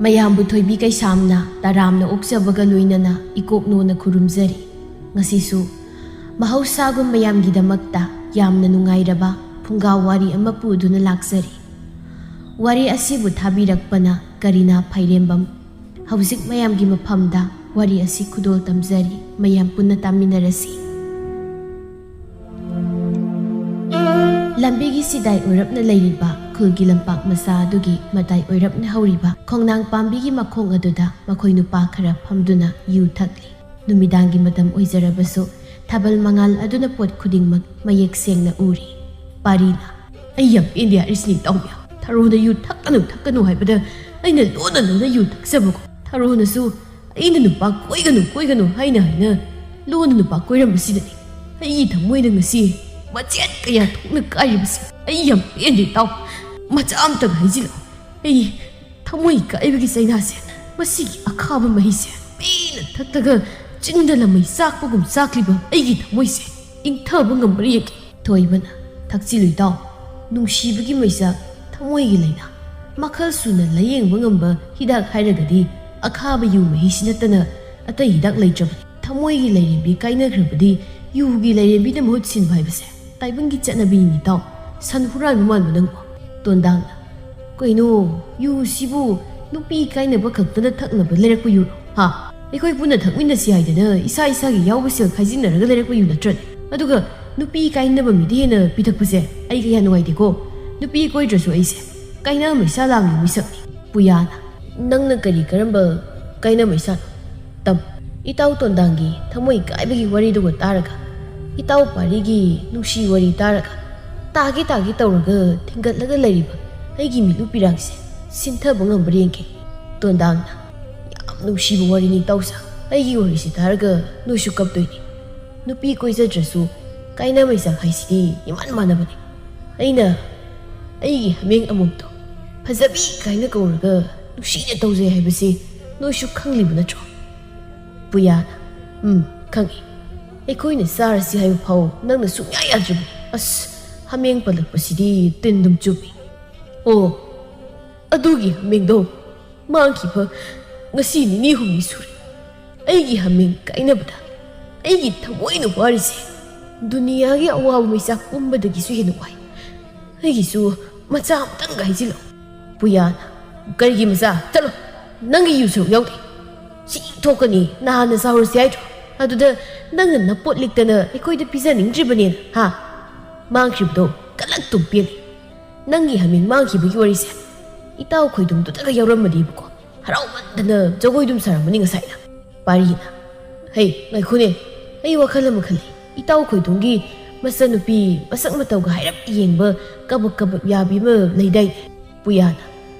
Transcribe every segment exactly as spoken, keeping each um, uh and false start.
ꯃꯌꯥꯝꯕꯨ ꯊꯣꯏꯕꯤ ꯀꯩꯁꯥꯝꯅ ꯇꯔꯥꯝꯅ ꯑꯣꯛꯆꯕꯒ ꯂꯣꯏꯅꯅ ꯏꯀꯣꯛꯅꯣꯅ ꯈꯨꯔꯨꯝꯖꯔꯤ꯫ ꯉꯁꯤꯁꯨ ꯃꯍꯧꯁꯥꯒꯨꯝ ꯃꯌꯥꯝꯒꯤꯗꯃꯛꯇ ꯌꯥꯝꯅ ꯅꯨꯡꯉꯥꯏꯔꯕ ꯐꯨꯡꯒꯥ ꯋꯥꯔꯤ ꯑꯃ ꯄꯨꯗꯨꯅ ꯂꯥꯛꯆꯔꯤ꯫ ꯋꯥꯔꯤ ꯑꯁꯤꯕꯨ ꯊꯥꯕꯤꯔꯛꯄꯅ ꯀꯔꯤꯅꯥ ꯐꯥꯏꯔꯦꯝꯕꯝ꯫ ꯍꯧꯖꯤꯛ ꯃꯌꯥꯝꯒꯤ ꯃꯐꯝꯗ ꯋꯥꯔꯤ ꯑꯁꯤ ꯈꯨꯗꯣꯜ ꯇꯝꯖꯔꯤ꯫ ꯃꯌꯥꯝ ꯄꯨꯟꯅ ꯇꯥꯃꯤꯟꯅꯔꯁꯤ꯫ ꯂꯝꯕꯤꯒꯤ ꯁꯤꯗꯥꯏ ꯑꯣꯏꯔꯞꯅ ꯂꯩꯔꯤꯕ ꯈꯨꯜꯒꯤ ꯂꯝꯄꯥꯛ ꯃꯆꯥ ꯑꯗꯨꯒꯤ ꯃꯇꯥꯏ ꯑꯣꯏꯔꯞꯅ ꯍꯧꯔꯤꯕ ꯈꯣꯡꯅꯥꯡ ꯄꯥꯝꯕꯤꯒꯤ ꯃꯈꯣꯡ ꯑꯗꯨꯗ ꯃꯈꯣꯏ ꯅꯨꯄꯥ ꯈꯔ ꯐꯝꯗꯨꯅ ꯌꯨ ꯊꯛꯂꯤ꯫ ꯅꯨꯃꯤꯗꯥꯡꯒꯤ ꯃꯇꯝ ꯑꯣꯏꯖꯔꯕꯁꯨ ꯊꯥꯕꯜ ꯃꯉꯥꯜ ꯑꯗꯨꯅ ꯄꯣꯠ ꯈꯨꯗꯤꯡꯃꯛ ꯃꯌꯦꯛ ꯁꯦꯡꯅ ꯎꯔꯤ꯫ ꯄꯥꯔꯤꯅ, "ꯑꯩ ꯌꯥꯝ ꯄꯦꯟꯗꯦ ꯍꯥꯏꯔꯤꯁꯤꯅꯤ ꯏꯇꯥꯎꯕꯤ꯫ ꯊꯔꯣꯅ ꯌꯨ ꯊꯛꯀꯅꯨ ꯊꯛꯀꯅꯨ ꯍꯥꯏꯕꯗ ꯑꯩꯅ ꯂꯣꯟꯅ ꯂꯣꯟꯅ ꯌꯨ ꯊꯛꯆꯕꯀꯣ꯫ ꯊꯔꯣꯅꯁꯨ ꯑꯩꯅ ꯅꯨꯄꯥ ꯀꯣꯏꯒꯅꯨ ꯀꯣꯏꯒꯅꯨ ꯍꯥꯏꯅ ꯍꯥꯏꯅ ꯂꯣꯟꯅ ꯅꯨꯄꯥ ꯀꯣꯏꯔꯝꯕꯁꯤꯗꯅꯤ ꯑꯩꯒꯤ ꯊꯃꯣꯏꯗ ꯉꯁꯤ ꯃꯆꯦꯠ ꯀꯌꯥ ꯊꯣꯛꯅ ꯀꯥꯏꯔꯤꯕꯁꯤ꯫ ꯑꯩ ꯌꯥꯝ ꯄꯦꯟꯗꯦ ꯏꯇꯥꯎ꯫ ꯃꯆꯥ ꯑꯝꯇꯪ ꯍꯥꯏꯖꯤꯜꯂꯣ꯫ ꯑꯩ ꯊꯃꯣꯏ ꯀꯥꯏꯕꯒꯤ ꯆꯩꯅꯥꯁꯦ, ꯃꯁꯤꯒꯤ ꯑꯈꯥꯕ ꯃꯍꯤꯁꯦ ꯄꯦꯟꯅ ꯊꯛꯇꯒ ꯆꯤꯟꯗ ꯂꯃꯩ ꯆꯥꯛꯄꯒꯨꯝ ꯆꯥꯛꯂꯤꯕ ꯑꯩꯒꯤ ꯊꯃꯣꯏꯁꯦ ꯏꯪꯊꯕ ꯉꯝꯕ꯭ꯔꯥ ꯌꯦꯡꯒꯦ꯫" ꯊꯣꯏꯕꯅ, "ꯊꯛꯆꯤꯜꯂꯨ ꯏꯇꯥꯎ, ꯅꯨꯡꯁꯤꯕꯒꯤ ꯃꯩꯆꯥꯛ, ꯊꯃꯣꯏꯒꯤ ꯂꯥꯏꯅꯥ꯫ ꯃꯈꯜ ꯁꯨꯅ ꯂꯥꯌꯦꯡꯕ ꯉꯝꯕ ꯍꯤꯗꯥꯛ ꯍꯥꯏꯔꯒꯗꯤ ꯑꯈꯥꯕ ꯌꯨ ꯃꯍꯤꯁꯤ ꯅꯠꯇꯅ ꯑꯇꯩ ꯍꯤꯗꯥꯛ ꯂꯩꯇ꯭ꯔꯕꯅꯤ꯫ ꯊꯃꯣꯏꯒꯤ ꯂꯥꯏꯔꯦꯝꯕꯤ ꯀꯥꯏꯅꯈ꯭ꯔꯕꯗꯤ ꯌꯨꯒꯤ ꯂꯥꯏꯔꯦꯝꯕꯤꯅ ꯃꯍꯨꯠ ꯁꯤꯟꯕ ꯍꯥꯏꯕꯁꯦ ꯇꯥꯏꯕꯪꯒꯤ ꯆꯠꯅꯕꯤꯅꯤ ꯏꯇꯥꯎ꯫ ꯁꯟ ꯍꯨꯔꯥꯟꯕ ꯃꯥꯟꯕ ꯅꯪꯕꯨ꯫" ꯇꯣꯟꯗꯥꯡꯅ, "ꯀꯩꯅꯣ, ꯌꯨꯁꯤꯕꯨ ꯅꯨꯄꯤ ꯀꯥꯏꯅꯕ ꯈꯛꯇꯗ ꯊꯛꯅꯕ ꯂꯩꯔꯛꯄ ꯌꯨꯔꯣ? ꯍꯥ? ꯑꯩꯈꯣꯏ ꯄꯨꯟꯅ ꯊꯛꯃꯤꯟꯅꯁꯤ ꯍꯥꯏꯗꯅ ꯏꯁꯥ ꯏꯁꯥꯒꯤ ꯌꯥꯎꯕ ꯁꯦꯜ ꯈꯥꯏꯖꯤꯟꯅꯔꯒ ꯂꯩꯔꯛꯄ ꯌꯨ ꯅꯠꯇ꯭ꯔꯅꯦ? ꯑꯗꯨꯒ ꯅꯨꯄꯤ ꯀꯥꯏꯅꯕ ꯃꯤꯗ ꯍꯦꯟꯅ ꯄꯤꯊꯛꯄꯁꯦ ꯑꯩ ꯀꯌꯥ ꯅꯨꯡꯉꯥꯏꯇꯦꯀꯣ꯫ ꯅꯨꯄꯤ ꯀꯣꯏꯗ꯭ꯔꯁꯨ ꯑꯩꯁꯦ ꯀꯥꯏꯅ ꯃꯩꯁꯥ ꯂꯥꯡꯒꯤ ꯃꯤꯁꯛꯅꯤ꯫" ꯄꯨꯌꯥꯅ, "ꯅꯪꯅ ꯀꯔꯤ ꯀꯔꯝꯕ ꯀꯥꯏꯅ ꯃꯩꯁꯥꯅꯣ? ꯇꯝ, ꯏꯇꯥꯎ ꯇꯣꯟꯗꯥꯡꯒꯤ ꯊꯃꯣꯏ ꯀꯥꯏꯕꯒꯤ ꯋꯥꯔꯤꯗꯨꯒ ꯇꯥꯔꯒ, ꯏꯇꯥꯎ ꯄꯥꯔꯤꯒꯤ ꯅꯨꯡꯁꯤ ꯋꯥꯔꯤ ꯇꯥꯔꯒ, ꯇꯥꯒꯦ ꯇꯥꯒꯦ ꯇꯧꯔꯒ ꯊꯤꯡꯒꯠꯂꯒ ꯂꯩꯔꯤꯕ ꯑꯩꯒꯤ ꯃꯤꯠꯂꯨ ꯄꯤꯔꯥꯡꯁꯦ ꯁꯤꯟꯊꯕ ꯉꯝꯕ꯭ꯔꯥ ꯌꯦꯡꯒꯦ꯫" ꯇꯣꯟꯗꯥꯡꯅ, "ꯌꯥꯝ ꯅꯨꯡꯁꯤꯕ ꯋꯥꯔꯤꯅꯤ ꯏꯇꯥꯎꯁꯥ꯫ ꯑꯩꯒꯤ ꯋꯥꯔꯤꯁꯤ ꯇꯥꯔꯒ ꯅꯣꯏꯁꯨ ꯀꯞꯇꯣꯏꯅꯤ꯫ ꯅꯨꯄꯤ ꯀꯣꯏꯖꯗ꯭ꯔꯁꯨ ꯀꯥꯏꯅ ꯃꯩꯆꯥꯛ ꯍꯥꯏꯁꯤꯗꯤ ꯏꯃꯥꯟ ꯃꯥꯟꯅꯕꯅꯤ꯫ ꯑꯩꯅ ꯑꯩꯒꯤ ꯍꯥꯃꯦꯡ ꯑꯃꯣꯝꯗꯣ ꯐꯖꯕꯤ ꯀꯥꯏꯅ ꯀꯧꯔꯒ ꯅꯨꯡꯁꯤꯅ ꯇꯧꯖꯩ ꯍꯥꯏꯕꯁꯤ ꯅꯣꯏꯁꯨ ꯈꯪꯂꯤꯕ ꯅꯠꯇ꯭ꯔꯣ?" ꯄꯨꯌꯥꯅ, "ꯎꯝ, ꯈꯪꯉꯤ꯫ ꯑꯩꯈꯣꯏꯅ ꯆꯥꯔꯁꯤ ꯍꯥꯏꯕ ꯐꯥꯎ ꯅꯪꯅ ꯁꯨꯡꯌꯥ ꯌꯥꯗ꯭ꯔꯤꯕꯅꯤ꯫ ꯑꯁ, ꯍꯥꯃꯦꯡ ꯄꯜꯂꯛꯄꯁꯤꯗꯤ ꯇꯤꯟ ꯑꯗꯨꯝ ꯆꯨꯝꯃꯤ꯫ ꯑꯣ, ꯑꯗꯨꯒꯤ ꯍꯥꯃꯦꯡꯗꯣ ꯃꯥꯡꯈꯤꯕ ꯉꯁꯤ ꯅꯤꯅꯤ ꯍꯨꯝꯅꯤ ꯁꯨꯔꯦ꯫ ꯑꯩꯒꯤ ꯍꯥꯃꯦꯡ ꯀꯥꯏꯅꯕꯗ ꯑꯩꯒꯤ ꯊꯃꯣꯏꯅ ꯋꯥꯔꯤꯁꯦ ꯗꯨꯅꯤꯌꯥꯒꯤ ꯑꯋꯥꯕ ꯃꯩꯆꯥꯛ ꯄꯨꯝꯕꯗꯒꯤꯁꯨ ꯍꯦꯟꯅ ꯋꯥꯏ꯫ ꯑꯩꯒꯤꯁꯨ ꯃꯆꯥ ꯑꯃꯇꯪꯒ ꯍꯥꯏꯖꯤꯜꯂꯣ꯫ ꯄꯨꯌꯥꯅ, "ꯀꯔꯤꯒꯤ ꯃꯆꯥ? ꯆꯠꯂꯣ, ꯅꯪꯒꯤ ꯌꯨ ꯁꯔꯨꯛ ꯌꯥꯎꯗꯦ꯫ ꯁꯤ ꯊꯣꯛꯀꯅꯤ, ꯅꯍꯥꯟꯅ ꯁꯥꯎꯔꯁꯤ ꯍꯥꯏꯗ꯭ꯔꯣ? ꯑꯗꯨꯗ ꯅꯪꯅ ꯅꯄꯣꯠ ꯂꯤꯛꯇꯅ ꯑꯩꯈꯣꯏꯗ ꯄꯤꯖꯅꯤꯡꯗ꯭ꯔꯤꯕꯅꯦꯅ, ꯍꯥ? ꯃꯥꯡꯈ꯭ꯔꯤꯕꯗꯣ ꯀꯂꯛꯇꯨꯝ ꯄꯦꯜꯂꯦ꯫ ꯅꯪꯒꯤ ꯍꯥꯃꯦꯡ ꯃꯥꯡꯈꯤꯕꯒꯤ ꯋꯥꯔꯤꯁꯦ ꯏꯇꯥꯎ ꯈꯣꯏꯗꯨꯝꯗꯨꯗꯒ ꯌꯥꯎꯔꯝꯃꯗꯤꯕꯀꯣ, ꯍꯔꯥꯎꯃꯟꯗꯅ ꯖꯒꯣꯏꯗꯨꯝ ꯁꯥꯔꯝꯃꯅꯤ ꯉꯁꯥꯏꯅ꯫" ꯄꯥꯔꯤꯅ, "ꯍꯩ, ꯉꯥꯏꯈꯣꯅꯦ, ꯑꯩ ꯋꯥꯈꯜ ꯑꯃ ꯈꯜꯂꯤ꯫ ꯏꯇꯥꯎ ꯈꯣꯏꯗꯨꯝꯒꯤ ꯃꯆꯟꯅꯨꯄꯤ ꯃꯁꯛ ꯃꯇꯧꯒ ꯍꯥꯏꯔꯞ ꯌꯦꯡꯕ ꯀꯕꯛ ꯀꯕꯛ ꯌꯥꯕꯤ ꯑꯃ ꯂꯩꯗꯥꯏꯅꯦ?" ꯄꯨꯌꯥꯅ,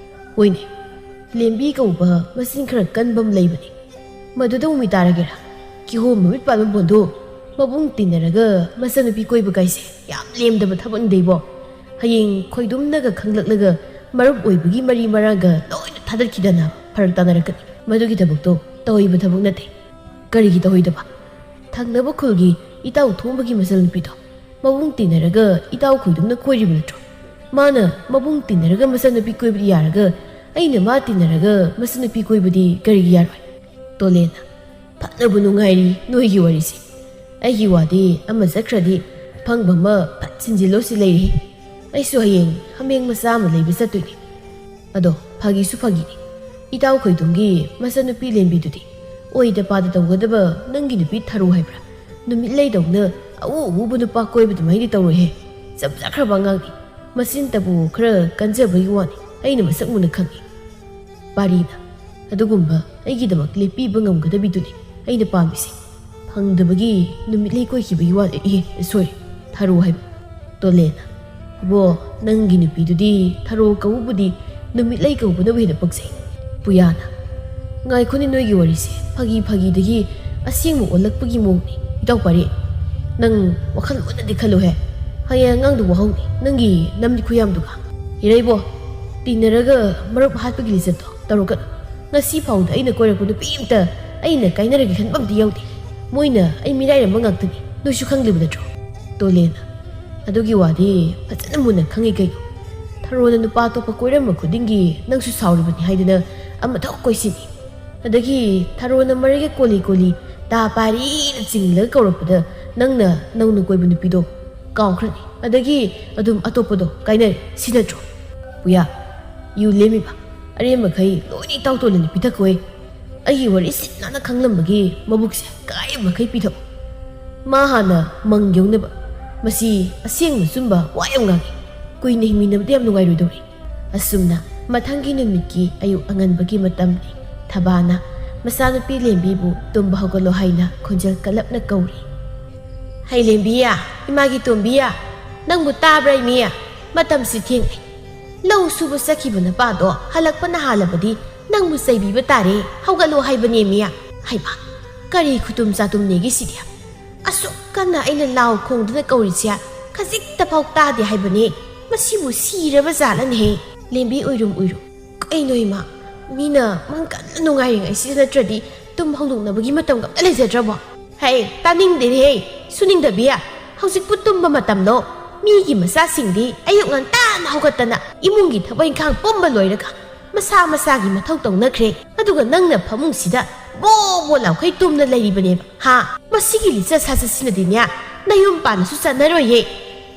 "ꯍꯣꯏꯅꯦ, ꯂꯦꯝꯕꯤ ꯀꯧꯕ ꯃꯆꯤꯟ ꯈꯔ ꯀꯟꯕ ꯑꯃ ꯂꯩꯕꯅꯦ꯫ ꯃꯗꯨꯗ ꯑꯃꯨꯛ ꯇꯥꯔꯒꯦꯔꯥ? ꯀꯤꯍꯣꯝ ꯃꯃꯤꯠ ꯄꯥꯟꯕ ꯕꯣꯟꯗꯣ ꯃꯕꯨꯡ ꯇꯤꯟꯅꯔꯒ ꯃꯆꯟꯅꯨꯄꯤ ꯀꯣꯏꯕ ꯀꯥꯏꯁꯦ ꯌꯥꯝ ꯂꯦꯝꯗꯕ ꯊꯕꯛꯅꯤꯗꯩꯕꯣ꯫ ꯍꯌꯦꯡ ꯈꯣꯏꯗꯨꯝꯅꯒ ꯈꯪꯂꯛꯂꯒ ꯃꯔꯨꯞ ꯑꯣꯏꯕꯒꯤ ꯃꯔꯤ ꯃꯔꯥꯡꯒ ꯂꯣꯏꯅ ꯊꯥꯗꯠꯈꯤꯗꯅ ꯐꯔꯛ ꯇꯥꯅꯔꯛꯀꯅꯤ꯫ ꯃꯗꯨꯒꯤ ꯊꯕꯛꯇꯣ ꯇꯧꯍꯩꯕ ꯊꯕꯛ ꯅꯠꯇꯦ꯫" "ꯀꯔꯤꯒꯤ ꯇꯧꯍꯩꯗꯕ? ꯊꯪꯅꯕ ꯈꯨꯜꯒꯤ ꯏꯇꯥꯎ ꯊꯣꯝꯕꯒꯤ ꯃꯆꯟꯅꯨꯄꯤꯗꯣ ꯃꯕꯨꯡ ꯇꯤꯟꯅꯔꯒ ꯏꯇꯥꯎ ꯈꯣꯏꯗꯨꯝꯅ ꯀꯣꯏꯔꯤꯕ ꯅꯠꯇ꯭ꯔꯣ? ꯃꯥꯅ ꯃꯕꯨꯡ ꯇꯤꯟꯅꯔꯒ ꯃꯆꯟꯅꯨꯄꯤ ꯀꯣꯏꯕꯗꯤ ꯌꯥꯔꯒ ꯑꯩꯅ ꯃꯥ ꯇꯤꯟꯅꯔꯒ ꯃꯆꯟꯅꯨꯄꯤ ꯀꯣꯏꯕꯗꯤ ꯀꯔꯤꯒꯤ ꯌꯥꯔꯣꯏ?" ꯇꯣꯂꯦꯅ, "ꯐꯅꯕꯨ ꯅꯨꯡꯉꯥꯏꯔꯤ ꯅꯣꯏꯒꯤ ꯋꯥꯔꯤꯁꯦ꯫ ꯑꯩꯒꯤ ꯋꯥꯗꯤ ꯑꯃ ꯆꯠꯈ꯭ꯔꯗꯤ ꯑꯐꯪꯕ ꯑꯃ ꯐꯠ ꯁꯤꯟꯖꯤꯜꯂꯣ ꯁꯤ ꯂꯩꯔꯤ꯫ ꯑꯩꯁꯨ ꯍꯌꯦꯡ ꯍꯥꯃꯦꯡ ꯃꯆꯥ ꯑꯃ ꯂꯩꯕ ꯆꯠꯇꯣꯏꯅꯤ꯫ ꯑꯗꯣ ꯐꯥꯒꯤꯁꯨ ꯐꯥꯒꯤꯅꯤ, ꯏꯇꯥꯎ ꯈꯣꯏꯗꯨꯝꯒꯤ ꯃꯆꯟꯅꯨꯄꯤ ꯂꯦꯝꯕꯤꯗꯨꯗꯤ ꯑꯣꯏꯗ ꯄꯥꯗ ꯇꯧꯒꯗꯕ ꯅꯪꯒꯤ ꯅꯨꯄꯤ ꯊꯔꯣ ꯍꯥꯏꯕ꯭ꯔꯥ? ꯅꯨꯃꯤꯠ ꯂꯩꯗꯧꯅ ꯑꯎ ꯑꯎꯕ ꯅꯨꯄꯥ ꯀꯣꯏꯕ ꯑꯗꯨꯃꯥꯏꯅꯗꯤ ꯇꯧꯔꯣꯏꯍꯦ꯫ ꯆꯞꯆꯥꯈ꯭ꯔꯕ ꯑꯉꯥꯡꯅꯤ꯫ ꯃꯆꯤꯟꯇꯕꯨ ꯈꯔ ꯀꯟꯖꯕꯒꯤ ꯋꯥꯅꯤ, ꯑꯩꯅ ꯃꯁꯛ ꯃꯨꯟꯅ ꯈꯪꯏ꯫" ꯄꯥꯔꯤꯅ, "ꯑꯗꯨꯒꯨꯝꯕ ꯑꯩꯒꯤꯗꯃꯛ ꯂꯦꯞꯄꯤꯕ ꯉꯝꯒꯗꯕꯤꯗꯨꯅꯤ ꯑꯩꯅ ꯄꯥꯝꯃꯤꯁꯦ꯫ ꯐꯪꯗꯕꯒꯤ ꯅꯨꯃꯤꯠꯂꯩ ꯀꯣꯏꯈꯤꯕꯒꯤ ꯋꯥꯅꯤ, ꯑꯦ, ꯁꯣꯔꯤ, ꯊꯔꯣ ꯍꯥꯏꯕ꯫" ꯇꯣꯂꯦꯅ, "ꯑꯕꯣ, ꯅꯪꯒꯤ ꯅꯨꯄꯤꯗꯨꯗꯤ ꯊꯔꯣ ꯀꯧꯕꯕꯨꯗꯤ ꯅꯨꯃꯤꯠꯂꯩ ꯀꯧꯕꯅꯕꯨ ꯍꯦꯟꯅ ꯄꯛꯆꯩ꯫" ꯄꯨꯌꯥꯅ, "ꯉꯥꯏꯈꯣꯅꯦ, ꯅꯣꯏꯒꯤ ꯋꯥꯔꯤꯁꯦ ꯐꯥꯒꯤ ꯐꯥꯒꯤꯗꯒꯤ ꯑꯁꯦꯡꯕ ꯑꯣꯜꯂꯛꯄꯒꯤ ꯃꯑꯣꯡꯅꯤ꯫ ꯏꯇꯥꯎ ꯄꯥꯔꯤ, ꯅꯪ ꯋꯥꯈꯜ ꯃꯨꯟꯅꯗꯤ ꯈꯜꯂꯨꯍꯦ꯫ ꯍꯌꯦꯡ ꯑꯉꯥꯡꯗꯨ ꯋꯥꯍꯧꯅꯤ꯫ ꯅꯪꯒꯤ ꯅꯝꯗꯤ ꯈꯨꯌꯥꯝꯗꯨꯒ꯫ ꯏꯔꯩꯕꯣ, ꯇꯤꯟꯅꯔꯒ ꯃꯔꯨꯞ ꯍꯥꯠꯄꯒꯤ ꯂꯤꯆꯠꯇꯣ ꯇꯧꯔꯛꯀꯅꯨ꯫ ꯉꯁꯤ ꯐꯥꯎꯗ ꯑꯩꯅ ꯀꯣꯏꯔꯛꯄ ꯅꯨꯄꯤ ꯑꯝꯇ ꯑꯩꯅ ꯀꯥꯏꯅꯔꯒꯦ ꯈꯟꯕ ꯑꯝꯇ ꯌꯥꯎꯗꯦ꯫ ꯃꯣꯏꯅ ꯑꯩ ꯃꯤꯔꯥꯏꯔꯝꯕ ꯉꯥꯛꯇꯅꯤ꯫ ꯅꯣꯏꯁꯨ ꯈꯪꯂꯤꯕ ꯅꯠꯇ꯭ꯔꯣ?" ꯇꯣꯂꯦꯅ, "ꯑꯗꯨꯒꯤ ꯋꯥꯗꯤ ꯐꯖꯅ ꯃꯨꯟꯅ ꯈꯪꯉꯤ ꯀꯩꯅꯣ꯫ ꯊꯔꯣꯅ ꯅꯨꯄꯥ ꯑꯇꯣꯞꯄ ꯀꯣꯏꯔꯝꯕ ꯈꯨꯗꯤꯡꯒꯤ ꯅꯪꯁꯨ ꯁꯥꯎꯔꯤꯕꯅꯤ ꯍꯥꯏꯗꯅ ꯑꯃꯊꯣꯛ ꯀꯣꯏꯁꯤꯟꯅꯤ꯫ ꯑꯗꯒꯤ ꯊꯔꯣꯅ ꯃꯔꯩꯒ ꯀꯣꯂꯤ ꯀꯣꯂꯤ ꯇꯥ ꯄꯥꯔꯤꯅ ꯆꯤꯡꯂꯒ ꯀꯧꯔꯛꯄꯗ ꯅꯪꯅ ꯅꯧꯅ ꯀꯣꯏꯕ ꯅꯨꯄꯤꯗꯣ ꯀꯥꯎꯈ꯭ꯔꯅꯤ꯫ ꯑꯗꯒꯤ ꯑꯗꯨꯝ ꯑꯇꯣꯞꯄꯗꯣ ꯀꯥꯏꯅꯔꯦ꯫ ꯁꯤ ꯅꯠꯇ꯭ꯔꯣ? ꯄꯨꯌꯥ, ꯌꯨ ꯂꯦꯝꯃꯤꯕ ꯑꯔꯦꯝꯕꯈꯩ ꯂꯣꯏꯅ ꯏꯇꯥꯎ ꯇꯣꯜꯂꯅ ꯄꯤꯊꯛꯈꯣꯏ꯫ ꯑꯩꯒꯤ ꯋꯥꯔꯤ ꯁꯤꯠ ꯅꯥꯟꯅ ꯈꯪꯂꯝꯕꯒꯤ ꯃꯕꯨꯛꯁꯦ ꯀꯥꯏꯕ ꯃꯈꯩ ꯄꯤꯊꯛꯎ꯫ ꯃꯥ ꯍꯥꯟꯅ ꯃꯪ ꯌꯧꯅꯕ꯫ ꯃꯁꯤ ꯑꯁꯦꯡꯕ ꯑꯆꯨꯝꯕ ꯋꯥ ꯌꯥꯝ ꯉꯥꯡꯉꯤ꯫ ꯀꯨꯏꯅ ꯍꯤꯡꯃꯤꯟꯅꯕꯗ ꯌꯥꯝ ꯅꯨꯡꯉꯥꯏꯔꯣꯏꯗꯧꯔꯤ꯫ ꯑꯁꯨꯝꯅ ꯃꯊꯪꯒꯤ ꯅꯨꯃꯤꯠꯀꯤ ꯑꯌꯨꯛ ꯑꯉꯟꯕꯒꯤ ꯃꯇꯝꯅꯤ꯫ ꯊꯕꯥꯅ ꯃꯆꯥꯅꯨꯄꯤ ꯂꯦꯝꯕꯤꯕꯨ ꯇꯨꯝꯕ ꯍꯧꯒꯠꯂꯣ ꯍꯥꯏꯅ ꯈꯣꯟꯖꯦꯜ ꯀꯜꯂꯞꯅ ꯀꯧꯔꯤ꯫ "ꯍꯩ ꯂꯦꯝꯕꯤꯌꯥ, ꯏꯃꯥꯒꯤ ꯇꯣꯝꯕꯤꯌꯥ, ꯅꯪꯕꯨ ꯇꯥꯕ꯭ꯔꯥ ꯏꯃꯤꯌꯥ? ꯃꯇꯝꯁꯤ ꯊꯦꯡꯂꯦ꯫ ꯂꯧ ꯁꯨꯕ ꯆꯠꯈꯤꯕ ꯅꯄꯥꯗꯣ ꯍꯜꯂꯛꯄꯅ ꯍꯥꯜꯂꯕꯗꯤ ꯅꯪꯕꯨ ꯆꯩꯕꯤꯕ ꯇꯥꯔꯦ꯫ ꯍꯧꯒꯠꯂꯣ ꯍꯥꯏꯕꯅꯦ ꯃꯤꯌꯥ꯫" ꯍꯩꯃꯥ, ꯀꯔꯤ ꯈꯨꯇꯨꯝ ꯆꯥꯇꯨꯝꯅꯦꯒꯦ ꯁꯤꯗꯤ? ꯑꯁꯨꯛ ꯀꯟꯅ ꯑꯩꯅ ꯂꯥꯎ ꯈꯣꯡꯗꯨꯅ ꯀꯧꯔꯤꯁꯦ ꯈꯖꯤꯛꯇ ꯐꯥꯎ ꯇꯥꯗꯦ ꯍꯥꯏꯕꯅꯦ꯫ ꯃꯁꯤꯕꯨ ꯁꯤꯔꯕ ꯖꯥꯠꯂꯅꯦꯍꯦ? ꯂꯦꯝꯕꯤ ꯑꯣꯏꯔꯨꯝ ꯑꯣꯏꯔꯨꯝ꯫ ꯀꯩꯅꯣ ꯏꯃꯥ, ꯃꯤꯅ ꯃꯪ ꯀꯟꯅ ꯅꯨꯡꯉꯥꯏꯔꯤꯉꯩꯁꯤꯗ ꯅꯠꯇ꯭ꯔꯗꯤ ꯇꯨꯝ ꯍꯧꯗꯣꯛꯅꯕꯒꯤ ꯃꯇꯝꯒ ꯑꯝꯇ ꯂꯩꯖꯗ꯭ꯔꯕꯣ? ꯍꯩ, ꯇꯥꯅꯤꯡꯗꯦꯅꯦꯍꯦ, ꯁꯨꯅꯤꯡꯗꯕꯤ꯫ ꯍꯧꯖꯤꯛꯄꯨ ꯇꯨꯝꯕ ꯃꯇꯝꯂꯣ? ꯃꯤꯒꯤ ꯃꯆꯥꯁꯤꯡꯗꯤ ꯑꯌꯨꯛ ꯉꯟꯇꯥꯅ ꯍꯧꯒꯠꯇꯅ ꯏꯃꯨꯡꯒꯤ ꯊꯕꯛ ꯏꯪꯈꯥꯡ ꯄꯨꯝꯕ ꯂꯣꯏꯔꯒ ꯃꯁꯥ ꯃꯁꯥꯒꯤ ꯃꯊꯧ ꯇꯧꯅꯈ꯭ꯔꯦ꯫ ꯑꯗꯨꯒ ꯅꯪꯅ ꯐꯃꯨꯡꯁꯤꯗ ꯕꯣ ꯕꯣ ꯂꯥꯎꯈꯩ ꯇꯨꯝꯅ ꯂꯩꯔꯤꯕꯅꯦꯕ꯫ ꯍꯥ? ꯃꯁꯤꯒꯤ ꯂꯤꯆꯠ ꯁꯥꯖꯠꯁꯤꯅꯗꯤꯅꯦ ꯅꯌꯨꯝ ꯄꯥꯟꯅꯁꯨ ꯆꯠꯅꯔꯣꯏꯌꯦ꯫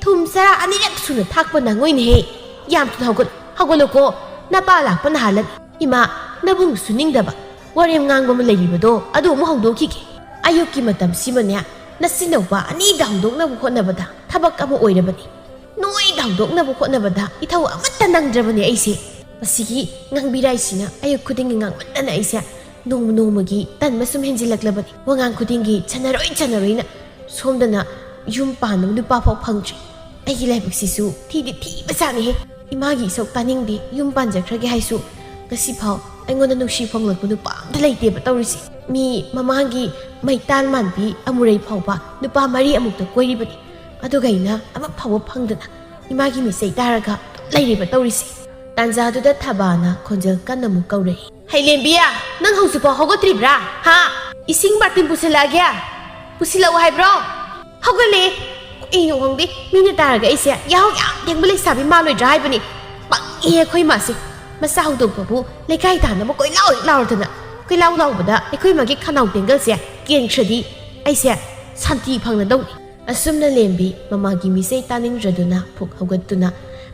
ꯊꯨꯝ ꯆꯔꯥ ꯑꯅꯤꯔꯛ ꯁꯨꯅ ꯊꯥꯛꯄ ꯅꯪꯉꯣꯏꯅꯦꯍꯦ꯫ ꯌꯥꯝ ꯊꯨꯅ ꯍꯧꯒꯠꯂꯨ, ꯍꯧꯒꯠꯂꯨꯀꯣ꯫ ꯅꯄꯥ ꯂꯥꯛꯄꯅ ꯍꯥꯜꯂꯅꯤ꯫ ꯏꯃꯥ, ꯅꯕꯨꯡ ꯁꯨꯅꯤꯡꯗꯕ ꯋꯥꯔꯦꯝ ꯉꯥꯡꯕ ꯑꯃ ꯂꯩꯔꯤꯕꯗꯣ ꯑꯗꯨ ꯑꯃꯨꯛ ꯍꯧꯗꯣꯛꯈꯤꯒꯦ꯫ ꯑꯌꯨꯛꯀꯤ ꯃꯇꯝꯁꯤꯃꯅꯦ ꯅꯆꯤꯟꯅꯧꯄꯥ ꯑꯅꯤꯗ ꯍꯧꯗꯣꯛꯅꯕ ꯍꯣꯠꯅꯕꯗ ꯊꯕꯛ ꯑꯃ ꯑꯣꯏꯔꯕꯅꯤ꯫ ꯅꯣꯏꯗ ꯍꯧꯗꯣꯛꯅꯕ ꯍꯣꯠꯅꯕꯗ ꯏꯊꯧ ꯑꯃꯠꯇ ꯅꯪꯗ꯭ꯔꯕꯅꯦ ꯑꯩꯁꯦ꯫ ꯃꯁꯤꯒꯤ ꯉꯥꯡꯕꯤꯔꯥꯏꯁꯤꯅ ꯑꯌꯨꯛ ꯈꯨꯗꯤꯡꯒꯤ ꯉꯥꯡꯃꯟꯗꯅ ꯑꯩꯁꯦ ꯅꯣꯡꯃ ꯅꯣꯡꯃꯒꯤ ꯇꯟꯕ ꯁꯨꯝ ꯍꯦꯟꯖꯤꯜꯂꯛꯂꯕꯅꯤ꯫ ꯋꯥꯉꯥꯡ ꯈꯨꯗꯤꯡꯒꯤ ꯆꯟꯅꯔꯣꯏ ꯆꯟꯅꯔꯣꯏꯅ ꯁꯣꯝꯗꯅ ꯌꯨꯝ ꯄꯥꯟꯅꯕ ꯅꯨꯄꯥ ꯐꯥꯎ ꯐꯪꯗ꯭ꯔꯤ꯫ ꯑꯩꯒꯤ ꯂꯥꯏꯕꯛꯁꯤꯁꯨ ꯊꯤꯗꯤ ꯊꯤꯕ ꯖꯥꯠꯅꯤꯍꯦ꯫ ꯏꯃꯥꯒꯤ ꯏꯁꯧ ꯇꯥꯅꯤꯡꯗꯦ, ꯌꯨꯝ ꯄꯥꯟꯖꯈ꯭ꯔꯒꯦ ꯍꯥꯏꯁꯨ ꯉꯁꯤꯐꯥꯎ ꯑꯩꯉꯣꯟꯗ ꯅꯨꯡꯁꯤ ꯐꯣꯡꯂꯛꯄ ꯅꯨꯄꯥ ꯑꯝꯇ ꯂꯩꯇꯦꯕ ꯇꯧꯔꯤꯁꯦ꯫ ꯃꯤ ꯃꯃꯥꯡꯒꯤ ꯃꯩꯇꯥꯟ ꯃꯥꯟꯕꯤ ꯑꯃꯨꯔꯩ ꯐꯥꯎꯕ ꯅꯨꯄꯥ ꯃꯔꯤ ꯑꯃꯨꯛꯇ ꯀꯣꯏꯔꯤꯕꯅꯤ꯫ ꯑꯗꯨꯒ ꯑꯩꯅ ꯑꯃ ꯐꯥꯎꯕ ꯐꯪꯗꯅ ꯏꯃꯥꯒꯤ ꯃꯤꯆꯩ ꯇꯥꯔꯒ ꯂꯩꯔꯤꯕ ꯇꯧꯔꯤꯁꯦ꯫ ꯇꯥꯟꯖꯥꯗꯨꯗ ꯊꯕꯥꯅ ꯈꯣꯟꯖꯦꯜ ꯀꯟꯅ ꯑꯃꯨꯛ ꯀꯧꯔꯛꯏ꯫ "ꯍꯩ ꯂꯦꯝꯕꯤꯌꯥ, ꯅꯪ ꯍꯧꯖꯤꯛꯐꯥꯎ ꯍꯧꯒꯠꯇ꯭ꯔꯤꯕ꯭ꯔꯥ? ꯍꯥ? ꯏꯁꯤꯡ ꯕꯥꯔꯇꯤꯟ ꯄꯨꯁꯤꯜꯂꯛꯑꯒꯦ? ꯄꯨꯁꯤꯜꯂꯛꯎ ꯍꯥꯏꯕ꯭ꯔꯣ? ꯍꯧꯒꯠꯂꯦ꯫ ꯀꯩꯅꯣ ꯈꯪꯗꯦ, ꯃꯤꯅ ꯇꯥꯔꯒ ꯑꯩꯁꯦ ꯌꯥꯍꯧ ꯌꯥꯝ ꯊꯦꯡꯕ ꯂꯩꯁꯥꯕꯤ ꯃꯥꯜꯂꯣꯏꯗ꯭ꯔꯥ ꯍꯥꯏꯕꯅꯤ꯫ ꯄꯪꯉꯦ ꯑꯩꯈꯣꯏ ꯃꯥꯁꯦ꯫ ꯃꯆꯥ ꯍꯧꯗꯣꯛꯄꯕꯨ ꯂꯩꯀꯥꯏ ꯇꯥꯅꯕ ꯀꯣꯏꯂꯥꯎ ꯍꯦꯛ ꯂꯥꯎꯔꯗꯅ, ꯀꯣꯏꯂꯥꯎ ꯂꯥꯎꯕꯗ ꯑꯩꯈꯣꯏ ꯃꯥꯒꯤ ꯈꯅꯥꯎ ꯇꯦꯡꯒꯜꯁꯦ ꯀꯦꯟꯈ꯭ꯔꯗꯤ ꯑꯩꯁꯦ ꯁꯥꯟꯇꯤ ꯐꯪꯅꯗꯧꯅꯤ꯫ ꯑꯁꯨꯝꯅ ꯂꯦꯝꯕꯤ ꯃꯃꯥꯒꯤ ꯃꯤꯆꯩ ꯇꯥꯅꯤꯡꯗ꯭ꯔꯗꯨꯅ ꯐꯨꯛ ꯍꯧꯒꯠꯇꯨꯅ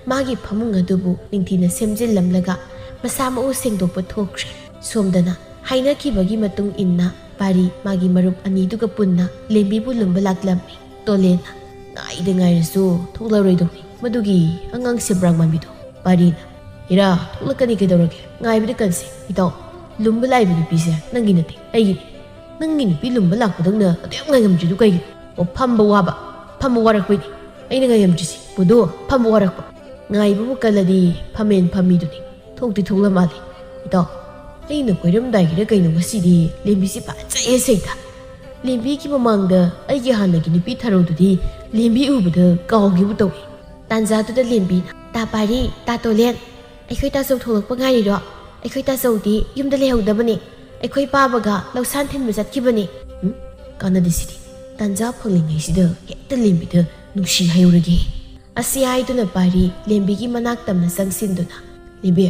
ꯃꯥꯒꯤ ꯐꯃꯨꯡ ꯑꯗꯨꯕꯨ ꯅꯤꯡꯊꯤꯅ ꯁꯦꯝꯖꯤꯜꯂꯝꯂꯒ ꯃꯁꯥ ꯃꯎ ꯁꯦꯡꯗꯣꯛꯄ ꯊꯣꯛꯈ꯭ꯔꯦ꯫ ꯁꯣꯝꯗꯅ ꯍꯥꯏꯅꯈꯤꯕꯒꯤ ꯃꯇꯨꯡ ꯏꯟꯅ ꯄꯥꯔꯤ ꯃꯥꯒꯤ ꯃꯔꯨꯞ ꯑꯅꯤꯗꯨꯒ ꯄꯨꯟꯅ ꯂꯦꯝꯕꯤꯕꯨ ꯂꯨꯝꯕ ꯂꯥꯛꯂꯝꯃꯤ꯫ ꯇꯣꯂꯦꯟꯅ ꯉꯥꯏꯗ ꯉꯥꯏꯔꯁꯨ ꯊꯣꯛꯂꯔꯣꯏꯗꯧꯅꯤ ꯃꯗꯨꯒꯤ ꯑꯉꯥꯡ ꯁꯦꯝꯕ꯭ꯔꯥꯡ ꯃꯥꯟꯕꯤꯗꯣ꯫ ꯄꯥꯔꯤꯅ, "ꯏꯔꯥ, ꯊꯣꯛꯂꯛꯀꯅꯤ, ꯀꯩꯗꯧꯔꯒꯦ? ꯉꯥꯏꯕꯗꯤ ꯀꯟꯁꯦ꯫ ꯏꯇꯥꯎ, ꯂꯨꯝꯕ ꯂꯥꯛꯏꯕ ꯅꯨꯄꯤꯁꯦ ꯅꯪꯒꯤ ꯅꯠꯇꯦ, ꯑꯩꯒꯤꯅꯤ꯫ ꯅꯪꯒꯤ ꯅꯨꯄꯤ ꯂꯨꯝꯕ ꯂꯥꯛꯄꯗꯧꯅ ꯑꯗꯨ ꯌꯥꯝ ꯉꯥꯏꯉꯝꯗ꯭ꯔꯤꯗꯨ ꯀꯩꯒꯤꯅꯣ? ꯑꯣ, ꯐꯝꯕ ꯋꯥꯕ, ꯐꯝꯕ ꯋꯥꯔꯛꯄꯩꯅꯤ ꯑꯩꯅ ꯉꯥꯏꯉꯝꯗ꯭ꯔꯤꯁꯤ꯫ ꯄꯨꯗꯣ, ꯐꯝꯕ ꯋꯥꯔꯛꯄ꯫ ꯉꯥꯏꯕꯕꯨ ꯀꯜꯂꯗꯤ ꯐꯝꯃꯦꯟ ꯐꯝꯃꯤꯗꯨꯅꯤ꯫ ꯊꯣꯛꯇꯤ ꯊꯣꯛꯂ ꯃꯥꯜꯂꯦ꯫ ꯏꯇꯥꯎ, ꯑꯩꯅ ꯀꯣꯏꯔꯝꯗꯥꯏꯒꯤꯔ ꯀꯩꯅꯣ ꯉꯁꯤꯗꯤ ꯂꯦꯝꯕꯤꯁꯤ ꯐꯖꯩꯌꯦ ꯁꯩꯇ꯫ ꯂꯦꯝꯕꯤꯒꯤ ꯃꯃꯥꯡꯗ ꯑꯩꯒꯤ ꯍꯥꯟꯅꯒꯤ ꯅꯨꯄꯤ ꯊꯔꯣꯗꯨꯗꯤ ꯂꯦꯝꯕꯤ ꯎꯕꯗ ꯀꯥꯎꯒꯤꯕꯨ ꯇꯧꯏ꯫" ꯇꯥꯟꯖꯥꯗꯨꯗ ꯂꯦꯝꯕꯤꯅ, "ꯇꯥ ꯄꯥꯔꯤ, ꯇꯥ ꯇꯣꯂꯦꯟ, ꯑꯩꯈꯣꯏ ꯇꯥꯆꯧ ꯊꯣꯛꯂꯛꯄ ꯉꯥꯏꯔꯤꯔꯣ? ꯑꯩꯈꯣꯏ ꯇꯥꯆꯧꯗꯤ ꯌꯨꯝꯗ ꯂꯩꯍꯧꯗꯕꯅꯦ꯫ ꯑꯩꯈꯣꯏ ꯄꯥꯕꯒ ꯂꯧꯁꯥꯟ ꯊꯤꯟꯕ ꯆꯠꯈꯤꯕꯅꯦ꯫" ꯎꯝ? ꯀꯥꯟꯅꯗꯦ ꯁꯤꯗꯤ꯫ ꯇꯥꯟꯖꯥ ꯐꯪꯂꯤꯉꯩꯁꯤꯗ ꯍꯦꯛꯇ ꯂꯦꯝꯕꯤꯗ ꯅꯨꯡꯁꯤ ꯍꯥꯏꯔꯨꯔꯒꯦ꯫ ꯑꯁꯤ ꯍꯥꯏꯗꯨꯅ ꯄꯥꯔꯤ ꯂꯦꯝꯕꯤꯒꯤ ꯃꯅꯥꯛ ꯇꯝꯅ ꯆꯪꯁꯤꯟꯗꯨꯅ, "ꯂꯦꯝꯕꯤ,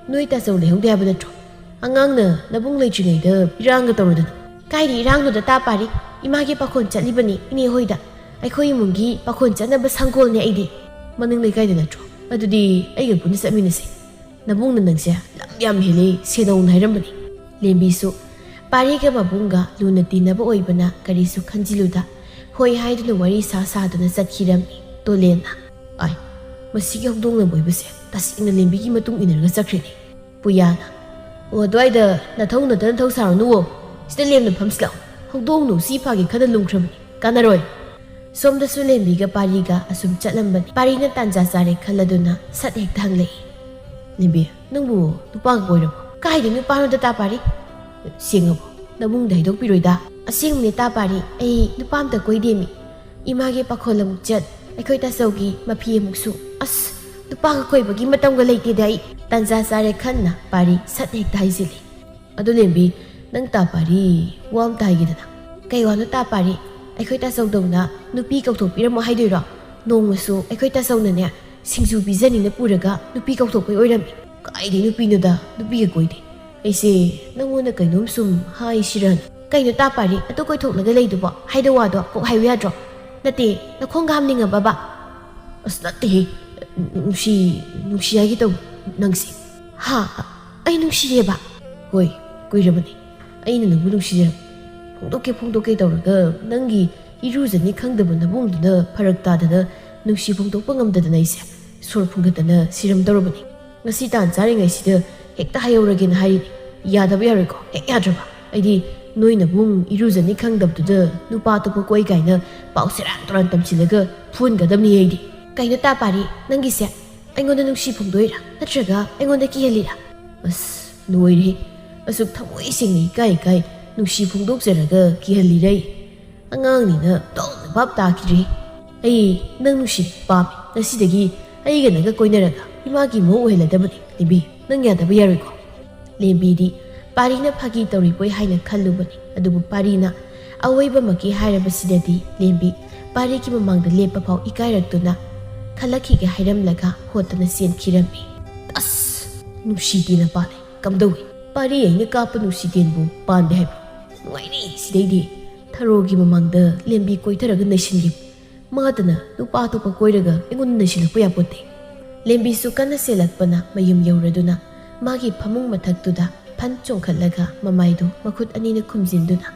ꯅꯣꯏ ꯇꯥꯆꯧ ꯂꯩꯍꯧꯗꯦ ꯍꯥꯏꯕ ꯅꯠꯇ꯭ꯔꯣ? ꯑꯉꯥꯡꯅ ꯅꯕꯨꯡ ꯂꯩꯇ꯭ꯔꯤꯉꯩꯗ ꯏꯔꯥꯡꯒ ꯇꯧꯔꯗꯅ꯫" "ꯀꯥꯏꯗ ꯏꯔꯥꯡꯅꯣꯗ ꯇꯥ ꯄꯥꯔꯤ? ꯏꯃꯥꯒꯤ ꯄꯥꯈꯣꯟ ꯆꯠꯂꯤꯕꯅꯤ ꯏꯅꯦ ꯍꯣꯏꯗ꯫ ꯑꯩꯈꯣꯏ ꯏꯃꯨꯡꯒꯤ ꯄꯥꯈꯣꯟ ꯆꯠꯅꯕ ꯁꯪꯒꯣꯜꯅꯦ ꯑꯩꯗꯤ꯫" "ꯃꯅꯤꯡ ꯂꯩꯀꯥꯏꯗ ꯅꯠꯇ꯭ꯔꯣ? ꯑꯗꯨꯗꯤ ꯑꯩꯒ ꯄꯨꯟꯅ ꯆꯠꯃꯤꯟꯅꯁꯦ꯫ ꯅꯕꯨꯡꯅ ꯅꯪꯁꯦ ꯂꯝ ꯌꯥꯝ ꯍꯦꯜꯂꯦ, ꯁꯦꯟꯅꯧꯅ ꯍꯥꯏꯔꯝꯕꯅꯤ꯫" ꯂꯦꯝꯕꯤꯁꯨ ꯄꯥꯔꯤꯒ ꯃꯕꯨꯡꯒ ꯂꯨꯅ ꯇꯤꯟꯅꯕ ꯑꯣꯏꯕꯅ ꯀꯔꯤꯁꯨ ꯈꯟꯖꯤꯜꯂꯨꯗ ꯍꯣꯏ ꯍꯥꯏꯗꯨꯅ ꯋꯥꯔꯤ ꯁꯥ ꯁꯥꯗꯨꯅ ꯆꯠꯈꯤꯔꯝꯃꯤ꯫ ꯇꯣꯂꯦꯟꯅ, "ꯑꯥꯏ, ꯃꯁꯤꯒꯤ ꯍꯧꯗꯣꯡꯅ ꯃꯣꯏꯕꯁꯦ ꯇꯁꯦꯡꯅ ꯂꯦꯝꯕꯤꯒꯤ ꯃꯇꯨꯡ ꯏꯟꯅꯔꯒ ꯆꯠꯈ꯭ꯔꯦꯅꯦ꯫" ꯄꯨꯌꯥꯅ, "ꯑꯣ, ꯑꯗꯨꯋꯥꯏꯗ ꯅꯊꯧ ꯅꯊꯧ ꯁꯥꯔꯨꯅꯨꯋꯣ, ꯁꯤꯗ ꯂꯦꯝꯅ ꯐꯝꯁꯤ ꯂꯥꯛꯑꯣ꯫ ꯍꯧꯗꯣꯡ ꯅꯨꯡꯁꯤ ꯐꯥꯒꯦ ꯈꯟꯅ ꯂꯨꯝꯈ꯭ꯔꯕꯅꯤ, ꯀꯥꯟꯅꯔꯣꯏ꯫" ꯁꯣꯝꯗꯁꯨ ꯂꯦꯝꯕꯤꯒ ꯄꯥꯔꯤꯒ ꯑꯁꯨꯝ ꯆꯠꯂꯝꯕꯅꯤ꯫ ꯄꯥꯔꯤꯅ ꯇꯥꯟꯖꯥ ꯆꯥꯔꯦ ꯈꯜꯂꯗꯨꯅ ꯁꯠ ꯍꯦꯛꯇ ꯍꯪꯂꯛꯏ, "ꯂꯦꯝꯕꯤ, ꯅꯪꯕꯨ ꯅꯨꯄꯥꯒ ꯀꯣꯏꯔꯕꯣ?" "ꯀꯥꯏꯗꯩ ꯅꯨꯄꯥꯅꯣꯗ ꯇꯥ ꯄꯥꯔꯤ?" "ꯁꯦꯡꯉꯕꯣ? ꯅꯕꯨꯡꯗ ꯍꯥꯏꯗꯣꯛꯄꯤꯔꯣꯏꯗ?" "ꯑꯁꯦꯡꯕꯅꯦ ꯇꯥ ꯄꯥꯔꯤ, ꯑꯩ ꯅꯨꯄꯥ ꯑꯝꯇ ꯀꯣꯏꯗꯦꯃꯤ꯫ ꯏꯃꯥꯒꯤ ꯄꯥꯈꯣꯜ ꯑꯃꯨꯛ ꯆꯠ, ꯑꯩꯈꯣꯏ ꯇꯥꯆꯧꯒꯤ ꯃꯐꯤ ꯑꯃꯨꯛꯁꯨ꯫ ꯑꯁ, ꯅꯨꯄꯥꯒ ꯀꯣꯏꯕꯒꯤ ꯃꯇꯝꯒ ꯂꯩꯇꯦꯗ ꯑꯩ꯫" ꯇꯥꯟꯖꯥ ꯆꯥꯔꯦ ꯈꯟꯅ ꯄꯥꯔꯤ ꯁꯠ ꯍꯦꯛꯇ ꯍꯥꯏꯖꯤꯜꯂꯤ꯫ "ꯑꯗꯨ ꯂꯦꯝꯕꯤ, ꯅꯪ ꯇꯥ ꯄꯥꯔꯤ, ꯋꯥ ꯑꯝꯇ ꯍꯥꯏꯒꯦꯗꯅ꯫" "ꯀꯩ ꯋꯥꯅꯣ ꯇꯥ ꯄꯥꯔꯤ? ꯑꯩꯈꯣꯏ ꯇꯥꯆꯧꯗꯧꯅ ꯅꯨꯄꯤ ꯀꯧꯊꯣꯛꯄꯤꯔꯝꯃꯣ ꯍꯥꯏꯗꯣꯏꯔꯣ? ꯅꯣꯡꯃꯁꯨ ꯑꯩꯈꯣꯏ ꯇꯥꯆꯧꯅꯅꯦ ꯁꯤꯡꯖꯨ ꯄꯤꯖꯅꯤꯅ ꯄꯨꯔꯒ ꯅꯨꯄꯤ ꯀꯧꯊꯣꯛꯄꯩ ꯑꯣꯏꯔꯝꯃꯤ꯫ "ꯀꯥꯏꯗꯩ ꯅꯨꯄꯤꯅꯣꯗ, ꯅꯨꯄꯤꯒ ꯀꯣꯏꯗꯦ꯫ ꯑꯩꯁꯦ ꯅꯪꯉꯣꯟꯗ ꯀꯩꯅꯣꯝ ꯁꯨꯝ ꯍꯥꯏꯁꯤꯔꯅ꯫" "ꯀꯩꯅꯣ ꯇꯥ ꯄꯥꯔꯤ, ꯑꯗꯨ ꯀꯣꯏꯊꯣꯛꯂꯒ ꯂꯩꯗꯨꯕꯣ? ꯍꯥꯏꯗ ꯋꯥꯗꯣ ꯀꯣꯛ ꯍꯥꯏꯌꯨ ꯌꯥꯗ꯭ꯔꯣ? ꯅꯠꯇꯦ, ꯅꯈꯣꯡꯒ ꯍꯥꯝꯅꯤꯡꯉꯕꯕ?" "ꯑꯁ ꯅꯠꯇꯦꯍꯦ, ꯅꯨꯡꯁꯤ, ꯅꯨꯡꯁꯤ ꯍꯥꯏꯒꯦ ꯇꯧꯕ ꯅꯪꯁꯦ꯫" "ꯍꯥ? ꯑꯩ ꯅꯨꯡꯁꯤꯌꯦꯕ?" "ꯍꯣꯏ, ꯀꯨꯏꯔꯕꯅꯤ ꯑꯩꯅ ꯅꯪꯕꯨ ꯅꯨꯡꯁꯤꯖꯔꯕ꯫ ꯐꯣꯡꯗꯣꯛꯀꯦ ꯐꯣꯡꯗꯣꯛꯀꯦ ꯇꯧꯔꯒ ꯅꯪꯒꯤ ꯏꯔꯨꯖꯅꯤ ꯈꯪꯗꯕ ꯅꯕꯨꯡꯗꯨꯅ ꯐꯔꯛ ꯇꯥꯗꯅ ꯅꯨꯡꯁꯤ ꯐꯣꯡꯗꯣꯛꯄ ꯉꯝꯗꯗꯅ ꯑꯩꯁꯦ ꯁꯣꯔ ꯐꯨꯟꯒꯠꯇꯅ ꯁꯤꯔꯝꯗꯧꯔꯕꯅꯤ꯫ ꯉꯁꯤ ꯇꯥꯟ ꯆꯥꯔꯤꯉꯩꯁꯤꯗ ꯍꯦꯛꯇ ꯍꯥꯏꯍꯧꯔꯒꯦꯅ ꯍꯥꯏꯔꯤꯅꯤ꯫ ꯌꯥꯗꯕ ꯌꯥꯔꯣꯏꯀꯣ, ꯍꯦꯛ ꯌꯥꯗ꯭ꯔꯕ꯫ ꯑꯩꯗꯤ ꯅꯣꯏ ꯅꯕꯨꯡ ꯏꯔꯨꯖꯅꯤ ꯈꯪꯗꯕꯗꯨꯗ ꯅꯨꯄꯥ ꯑꯇꯣꯞꯄ ꯀꯣꯏ ꯀꯥꯏꯅ ꯄꯥꯎ ꯁꯦꯔꯥꯟ ꯇꯨꯔꯥꯟ ꯇꯝꯁꯤꯜꯂꯒ ꯐꯨꯍꯟꯒꯗꯕꯅꯤ ꯑꯩꯗꯤ꯫" "ꯀꯩꯅꯣ ꯇꯥ ꯄꯥꯔꯤ, ꯅꯪꯒꯤꯁꯦ ꯑꯩꯉꯣꯟꯗ ꯅꯨꯡꯁꯤ ꯐꯣꯡꯗꯣꯛꯏꯔꯥ, ꯅꯠꯇ꯭ꯔꯒ ꯑꯩꯉꯣꯟꯗ ꯀꯤꯍꯜꯂꯤꯔꯥ?" "ꯑꯁ ꯂꯣꯏꯔꯦ, ꯑꯁꯨꯛ ꯊꯃꯣꯏ ꯁꯦꯡꯅ ꯏꯀꯥꯏ ꯏꯀꯥꯏ ꯅꯨꯡꯁꯤ ꯐꯣꯡꯗꯣꯛꯆꯔꯒ ꯀꯤꯍꯜꯂꯤꯔꯩ? ꯑꯉꯥꯡꯅꯤꯅ ꯇꯧꯅ ꯚꯥꯞ ꯇꯥꯈꯤꯗ꯭ꯔꯦ꯫ ꯑꯩ ꯅꯪ ꯅꯨꯡꯁꯤ ꯄꯥꯝꯃꯤ꯫ ꯉꯁꯤꯗꯒꯤ ꯑꯩꯒ ꯅꯪꯒ ꯀꯣꯏꯅꯔꯒ ꯏꯃꯥꯒꯤ ꯃꯧ ꯑꯣꯏꯍꯜꯂꯗꯕꯅꯤ꯫ ꯂꯦꯝꯕꯤ, ꯅꯪ ꯌꯥꯗꯕ ꯌꯥꯔꯣꯏꯀꯣ?" ꯂꯦꯝꯕꯤꯗꯤ ꯄꯥꯔꯤꯅ ꯐꯥꯒꯤ ꯇꯧꯔꯤꯕꯣꯏ ꯍꯥꯏꯅ ꯈꯜꯂꯨꯕꯅꯤ꯫ ꯑꯗꯨꯕꯨ ꯄꯥꯔꯤꯅ ꯑꯋꯣꯏꯕꯃꯛꯀꯤ ꯍꯥꯏꯔꯕꯁꯤꯗꯗꯤ ꯂꯦꯝꯕꯤ ꯄꯥꯔꯤꯒꯤ ꯃꯃꯥꯡꯗ ꯂꯦꯞꯄ ꯐꯥꯎ ꯏꯀꯥꯏꯔꯛꯇꯨꯅ ꯈꯜꯂꯛꯈꯤꯒꯦ ꯍꯥꯏꯔꯝꯂꯒ ꯍꯣꯠꯇꯅ ꯆꯦꯟꯈꯤꯔꯝꯃꯤ꯫ "ꯑꯁ, ꯅꯨꯡꯁꯤꯇꯦꯅ ꯄꯥꯜꯂꯦ꯫ ꯀꯝꯗꯧꯏ? ꯄꯥꯔꯤ ꯑꯩꯅ ꯀꯥꯞꯄ ꯅꯨꯡꯁꯤꯇꯦꯟꯕꯨ ꯄꯥꯟꯗꯦ ꯍꯥꯏꯕ? ꯅꯨꯡꯉꯥꯏꯅꯤ ꯁꯤꯗꯩꯗꯤ꯫" ꯊꯔꯣꯒꯤ ꯃꯃꯥꯡꯗ ꯂꯦꯝꯕꯤ ꯀꯣꯏꯊꯔꯒ ꯅꯩꯁꯤꯟꯈꯤꯕ꯫ ꯃꯥꯗꯅ ꯅꯨꯄꯥ ꯑꯇꯣꯞꯄ ꯀꯣꯏꯔꯒ ꯑꯩꯉꯣꯟꯗ ꯅꯩꯁꯤꯜꯂꯛꯄ ꯌꯥꯄꯣꯠꯇꯦ꯫ ꯂꯦꯝꯕꯤꯁꯨ ꯀꯟꯅ ꯆꯦꯜꯂꯛꯄꯅ ꯃꯌꯨꯝ ꯌꯧꯔꯗꯨꯅ ꯃꯥꯒꯤ ꯐꯃꯨꯡ ꯃꯊꯛꯇꯨꯗ ꯐꯟ ꯆꯣꯡꯈꯠꯂꯒ ꯃꯃꯥꯏꯗꯨ ꯃꯈꯨꯠ ꯑꯅꯤꯅ ꯈꯨꯝꯖꯤꯟꯗꯨꯅ,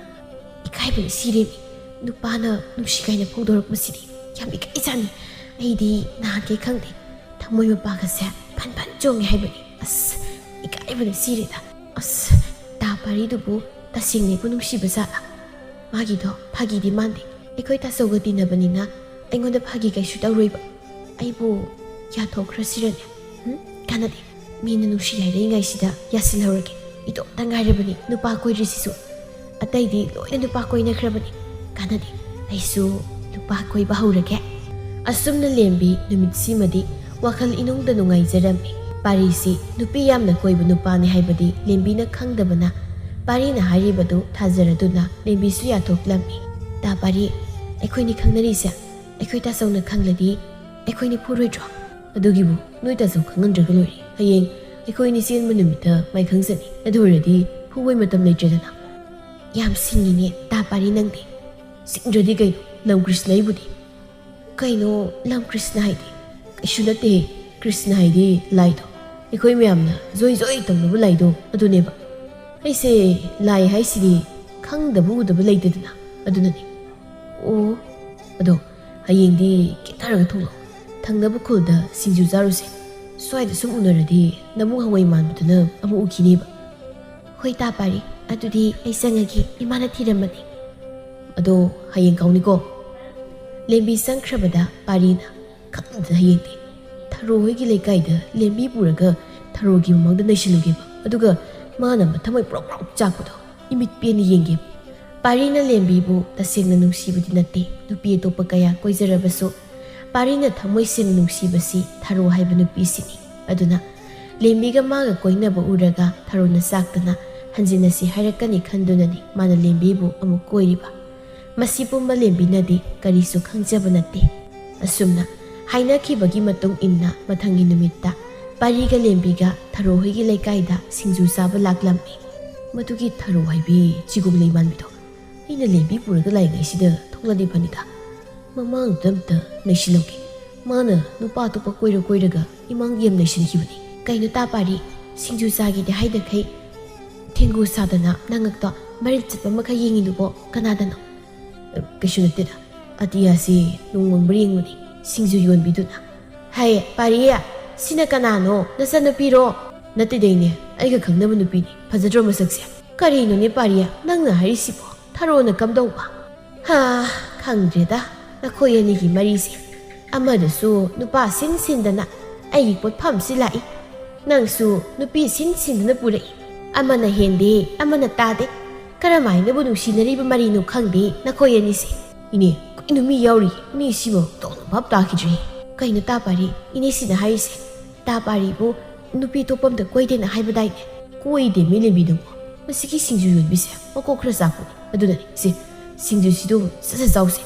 "ꯏꯀꯥꯏꯕꯅ ꯁꯤꯔꯦꯃꯤ꯫ ꯅꯨꯄꯥꯅ ꯅꯨꯡꯁꯤ ꯀꯥꯏꯅ ꯐꯣꯡꯗꯣꯔꯛꯄꯁꯤꯗꯤ ꯌꯥꯝ ꯏꯀꯥꯏꯖꯥꯅꯤ꯫ ꯑꯩꯗꯤ ꯅꯍꯥꯟꯈꯩ ꯈꯪꯗꯦ꯫ ꯊꯃꯣꯏ ꯃꯄꯥꯒꯁꯦ ꯐꯟ ꯐꯟ ꯆꯣꯡꯉꯦ ꯍꯥꯏꯕꯅꯤ꯫ ꯑꯁ, ꯏꯀꯥꯏꯕꯅ ꯁꯤꯔꯦꯗ꯫ ꯑꯁ, ꯇꯥ ꯄꯥꯔꯤꯗꯨꯕꯨ ꯇꯁꯦꯡꯅꯩꯕꯨ ꯅꯨꯡꯁꯤꯕ ꯖꯥꯠꯂꯥ? ꯃꯥꯒꯤꯗꯣ ꯐꯥꯒꯤꯗꯤ ꯃꯥꯟꯗꯦ꯫ ꯑꯩꯈꯣꯏ ꯇꯥꯆꯧꯒ ꯇꯤꯟꯅꯕꯅꯤꯅ ꯑꯩꯉꯣꯟꯗ ꯐꯥꯒꯤ ꯀꯩꯁꯨ ꯇꯧꯔꯣꯏꯕ꯫ ꯑꯩꯕꯨ ꯌꯥꯊꯣꯛꯈ꯭ꯔꯁꯤꯔꯅꯦ? ꯎꯝ? ꯀꯥꯟꯅꯗꯦ꯫ ꯃꯤꯅ ꯅꯨꯡꯁꯤ ꯍꯥꯏꯔꯛꯏꯉꯩꯁꯤꯗ ꯌꯥꯁꯤꯜꯍꯧꯔꯒꯦ꯫ ꯏꯇꯣꯝꯇ ꯉꯥꯏꯔꯕꯅꯤ ꯅꯨꯄꯥ ꯀꯣꯏꯗ꯭ꯔꯤꯁꯤꯁꯨ꯫ ꯑꯇꯩꯗꯤ ꯂꯣꯏꯅ ꯅꯨꯄꯥ ꯀꯣꯏꯅꯈ꯭ꯔꯕꯅꯤ꯫ ꯀꯥꯟꯅꯗꯦ꯫ ꯑꯩꯁꯨ ꯅꯨꯄꯥ ꯀꯣꯏꯕ ꯍꯧꯔꯒꯦ꯫" ꯑꯁꯨꯝꯅ ꯂꯦꯝꯕꯤ ꯅꯨꯃꯤꯠꯁꯤꯃꯗꯤ ꯋꯥꯈꯜ ꯏꯅꯨꯡꯗ ꯅꯨꯡꯉꯥꯏꯖꯔꯝꯃꯤ꯫ ꯄꯥꯔꯤꯁꯤ ꯅꯨꯄꯤ ꯌꯥꯝꯅ ꯀꯣꯏꯕ ꯅꯨꯄꯥꯅꯤ ꯍꯥꯏꯕꯗꯤ ꯂꯦꯝꯕꯤꯅ ꯈꯪꯗꯕꯅ ꯄꯥꯔꯤꯅ ꯍꯥꯏꯔꯤꯕꯗꯨ ꯊꯥꯖꯔꯗꯨꯅ ꯂꯦꯝꯕꯤꯁꯨ ꯌꯥꯊꯣꯛꯂꯝꯃꯤ꯫ "ꯇꯥ ꯄꯥꯔꯤ, ꯑꯩꯈꯣꯏꯅꯤ ꯈꯪꯅꯔꯤꯁꯦ ꯑꯩꯈꯣꯏ ꯇꯥꯆꯧꯅ ꯈꯪꯂꯗꯤ ꯑꯩꯈꯣꯏꯅꯤ ꯐꯨꯔꯣꯏꯗ꯭ꯔꯣ?" "ꯑꯗꯨꯒꯤꯕꯨ ꯅꯣꯏ ꯇꯥꯆꯧ ꯈꯪꯍꯟꯗ꯭ꯔꯒ ꯂꯣꯏꯔꯦ꯫ ꯍꯌꯦꯡ ꯑꯩꯈꯣꯏꯅꯤ ꯆꯦꯟꯕ ꯅꯨꯃꯤꯠꯇ ꯃꯥꯏ ꯈꯪꯖꯅꯤ꯫ ꯑꯗꯨ ꯑꯣꯏꯔꯗꯤ ꯐꯨꯕꯩ ꯃꯇꯝ ꯂꯩꯇ꯭ꯔꯦꯗꯅ꯫ ꯌꯥꯝ ꯁꯤꯡꯉꯤꯅꯦ ꯇꯥ ꯄꯥꯔꯤ ꯅꯪꯗꯤ꯫ ꯁꯤꯡꯗ꯭ꯔꯗꯤ ꯀꯩꯅꯣ, ꯂꯝ ꯀ꯭ꯔꯤꯁꯅ ꯑꯩꯕꯨꯗꯤ꯫ ꯀꯩꯅꯣ, ꯂꯝ ꯀ꯭ꯔꯤꯁꯅ ꯍꯥꯏꯗꯤ? ꯀꯩꯁꯨ ꯅꯠꯇꯦ, ꯀ꯭ꯔꯤꯁꯅ ꯍꯥꯏꯗꯤ ꯂꯥꯏꯗꯣ, ꯑꯩꯈꯣꯏ ꯃꯌꯥꯝꯅ ꯖꯣꯏ ꯖꯣꯏ ꯇꯧꯅꯕ ꯂꯥꯏꯗꯣ ꯑꯗꯨꯅꯦꯕ꯫ ꯑꯩꯁꯦ ꯂꯥꯏ ꯍꯥꯏꯁꯤꯗꯤ ꯈꯪꯗꯕ ꯎꯗꯕ ꯂꯩꯇꯦꯗꯅ, ꯑꯗꯨꯅꯅꯦ꯫ ꯑꯣ, ꯑꯗꯣ ꯍꯌꯦꯡꯗꯤ ꯀꯦꯊꯔꯒ ꯊꯣꯛꯂꯛꯑꯣ, ꯊꯪꯅꯕ ꯈꯨꯜꯗ ꯁꯤꯡꯖꯨ ꯆꯥꯔꯨꯁꯦ꯫ ꯁ꯭ꯋꯥꯏꯗ ꯁꯨꯝ ꯎꯅꯔꯗꯤ ꯅꯕꯨꯡ ꯍꯋꯥꯏ ꯃꯥꯟꯕꯗꯨꯅ ꯑꯃꯨꯛ ꯎꯈꯤꯅꯦꯕ꯫ ꯍꯣꯏ ꯇꯥ ꯄꯥꯔꯤ, ꯑꯗꯨꯗꯤ ꯑꯩ ꯆꯪꯉꯒꯦ, ꯏꯃꯥꯅ ꯊꯤꯔꯝꯃꯅꯤ꯫ ꯑꯗꯣ ꯍꯌꯦꯡ ꯀꯥꯎꯅꯤꯀꯣ꯫ ꯂꯦꯝꯕꯤ ꯆꯪꯈ꯭ꯔꯕꯗ ꯄꯥꯔꯤꯅ ꯈꯪꯗꯅ ꯍꯌꯦꯡꯗꯤ ꯊꯔꯣ ꯍꯣꯏꯒꯤ ꯂꯩꯀꯥꯏꯗ ꯂꯦꯝꯕꯤ ꯄꯨꯔꯒ ꯊꯔꯣꯒꯤ ꯃꯃꯥꯡꯗ ꯅꯩꯁꯤꯜꯂꯨꯒꯦꯕ꯫ ꯑꯗꯨꯒ ꯃꯥꯅ ꯃꯊꯃꯣꯏ ꯄ꯭ꯔꯣꯛ ꯄ꯭ꯔꯣꯛ ꯆꯥꯛꯄꯗꯣ ꯏꯃꯤꯠ ꯄꯦꯟꯅ ꯌꯦꯡꯒꯦ꯫ ꯄꯥꯔꯤꯅ ꯂꯦꯝꯕꯤꯕꯨ ꯇꯁꯦꯡꯅ ꯅꯨꯡꯁꯤꯕꯗꯤ ꯅꯠꯇꯦ꯫ ꯅꯨꯄꯤ ꯑꯇꯣꯞꯄ ꯀꯌꯥ ꯀꯣꯏꯖꯔꯕꯁꯨ ꯄꯥꯔꯤꯅ ꯊꯃꯣꯏ ꯁꯦꯡꯅ ꯅꯨꯡꯁꯤꯕꯁꯤ ꯊꯔꯣ ꯍꯥꯏꯕ ꯅꯨꯄꯤꯁꯤꯅꯤ꯫ ꯑꯗꯨꯅ ꯂꯦꯝꯕꯤꯒ ꯃꯥꯒ ꯀꯣꯏꯅꯕ ꯎꯔꯒ ꯊꯔꯣꯅ ꯆꯥꯛꯇꯅ ꯍꯟꯖꯤꯟꯅꯁꯤ ꯍꯥꯏꯔꯛꯀꯅꯤ ꯈꯟꯗꯨꯅꯅꯤ ꯃꯥꯅ ꯂꯦꯝꯕꯤꯕꯨ ꯑꯃꯨꯛ ꯀꯣꯏꯔꯤꯕ꯫ ꯃꯁꯤ ꯄꯨꯝꯕ ꯂꯦꯝꯕꯤꯅꯗꯤ ꯀꯔꯤꯁꯨ ꯈꯪꯖꯕ ꯅꯠꯇꯦ꯫ ꯑꯁꯨꯝꯅ ꯍꯥꯏꯅꯈꯤꯕꯒꯤ ꯃꯇꯨꯡ ꯏꯟꯅ ꯃꯊꯪꯒꯤ ꯅꯨꯃꯤꯠꯇ ꯄꯥꯔꯤꯒ ꯂꯦꯝꯕꯤꯒ ꯊꯔꯣ ꯍꯣꯏꯒꯤ ꯂꯩꯀꯥꯏꯗ ꯁꯤꯡꯖꯨ ꯆꯥꯕ ꯂꯥꯛꯂꯝꯃꯤ꯫ ꯃꯗꯨꯒꯤ ꯊꯔꯣ ꯍꯥꯏꯕꯤ ꯆꯤꯒꯣꯡ ꯂꯩ ꯃꯥꯟꯕꯤꯗꯣ ꯑꯩꯅ ꯂꯦꯝꯕꯤ ꯄꯨꯔꯒ ꯂꯥꯛꯏꯉꯩꯁꯤꯗ ꯊꯣꯛꯂꯗꯤ ꯐꯅꯤꯗ꯫ ꯃꯃꯥꯡꯗꯨꯗ ꯑꯝꯇ ꯅꯩꯁꯤꯜꯂꯝꯒꯦ꯫ ꯃꯥꯅ ꯅꯨꯄꯥ ꯑꯇꯣꯞꯄ ꯀꯣꯏꯔ ꯀꯣꯏꯔꯒ ꯏꯃꯥꯡꯗꯤ ꯌꯥꯝ ꯅꯩꯁꯤꯟꯈꯤꯕꯅꯤ꯫ ꯀꯩꯅꯣ ꯇꯥ ꯄꯥꯔꯤ, ꯁꯤꯡꯖꯨ ꯆꯥꯒꯦꯗꯤ ꯍꯥꯏꯗꯈꯩ ꯊꯦꯡꯒꯨ ꯁꯥꯗꯅ ꯅꯉꯛꯇꯣ ꯃꯔꯤꯜ ꯆꯠꯄ ꯃꯈꯩ ꯌꯦꯡꯉꯤꯗꯨꯕꯣ ꯀꯅꯥꯗꯅꯣ? ꯀꯩꯁꯨ ꯅꯠꯇꯦꯗ, ꯑꯇꯤꯌꯥꯁꯤ ꯅꯣꯡ ꯃꯪꯕ꯭ꯔꯥ ꯌꯦꯡꯕꯅꯤ ꯁꯤꯡꯖꯨ ꯌꯣꯟꯕꯤꯗꯨꯅ꯫ ꯍꯥꯏ ꯄꯥꯔꯤ, ꯁꯤꯅ ꯀꯅꯥꯅꯣ? ꯅꯆꯟꯅꯨꯄꯤꯔꯣ? ꯅꯠꯇꯦꯗ ꯏꯅꯦ, ꯑꯩꯒ ꯈꯪꯅꯕ ꯅꯨꯄꯤꯅꯤ꯫ ꯐꯖꯗ꯭ꯔꯣ ꯃꯁꯛꯁꯦ? ꯀꯔꯤꯅꯣꯅꯦ ꯄꯥꯔꯤ, ꯅꯪꯅ ꯍꯥꯏꯔꯤꯁꯤꯕꯣ? ꯊꯔꯣꯅ ꯀꯝꯗꯧꯕ? ꯍꯥ, ꯈꯪꯗ꯭ꯔꯦꯗ ꯅꯈꯣꯏ ꯑꯅꯤꯒꯤ ꯃꯔꯤꯁꯦ꯫ ꯑꯃꯗꯨꯁꯨ ꯅꯨꯄꯥ ꯁꯤꯟ ꯁꯤꯟꯗꯅ ꯑꯩꯒꯤ ꯄꯣꯠꯐꯝꯁꯤ ꯂꯥꯛꯏ꯫ ꯅꯪꯁꯨ ꯅꯨꯄꯤ ꯁꯤꯟ ꯁꯤꯟꯗꯅ ꯄꯨꯔꯛꯏ꯫ ꯑꯃꯅ ꯍꯦꯟꯗꯦ, ꯑꯃꯅ ꯇꯥꯗꯦ꯫ ꯀꯔꯝꯍꯥꯏꯅꯕꯨ ꯅꯨꯡꯁꯤꯅꯔꯤꯕ ꯃꯔꯤꯅꯣ ꯈꯪꯗꯦ ꯅꯈꯣꯏ ꯑꯅꯤꯁꯦ꯫ ꯏꯅꯦ, ꯀꯩꯅꯣ ꯃꯤ ꯌꯥꯎꯔꯤ? ꯏꯅꯦ, ꯁꯤꯃ ꯇꯧꯅ ꯚꯥꯞ ꯇꯥꯈꯤꯗ꯭ꯔꯦ꯫ ꯀꯩꯅꯣ ꯇꯥ ꯄꯥꯔꯤ, ꯏꯅꯦꯁꯤꯅ ꯍꯥꯏꯔꯤꯁꯦ? ꯇꯥ ꯄꯥꯔꯤꯕꯨ ꯅꯨꯄꯤ ꯑꯇꯣꯞꯄ ꯑꯝꯇ ꯀꯣꯏꯗꯦꯅ ꯍꯥꯏꯕꯗꯥꯏꯅꯦ? ꯀꯣꯏꯗꯦ ꯃꯤ ꯂꯦꯝꯕꯤꯗꯨꯕꯨ꯫ ꯃꯁꯤꯒꯤ ꯁꯤꯡꯖꯨ ꯌꯣꯟꯕꯤꯁꯦ ꯃꯀꯣꯛ ꯈꯔ ꯆꯥꯛꯄꯅꯤ꯫ ꯑꯗꯨꯅꯅꯤ ꯁꯤ ꯁꯤꯡꯖꯨꯁꯤꯗꯨ ꯁꯠ ꯁꯠ ꯆꯥꯎꯁꯦ,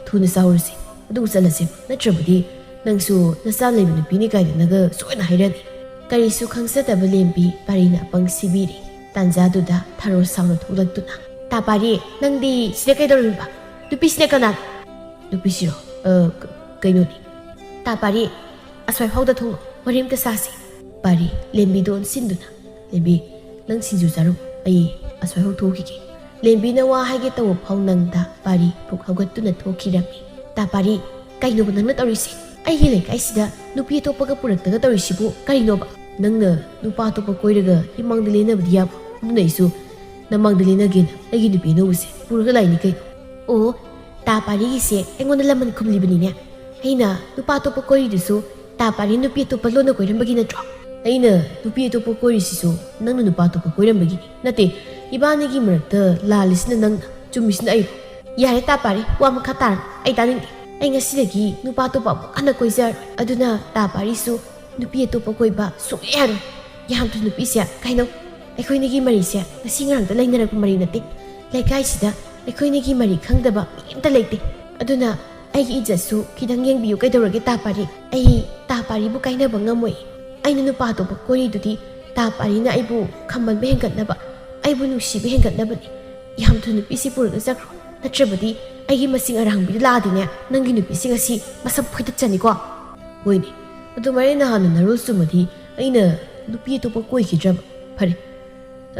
ꯊꯨꯅ ꯆꯥꯎꯔꯁꯦ, ꯑꯗꯨꯒ ꯆꯠꯂꯁꯦ꯫ ꯅꯠꯇ꯭ꯔꯕꯗꯤ ꯅꯪꯁꯨ ꯅꯆꯥ ꯂꯩꯕ ꯅꯨꯄꯤꯅꯤ ꯀꯥꯏꯗꯅꯒ ꯁꯣꯏꯅ ꯍꯥꯏꯔꯛꯑꯅꯤ꯫ ꯀꯔꯤꯁꯨ ꯈꯪꯖꯗꯕ ꯂꯦꯝꯕꯤ ꯄꯥꯔꯤꯅ ꯑꯄꯪ ꯁꯤꯕꯤꯔꯤ꯫ ꯇꯥꯟꯖꯥꯗꯨꯗ ꯊꯔꯣ ꯁꯥꯎꯅ ꯊꯣꯛꯂꯛꯇꯨꯅ, "ꯇꯥ ꯄꯥꯔꯤ, ꯅꯪꯗꯤ ꯁꯤꯗ ꯀꯩꯗꯧꯔꯝꯃꯤꯕ? ꯅꯨꯄꯤꯁꯤꯅ ꯀꯅꯥꯅꯣ?" "ꯅꯨꯄꯤꯁꯤꯔꯣ? ꯑ, ꯀ-, ꯀꯩꯅꯣꯅꯤ꯫ ꯇꯥ ꯄꯥꯔꯤ, ꯑꯁ꯭ꯋꯥꯏ ꯐꯥꯎꯗ ꯊꯣꯛꯂꯛꯑꯣ, ꯋꯥꯔꯤ ꯑꯝꯇ ꯁꯥꯁꯤ꯫" ꯄꯥꯔꯤ ꯂꯦꯝꯕꯤꯗꯣ ꯑꯣꯟꯁꯤꯟꯗꯨꯅ, "ꯂꯦꯝꯕꯤ, ꯅꯪ ꯁꯤꯡꯖꯨ ꯆꯥꯔꯨ, ꯑꯩ ꯑꯁ꯭ꯋꯥꯏ ꯐꯥꯎ ꯊꯣꯛꯈꯤꯒꯦ꯫" ꯂꯦꯝꯕꯤꯅ ꯋꯥ ꯍꯥꯏꯒꯦ ꯇꯧꯕ ꯐꯥꯎ ꯅꯪꯗ ꯄꯥꯔꯤ ꯄꯨꯛ ꯍꯧꯒꯠꯇꯨꯅ ꯊꯣꯛꯈꯤꯔꯝꯃꯤ꯫ "ꯇꯥ ꯄꯥꯔꯤ, ꯀꯩꯅꯣꯕ ꯅꯪꯅ ꯇꯧꯔꯤꯁꯦ? ꯑꯩꯒꯤ ꯂꯩꯀꯥꯏꯁꯤꯗ ꯅꯨꯄꯤ ꯑꯇꯣꯞꯄꯒ ꯄꯨꯔꯛꯇꯒ ꯇꯧꯔꯤꯁꯤꯕꯨ ꯀꯔꯤꯅꯣꯕ? ꯅꯪꯅ ꯅꯨꯄꯥ ꯑꯇꯣꯞꯄ ꯀꯣꯏꯔꯒ ꯏꯃꯥꯡꯗ ꯂꯦꯟꯅꯕꯗꯤ ꯌꯥꯕ? ꯑꯗꯨꯅ ꯑꯩꯁꯨ ꯅꯃꯥꯡꯗ ꯂꯦꯟꯅꯒꯦꯅ ꯑꯩꯒꯤ ꯅꯨꯄꯤ ꯑꯅꯧꯕꯁꯦ ꯄꯨꯔꯒ ꯂꯥꯛꯏꯅꯤ ꯀꯩꯅꯣ꯫" "ꯑꯣ, ꯇꯥ ꯄꯥꯔꯤꯒꯤꯁꯦ ꯑꯩꯉꯣꯟꯗ ꯂꯃꯟ ꯈꯨꯝꯂꯤꯕꯅꯤꯅꯦ꯫ ꯑꯩꯅ ꯅꯨꯄꯥ ꯑꯇꯣꯞꯄ ꯀꯣꯏꯔꯤꯗꯨꯁꯨ ꯇꯥ ꯄꯥꯔꯤ ꯅꯨꯄꯤ ꯑꯇꯣꯞꯄ ꯂꯣꯟꯅ ꯀꯣꯏꯔꯝꯕꯒꯤ ꯅꯠꯇ꯭ꯔꯣ?" "ꯑꯩꯅ ꯅꯨꯄꯤ ꯑꯇꯣꯞꯄ ꯀꯣꯏꯔꯤꯁꯤꯁꯨ ꯅꯪꯅ ꯅꯨꯄꯥ ꯑꯇꯣꯞꯄ ꯀꯣꯏꯔꯝꯕꯒꯤꯅꯤ꯫ ꯅꯠꯇꯦ, ꯏꯕꯥꯅꯤꯒꯤ ꯃꯔꯛꯇ ꯂꯥꯜꯂꯤꯁꯤꯅ ꯅꯪꯅ, ꯆꯨꯝꯃꯤꯁꯤꯅ ꯑꯩꯕꯨ꯫" "ꯌꯥꯔꯦ ꯇꯥ ꯄꯥꯔꯤ, ꯋꯥ ꯃꯈꯥ ꯇꯥꯔꯅꯨ, ꯑꯩ ꯇꯥꯅꯤꯡꯗꯦ꯫ ꯑꯩ ꯉꯁꯤꯗꯒꯤ ꯅꯨꯄꯥ ꯑꯇꯣꯞꯄ ꯑꯃꯨꯛ ꯍꯟꯅ ꯀꯣꯏꯖꯔꯣꯏ꯫ ꯑꯗꯨꯅ ꯇꯥ ꯄꯥꯔꯤꯁꯨ ꯅꯨꯄꯤ ꯑꯇꯣꯞꯄ ꯀꯣꯏꯕ ꯁꯨꯡꯌꯥ ꯌꯥꯔꯣꯏ꯫ ꯌꯥꯝꯗ꯭ꯔ ꯅꯨꯄꯤꯁꯦ ꯀꯩꯅꯣ? ꯑꯩꯈꯣꯏꯅꯤꯒꯤ ꯃꯔꯤꯁꯦ ꯉꯁꯤ ꯉꯔꯥꯡꯇ ꯂꯩꯅꯔꯛꯄ ꯃꯔꯤ ꯅꯠꯇꯦ꯫ ꯂꯩꯀꯥꯏꯁꯤꯗ ꯑꯩꯈꯣꯏꯅꯤꯒꯤ ꯃꯔꯤ ꯈꯪꯗꯕ ꯃꯤ ꯑꯝꯇ ꯂꯩꯇꯦ꯫ ꯑꯗꯨꯅ ꯑꯩꯒꯤ ꯏꯖꯠꯁꯨ ꯈꯤꯇꯪ ꯌꯦꯡꯕꯤꯌꯨ ꯀꯩꯗꯧꯔꯒꯦ ꯇꯥ ꯄꯥꯔꯤ? ꯑꯩ ꯇꯥ ꯄꯥꯔꯤꯕꯨ ꯀꯥꯏꯅꯕ ꯉꯝꯃꯣꯏ꯫ ꯑꯩꯅ ꯅꯨꯄꯥ ꯑꯇꯣꯞꯄ ꯀꯣꯏꯔꯤꯗꯨꯗꯤ ꯇꯥ ꯄꯥꯔꯤꯅ ꯑꯩꯕꯨ ꯈꯝꯕꯟꯕ ꯍꯦꯟꯒꯠꯅꯕ, ꯑꯩꯕꯨ ꯅꯨꯡꯁꯤꯕ ꯍꯦꯟꯒꯠꯅꯕꯅꯤ꯫ ꯌꯥꯝꯗ꯭ꯔ ꯅꯨꯄꯤꯁꯤ ꯄꯨꯔꯒ ꯆꯠꯈ꯭ꯔꯣ꯫ ꯅꯠꯇ꯭ꯔꯕꯗꯤ ꯑꯩꯒꯤ ꯃꯁꯤꯡ ꯑꯔꯥꯡꯕꯤꯗ ꯂꯥꯛꯑꯗꯤꯅꯦ, ꯅꯪꯒꯤ ꯅꯨꯄꯤꯁꯤ ꯉꯁꯤ ꯃꯁꯝ ꯐꯣꯏꯗꯠꯆꯅꯤꯀꯣ꯫" "ꯍꯣꯏꯅꯦ, ꯑꯗꯨꯃꯥꯏꯅ ꯅꯍꯥꯟꯅ ꯅꯔꯣꯜ ꯆꯨꯝꯃꯗꯤ ꯑꯩꯅ ꯅꯨꯄꯤ ꯑꯇꯣꯞꯄ ꯀꯣꯏꯈꯤꯗ꯭ꯔꯕ? ꯐꯔꯦ,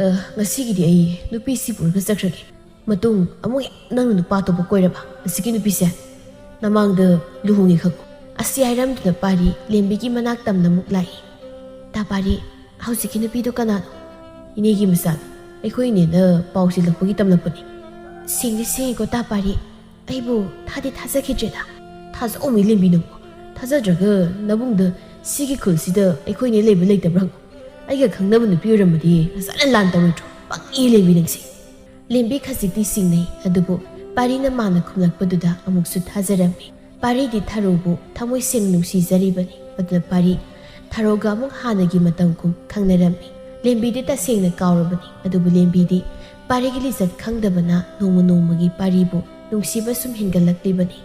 ꯑ, ꯉꯁꯤꯒꯤꯗꯤ ꯑꯩ ꯅꯨꯄꯤꯁꯤ ꯄꯨꯔꯒ ꯆꯠꯈ꯭ꯔꯒꯦ꯫ ꯃꯇꯨꯡ ꯑꯃꯨꯛ ꯍꯦꯛ ꯅꯪꯅ ꯅꯨꯄꯥ ꯑꯇꯣꯞꯄ ꯀꯣꯏꯔꯕ, ꯍꯧꯖꯤꯛꯀꯤ ꯅꯨꯄꯤꯁꯦ ꯅꯃꯥꯡꯗ ꯂꯨꯍꯣꯡꯉꯦ ꯈꯪꯉꯨ꯫" ꯑꯁꯤ ꯍꯥꯏꯔꯝꯗꯨꯅ ꯄꯥꯔꯤ ꯂꯦꯝꯕꯤꯒꯤ ꯃꯅꯥꯛ ꯇꯝꯅ ꯑꯃꯨꯛ ꯂꯥꯛꯏ꯫ "ꯇꯥ ꯄꯥꯔꯤ, ꯍꯧꯖꯤꯛꯀꯤ ꯅꯨꯄꯤꯗꯣ ꯀꯅꯥꯅꯣ?" "ꯏꯅꯦꯒꯤ ꯃꯆꯥꯅꯤ꯫ ꯑꯩꯈꯣꯏ ꯏꯅꯦꯅ ꯄꯥꯎ ꯆꯦꯜꯂꯛꯄꯒꯤ ꯇꯝꯂꯛꯄꯅꯤ꯫" "ꯁꯦꯡꯗꯤ ꯁꯦꯡꯉꯤꯀꯣ ꯇꯥ ꯄꯥꯔꯤ꯫ ꯑꯩꯕꯨ ꯊꯥꯗꯤ ꯊꯥꯖꯈꯤꯗ꯭ꯔꯦꯗ꯫" "ꯊꯥꯖꯧꯃꯤ ꯂꯦꯝꯕꯤ ꯅꯪꯕꯨ꯫ ꯊꯥꯖꯗ꯭ꯔꯒ ꯅꯕꯨꯡꯗ ꯁꯤꯒꯤ ꯈꯨꯜꯁꯤꯗ ꯑꯩꯈꯣꯏ ꯏꯅꯦ ꯂꯩꯕ ꯂꯩꯇꯕ꯭ꯔꯥ ꯍꯪꯉꯨ꯫ ꯑꯩꯒ ꯈꯪꯅꯕ ꯅꯨꯄꯤ ꯑꯣꯏꯔꯝꯃꯗꯤ ꯉꯁꯥꯏꯅ ꯂꯥꯟ ꯇꯧꯔꯣꯏꯗ꯭ꯔꯣ? ꯄꯪꯉꯤ ꯂꯦꯝꯕꯤ ꯅꯪꯁꯦ꯫" ꯂꯦꯝꯕꯤ ꯈꯖꯤꯛꯇꯤ ꯁꯤꯡꯅꯩ, ꯑꯗꯨꯕꯨ ꯄꯥꯔꯤꯅ ꯃꯥꯅ ꯈꯨꯝꯂꯛꯄꯗꯨꯗ ꯑꯃꯨꯛꯁꯨ ꯊꯥꯖꯔꯝꯃꯤ꯫ ꯄꯥꯔꯤꯗꯤ ꯊꯔꯣꯕꯨ ꯊꯃꯣꯏ ꯁꯦꯡꯅ ꯅꯨꯡꯁꯤꯖꯔꯤꯕꯅꯤ꯫ ꯑꯗꯨꯅ ꯄꯥꯔꯤ ꯊꯔꯣꯒ ꯑꯃꯨꯛ ꯍꯥꯟꯅꯒꯤ ꯃꯇꯝꯒꯨꯝ ꯈꯪꯅꯔꯝꯃꯤ꯫ ꯂꯦꯝꯕꯤꯗꯤ ꯇꯁꯦꯡꯅ ꯀꯥꯎꯔꯕꯅꯤ꯫ ꯑꯗꯨꯕꯨ ꯂꯦꯝꯕꯤꯗꯤ ꯄꯥꯔꯤꯒꯤ ꯂꯤꯆꯠ ꯈꯪꯗꯕꯅ ꯅꯣꯡꯃ ꯅꯣꯡꯃꯒꯤ ꯄꯥꯔꯤꯕꯨ ꯅꯨꯡꯁꯤꯕ ꯁꯨꯝ ꯍꯦꯟꯒꯠꯂꯛꯂꯤꯕꯅꯤ꯫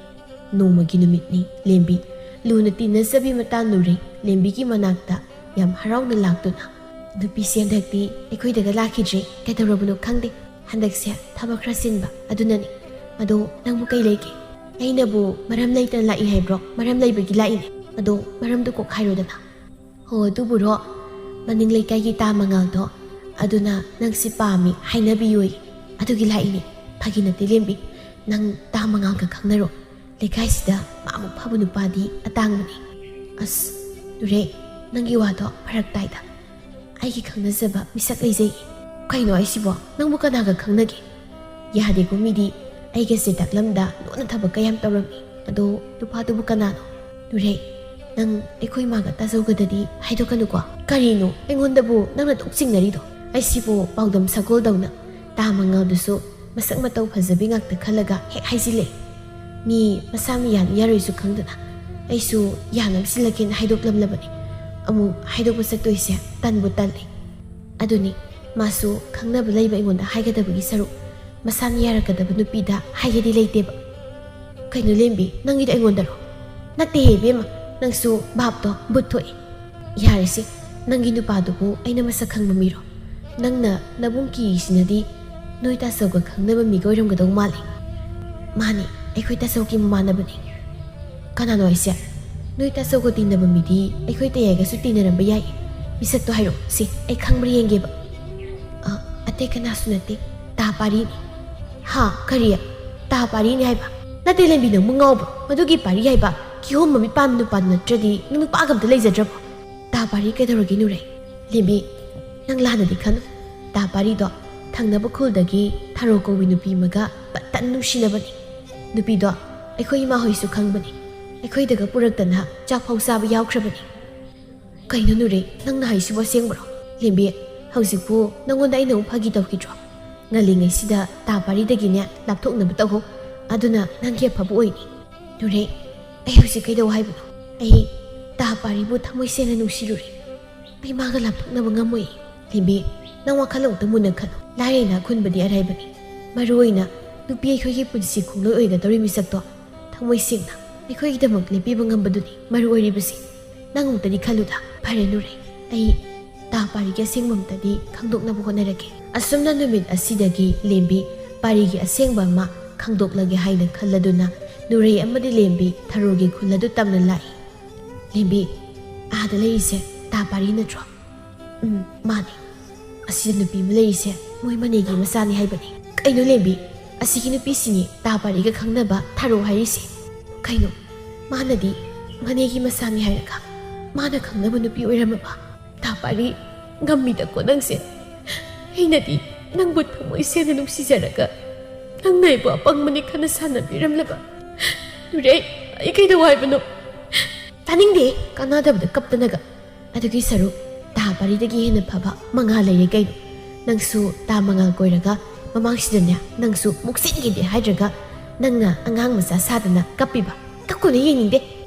ꯅꯣꯡꯃꯒꯤ ꯅꯨꯃꯤꯠꯅꯤ꯫ ꯂꯦꯝꯕꯤ ꯂꯨꯅ ꯇꯤꯟꯅꯖꯕꯤ ꯃꯇꯥ ꯅꯨꯔꯩ ꯂꯦꯝꯕꯤꯒꯤ ꯃꯅꯥꯛꯇ ꯌꯥꯝ ꯍꯔꯥꯎꯅ ꯂꯥꯛꯇꯨꯅ, "ꯅꯨꯄꯤꯁꯦ ꯍꯟꯗꯛꯇꯤ ꯑꯩꯈꯣꯏꯗꯒ ꯂꯥꯛꯈꯤꯗ꯭ꯔꯦ, ꯀꯩꯗꯧꯔꯕꯅꯣ ꯈꯪꯗꯦ, ꯍꯟꯗꯛꯁꯦ ꯊꯕꯛ ꯈꯔ ꯆꯤꯟꯕ ꯑꯗꯨꯅꯅꯤ꯫ ꯑꯗꯣ ꯅꯪꯕꯨ ꯀꯩ ꯂꯩꯒꯦ? ꯑꯩꯅꯕꯨ ꯃꯔꯝ ꯂꯩꯇꯅ ꯂꯥꯛꯏ ꯍꯥꯏꯕ꯭ꯔꯣ? ꯃꯔꯝ ꯂꯩꯕꯒꯤ ꯂꯥꯛꯏꯅꯦ꯫ ꯑꯗꯣ ꯃꯔꯝꯗꯨ ꯀꯣꯛ ꯍꯥꯏꯔꯣꯗꯅ꯫" "ꯍꯣ, ꯑꯗꯨꯕꯨꯔꯣ, ꯃꯅꯤꯡ ꯂꯩꯀꯥꯏꯒꯤ ꯇꯥ ꯃꯉꯥꯜꯗꯣ, ꯑꯗꯨꯅ ꯅꯪꯁꯤ ꯄꯥꯝꯃꯤ ꯍꯥꯏꯅꯕꯤꯌꯣꯌꯦ꯫ ꯑꯗꯨꯒꯤ ꯂꯥꯛꯏꯅꯦ꯫ ꯐꯥꯒꯤ ꯅꯠꯇꯦ ꯂꯦꯝꯕꯤ, ꯅꯪ ꯇꯥ ꯃꯉꯥꯜꯒ ꯈꯪꯅꯔꯣ꯫ ꯂꯩꯀꯥꯏꯁꯤꯗ ꯃꯥꯃꯨꯛ ꯐꯕ ꯅꯨꯄꯥꯗꯤ ꯑꯇꯥꯡꯕꯅꯤ꯫" "ꯑꯁ, ꯅꯨꯔꯦ, ꯅꯪꯒꯤ ꯋꯥꯗꯣ ꯐꯔꯛ ꯇꯥꯏꯗ꯫ ꯑꯩꯒꯤ ꯈꯪꯅꯖꯕ ꯃꯤꯁꯛ ꯂꯩꯖꯩ꯫" "ꯀꯩꯅꯣ ꯍꯥꯏꯁꯤꯕꯣ? ꯅꯪꯕꯨ ꯀꯅꯥꯒ ꯈꯪꯅꯒꯦ?" "ꯌꯥꯗꯦꯀꯣ ꯃꯤꯗꯤ꯫ ꯑꯩꯒꯁꯦ ꯇꯥꯛꯂꯝꯗ ꯂꯣꯟꯅ ꯊꯕꯛꯀ ꯌꯥꯝ ꯇꯧꯔꯝꯃꯤ꯫ ꯑꯗꯣ ꯅꯨꯄꯥꯗꯨꯕꯨ ꯀꯅꯥꯅꯣ?" "ꯅꯨꯔꯦ, ꯅꯪ ꯑꯩꯈꯣꯏ ꯃꯥꯒ ꯇꯥꯖꯧꯒꯗꯗꯤ ꯍꯥꯏꯗꯣꯛꯀꯅꯨꯀꯣ꯫" "ꯀꯔꯤꯅꯣ ꯑꯩꯉꯣꯟꯗꯕꯨ ꯅꯪꯅ ꯑꯗꯨꯛ ꯆꯤꯡꯅꯔꯤꯗꯣ? ꯑꯩꯁꯤꯕꯨ ꯄꯥꯎꯗꯝ ꯁꯒꯣꯜꯗꯧꯅ ꯇꯥ ꯃꯉꯥꯜꯗꯨꯁꯨ ꯃꯁꯛ ꯃꯇꯧ ꯐꯖꯕꯤ ꯉꯥꯛꯇ ꯈꯜꯂꯒ ꯍꯦꯛ ꯍꯥꯏꯖꯤꯜꯂꯦ꯫ ꯃꯤ ꯃꯁꯥ ꯃꯤ ꯌꯥꯅꯤ ꯌꯥꯔꯣꯏꯁꯨ ꯈꯪꯗꯅ ꯑꯩꯁꯨ ꯌꯥꯅꯕ ꯁꯤꯜꯂꯒꯦꯅ ꯍꯥꯏꯗꯣꯛꯂꯝꯂꯕꯅꯤ꯫ ꯑꯃꯨꯛ ꯍꯥꯏꯗꯣꯛꯄ ꯆꯠꯇꯣꯏꯁꯦ ꯇꯟꯕꯨ ꯇꯜꯂꯤ꯫" "ꯑꯗꯨꯅꯤ, ꯃꯥꯁꯨ ꯈꯪꯅꯕ ꯂꯩꯕ ꯑꯩꯉꯣꯟꯗ ꯍꯥꯏꯒꯗꯕꯒꯤ ꯁꯔꯨꯛ ꯃꯁꯥꯅ ꯌꯥꯔꯛꯀꯗꯕ ꯅꯨꯄꯤꯗ ꯍꯥꯏꯒꯦꯗꯤ ꯂꯩꯇꯦꯕ꯫" "ꯀꯩꯅꯣ ꯂꯦꯝꯕꯤ, ꯅꯪꯒꯤꯗꯣ ꯑꯩꯉꯣꯟꯗꯔꯣ?" "ꯅꯠꯇꯦꯍꯦ ꯏꯕꯦꯝꯃ, ꯅꯪꯁꯨ ꯚꯥꯞꯇꯣ ꯕꯨꯠ ꯊꯣꯛꯑꯦ꯫ ꯌꯥꯔꯦꯁꯦ, ꯅꯪꯒꯤ ꯅꯨꯄꯥꯗꯨꯕꯨ ꯑꯩꯅ ꯃꯁꯛ ꯈꯪꯕ ꯃꯤꯔꯣ? ꯅꯪꯅ ꯅꯕꯨꯡ ꯀꯤꯔꯤꯁꯤꯅꯗꯤ ꯅꯣꯏ ꯇꯥꯆꯧꯒ ꯈꯪꯅꯕ ꯃꯤꯒ ꯑꯣꯏꯔꯝꯒꯗꯧ ꯃꯥꯜꯂꯦ꯫" "ꯃꯥꯅꯤ, ꯑꯩꯈꯣꯏ ꯇꯥꯆꯧꯒꯤ ꯃꯃꯥꯟꯅꯕꯅꯤ꯫" "ꯀꯅꯥꯅꯣ ꯍꯥꯏꯁꯦ? ꯅꯣꯏ ꯇꯥꯆꯧꯒ ꯇꯤꯟꯅꯕ ꯃꯤꯗꯤ ꯑꯩꯈꯣꯏ ꯇꯌꯥꯏꯒꯁꯨ ꯇꯤꯟꯅꯔꯝꯕ ꯌꯥꯏ꯫ ꯃꯤꯁꯛꯇꯣ ꯍꯥꯏꯔꯛꯑꯣ, ꯁꯤ ꯑꯩ ꯈꯪꯕ꯭ꯔꯥ ꯌꯦꯡꯒꯦꯕ꯫" "ꯑ, ꯑꯇꯩ ꯀꯅꯥꯁꯨ ꯅꯠꯇꯦ, ꯇꯥ ꯄꯥꯔꯤꯅꯤ꯫" "ꯍꯥ? ꯀꯔꯤ? ꯇꯥ ꯄꯥꯔꯤꯅꯤ ꯍꯥꯏꯕ? ꯅꯠꯇꯦ ꯂꯦꯝꯕꯤ, ꯅꯪꯕꯨ ꯉꯥꯎꯕ꯭ꯔꯣ? ꯃꯗꯨꯒꯤ ꯄꯥꯔꯤ ꯍꯥꯏꯕ ꯀꯤꯍꯣꯝ ꯃꯃꯤꯠ ꯄꯥꯟꯕ ꯅꯨꯄꯥꯗꯨ ꯅꯠꯇ꯭ꯔꯗꯤ ꯅꯪ ꯅꯨꯄꯥꯒ ꯑꯝꯇ ꯂꯩꯖꯗ꯭ꯔꯕꯣ?" "ꯇꯥ ꯄꯥꯔꯤ ꯀꯩꯗꯧꯔꯒꯦ ꯅꯨꯔꯦ?" "ꯂꯦꯝꯕꯤ, ꯅꯪ ꯂꯥꯟꯅꯗꯤ ꯈꯜꯂꯨ꯫ ꯇꯥ ꯄꯥꯔꯤꯗꯣ ꯊꯪꯅꯕ ꯈꯨꯜꯗꯒꯤ ꯊꯔꯣ ꯀꯧꯕꯤ ꯅꯨꯄꯤ ꯑꯃꯒ ꯄꯠꯇꯟ ꯅꯨꯡꯁꯤꯅꯕꯅꯤ꯫ ꯅꯨꯄꯤꯗꯣ ꯑꯩꯈꯣꯏ ꯏꯃꯥ ꯍꯣꯏꯁꯨ ꯈꯪꯕꯅꯤ꯫ ꯑꯩꯈꯣꯏꯗꯒ ꯄꯨꯔꯛꯇꯅ ꯆꯥꯛ ꯐꯥꯎ ꯆꯥꯕ ꯌꯥꯎꯈ꯭ꯔꯕꯅꯤ꯫" "ꯀꯩꯅꯣ ꯅꯨꯔꯦ, ꯅꯪꯅ ꯍꯥꯏꯁꯤꯕꯨ ꯑꯁꯦꯡꯕꯔꯣ?" "ꯂꯦꯝꯕꯤ, ꯍꯧꯖꯤꯛꯄꯨ ꯅꯪꯉꯣꯟꯗ ꯑꯩꯅ ꯑꯃꯨꯛ ꯐꯥꯒꯤ ꯇꯧꯈꯤꯗ꯭ꯔꯣ? ꯉꯜꯂꯤꯉꯩꯁꯤꯗ ꯇꯥ ꯄꯥꯔꯤꯗꯒꯤꯅꯦ ꯂꯥꯞꯊꯣꯛꯅꯕ ꯇꯧꯍꯧ꯫ ꯑꯗꯨꯅ ꯅꯪꯒꯤ ꯑꯐꯕ ꯑꯣꯏꯅꯤ꯫" "ꯅꯨꯔꯦ, ꯑꯩ ꯍꯧꯖꯤꯛ ꯀꯩꯗꯧ ꯍꯥꯏꯕꯅꯣ? ꯑꯩ ꯇꯥ ꯄꯥꯔꯤꯕꯨ ꯊꯃꯣꯏ ꯁꯦꯡꯅ ꯅꯨꯡꯁꯤꯔꯨꯔꯦ꯫ ꯑꯩ ꯃꯥꯒ ꯂꯥꯞꯊꯣꯛꯅꯕ ꯉꯝꯃꯣꯏ꯫" "ꯂꯦꯝꯕꯤ, ꯅꯪ ꯋꯥꯈꯜ ꯑꯃꯨꯛꯇ ꯃꯨꯟꯅ ꯈꯜꯂꯨ꯫ ꯂꯥꯏꯔ ꯏꯅꯥ ꯈꯨꯟꯕꯗꯤ ꯑꯔꯥꯏꯕꯅꯤ꯫ ꯃꯔꯨ ꯑꯣꯏꯅ ꯅꯨꯄꯤ ꯑꯩꯈꯣꯏꯒꯤ ꯄꯨꯟꯁꯤ ꯈꯣꯡꯂꯣꯏ ꯑꯣꯏꯒꯗꯧꯔꯤ ꯃꯤꯁꯛꯇꯣ ꯊꯃꯣꯏ ꯁꯦꯡꯅ ꯑꯩꯈꯣꯏꯒꯤꯗꯃꯛ ꯂꯦꯞꯄꯤꯕ ꯉꯝꯕꯗꯨꯅꯤ ꯃꯔꯨ ꯑꯣꯏꯔꯤꯕꯁꯤ꯫ ꯅꯪ ꯑꯃꯨꯛꯇꯗꯤ ꯈꯜꯂꯨꯗ꯫" "ꯐꯔꯦ ꯅꯨꯔꯦ, ꯑꯩ ꯇꯥ ꯄꯥꯔꯤꯒꯤ ꯑꯁꯦꯡꯕ ꯑꯝꯇꯗꯤ ꯈꯪꯗꯣꯛꯅꯕ ꯍꯣꯠꯅꯔꯒꯦ꯫ ꯑꯁꯨꯝꯅ ꯅꯨꯃꯤꯠ ꯑꯁꯤꯗꯒꯤ ꯂꯦꯝꯕꯤ ꯄꯥꯔꯤꯒꯤ ꯑꯁꯦꯡꯕ ꯑꯃ ꯈꯪꯗꯣꯛꯂꯒꯦ ꯍꯥꯏꯅ ꯈꯜꯂꯗꯨꯅ ꯅꯨꯔꯩ ꯑꯃꯗꯤ ꯂꯦꯝꯕꯤ ꯊꯔꯣꯒꯤ ꯈꯨꯜ ꯑꯗꯨ ꯇꯝꯅ ꯂꯥꯛꯏ꯫ "ꯂꯦꯝꯕꯤ, ꯑꯥꯗ ꯂꯩꯔꯤꯁꯦ ꯇꯥ ꯄꯥꯔꯤ ꯅꯠꯇ꯭ꯔꯣ?" "ꯎꯝ, ꯃꯥꯅꯤ꯫ ꯑꯁꯤꯗ ꯅꯨꯄꯤ ꯑꯃ ꯂꯩꯔꯤꯁꯦ ꯃꯣꯏ ꯃꯅꯦꯒꯤ ꯃꯆꯥꯅꯤ ꯍꯥꯏꯕꯅꯤ꯫" "ꯀꯩꯅꯣ ꯂꯦꯝꯕꯤ, ꯑꯁꯤꯒꯤ ꯅꯨꯄꯤꯁꯤꯅꯤ ꯇꯥ ꯄꯥꯔꯤꯒ ꯈꯪꯅꯕ ꯊꯥꯔꯣ ꯍꯥꯏꯔꯤꯁꯦ? ꯀꯩꯅꯣ, ꯃꯥꯅꯗꯤ ꯃꯅꯦꯒꯤ ꯃꯆꯥꯅꯤ ꯍꯥꯏꯔꯒ ꯃꯥꯅ ꯈꯪꯅꯕ ꯅꯨꯄꯤ ꯑꯣꯏꯔꯝꯃꯕ? ꯇꯥ ꯄꯥꯔꯤ, ꯉꯝꯃꯤꯗꯀꯣ ꯅꯪꯁꯦ꯫ ꯑꯩꯅꯗꯤ ꯅꯪꯕꯨ ꯊꯃꯣꯏ ꯁꯦꯡꯅ ꯅꯨꯡꯁꯤꯖꯔꯒ ꯅꯪꯅ ꯑꯩꯕꯨ ꯑꯄꯪꯕꯅꯤ ꯈꯟꯅ ꯁꯥꯟꯅꯕꯤꯔꯝꯂꯕ꯫ ꯅꯨꯔꯩ, ꯑꯩ ꯀꯩꯗꯧ ꯍꯥꯏꯕꯅꯣ?" "ꯇꯥꯅꯤꯡꯗꯦ, ꯀꯥꯟꯅꯗꯕꯗ ꯀꯞꯇꯅꯒ꯫ ꯑꯗꯨꯒꯤ ꯁꯔꯨꯛ ꯇꯥ ꯄꯥꯔꯤꯗꯒꯤ ꯍꯦꯟꯅ ꯐꯕ ꯃꯉꯥꯜ ꯂꯩꯔꯦ ꯀꯩꯅꯣ? ꯅꯪꯁꯨ ꯇꯥ ꯃꯉꯥꯜ ꯀꯣꯏꯔꯒ ꯃꯃꯥꯡꯁꯤꯗꯅꯦ ꯅꯪꯁꯨ ꯃꯨꯛꯁꯤꯟꯈꯤꯗꯦ ꯍꯥꯏꯗ꯭ꯔꯒ ꯅꯪꯅ ꯑꯉꯥꯡ ꯃꯆꯥ ꯁꯥꯗꯅ ꯀꯞꯄꯤꯕ꯫ ꯀꯞꯀꯅꯨ, ꯌꯦꯡꯅꯤꯡꯗꯦ꯫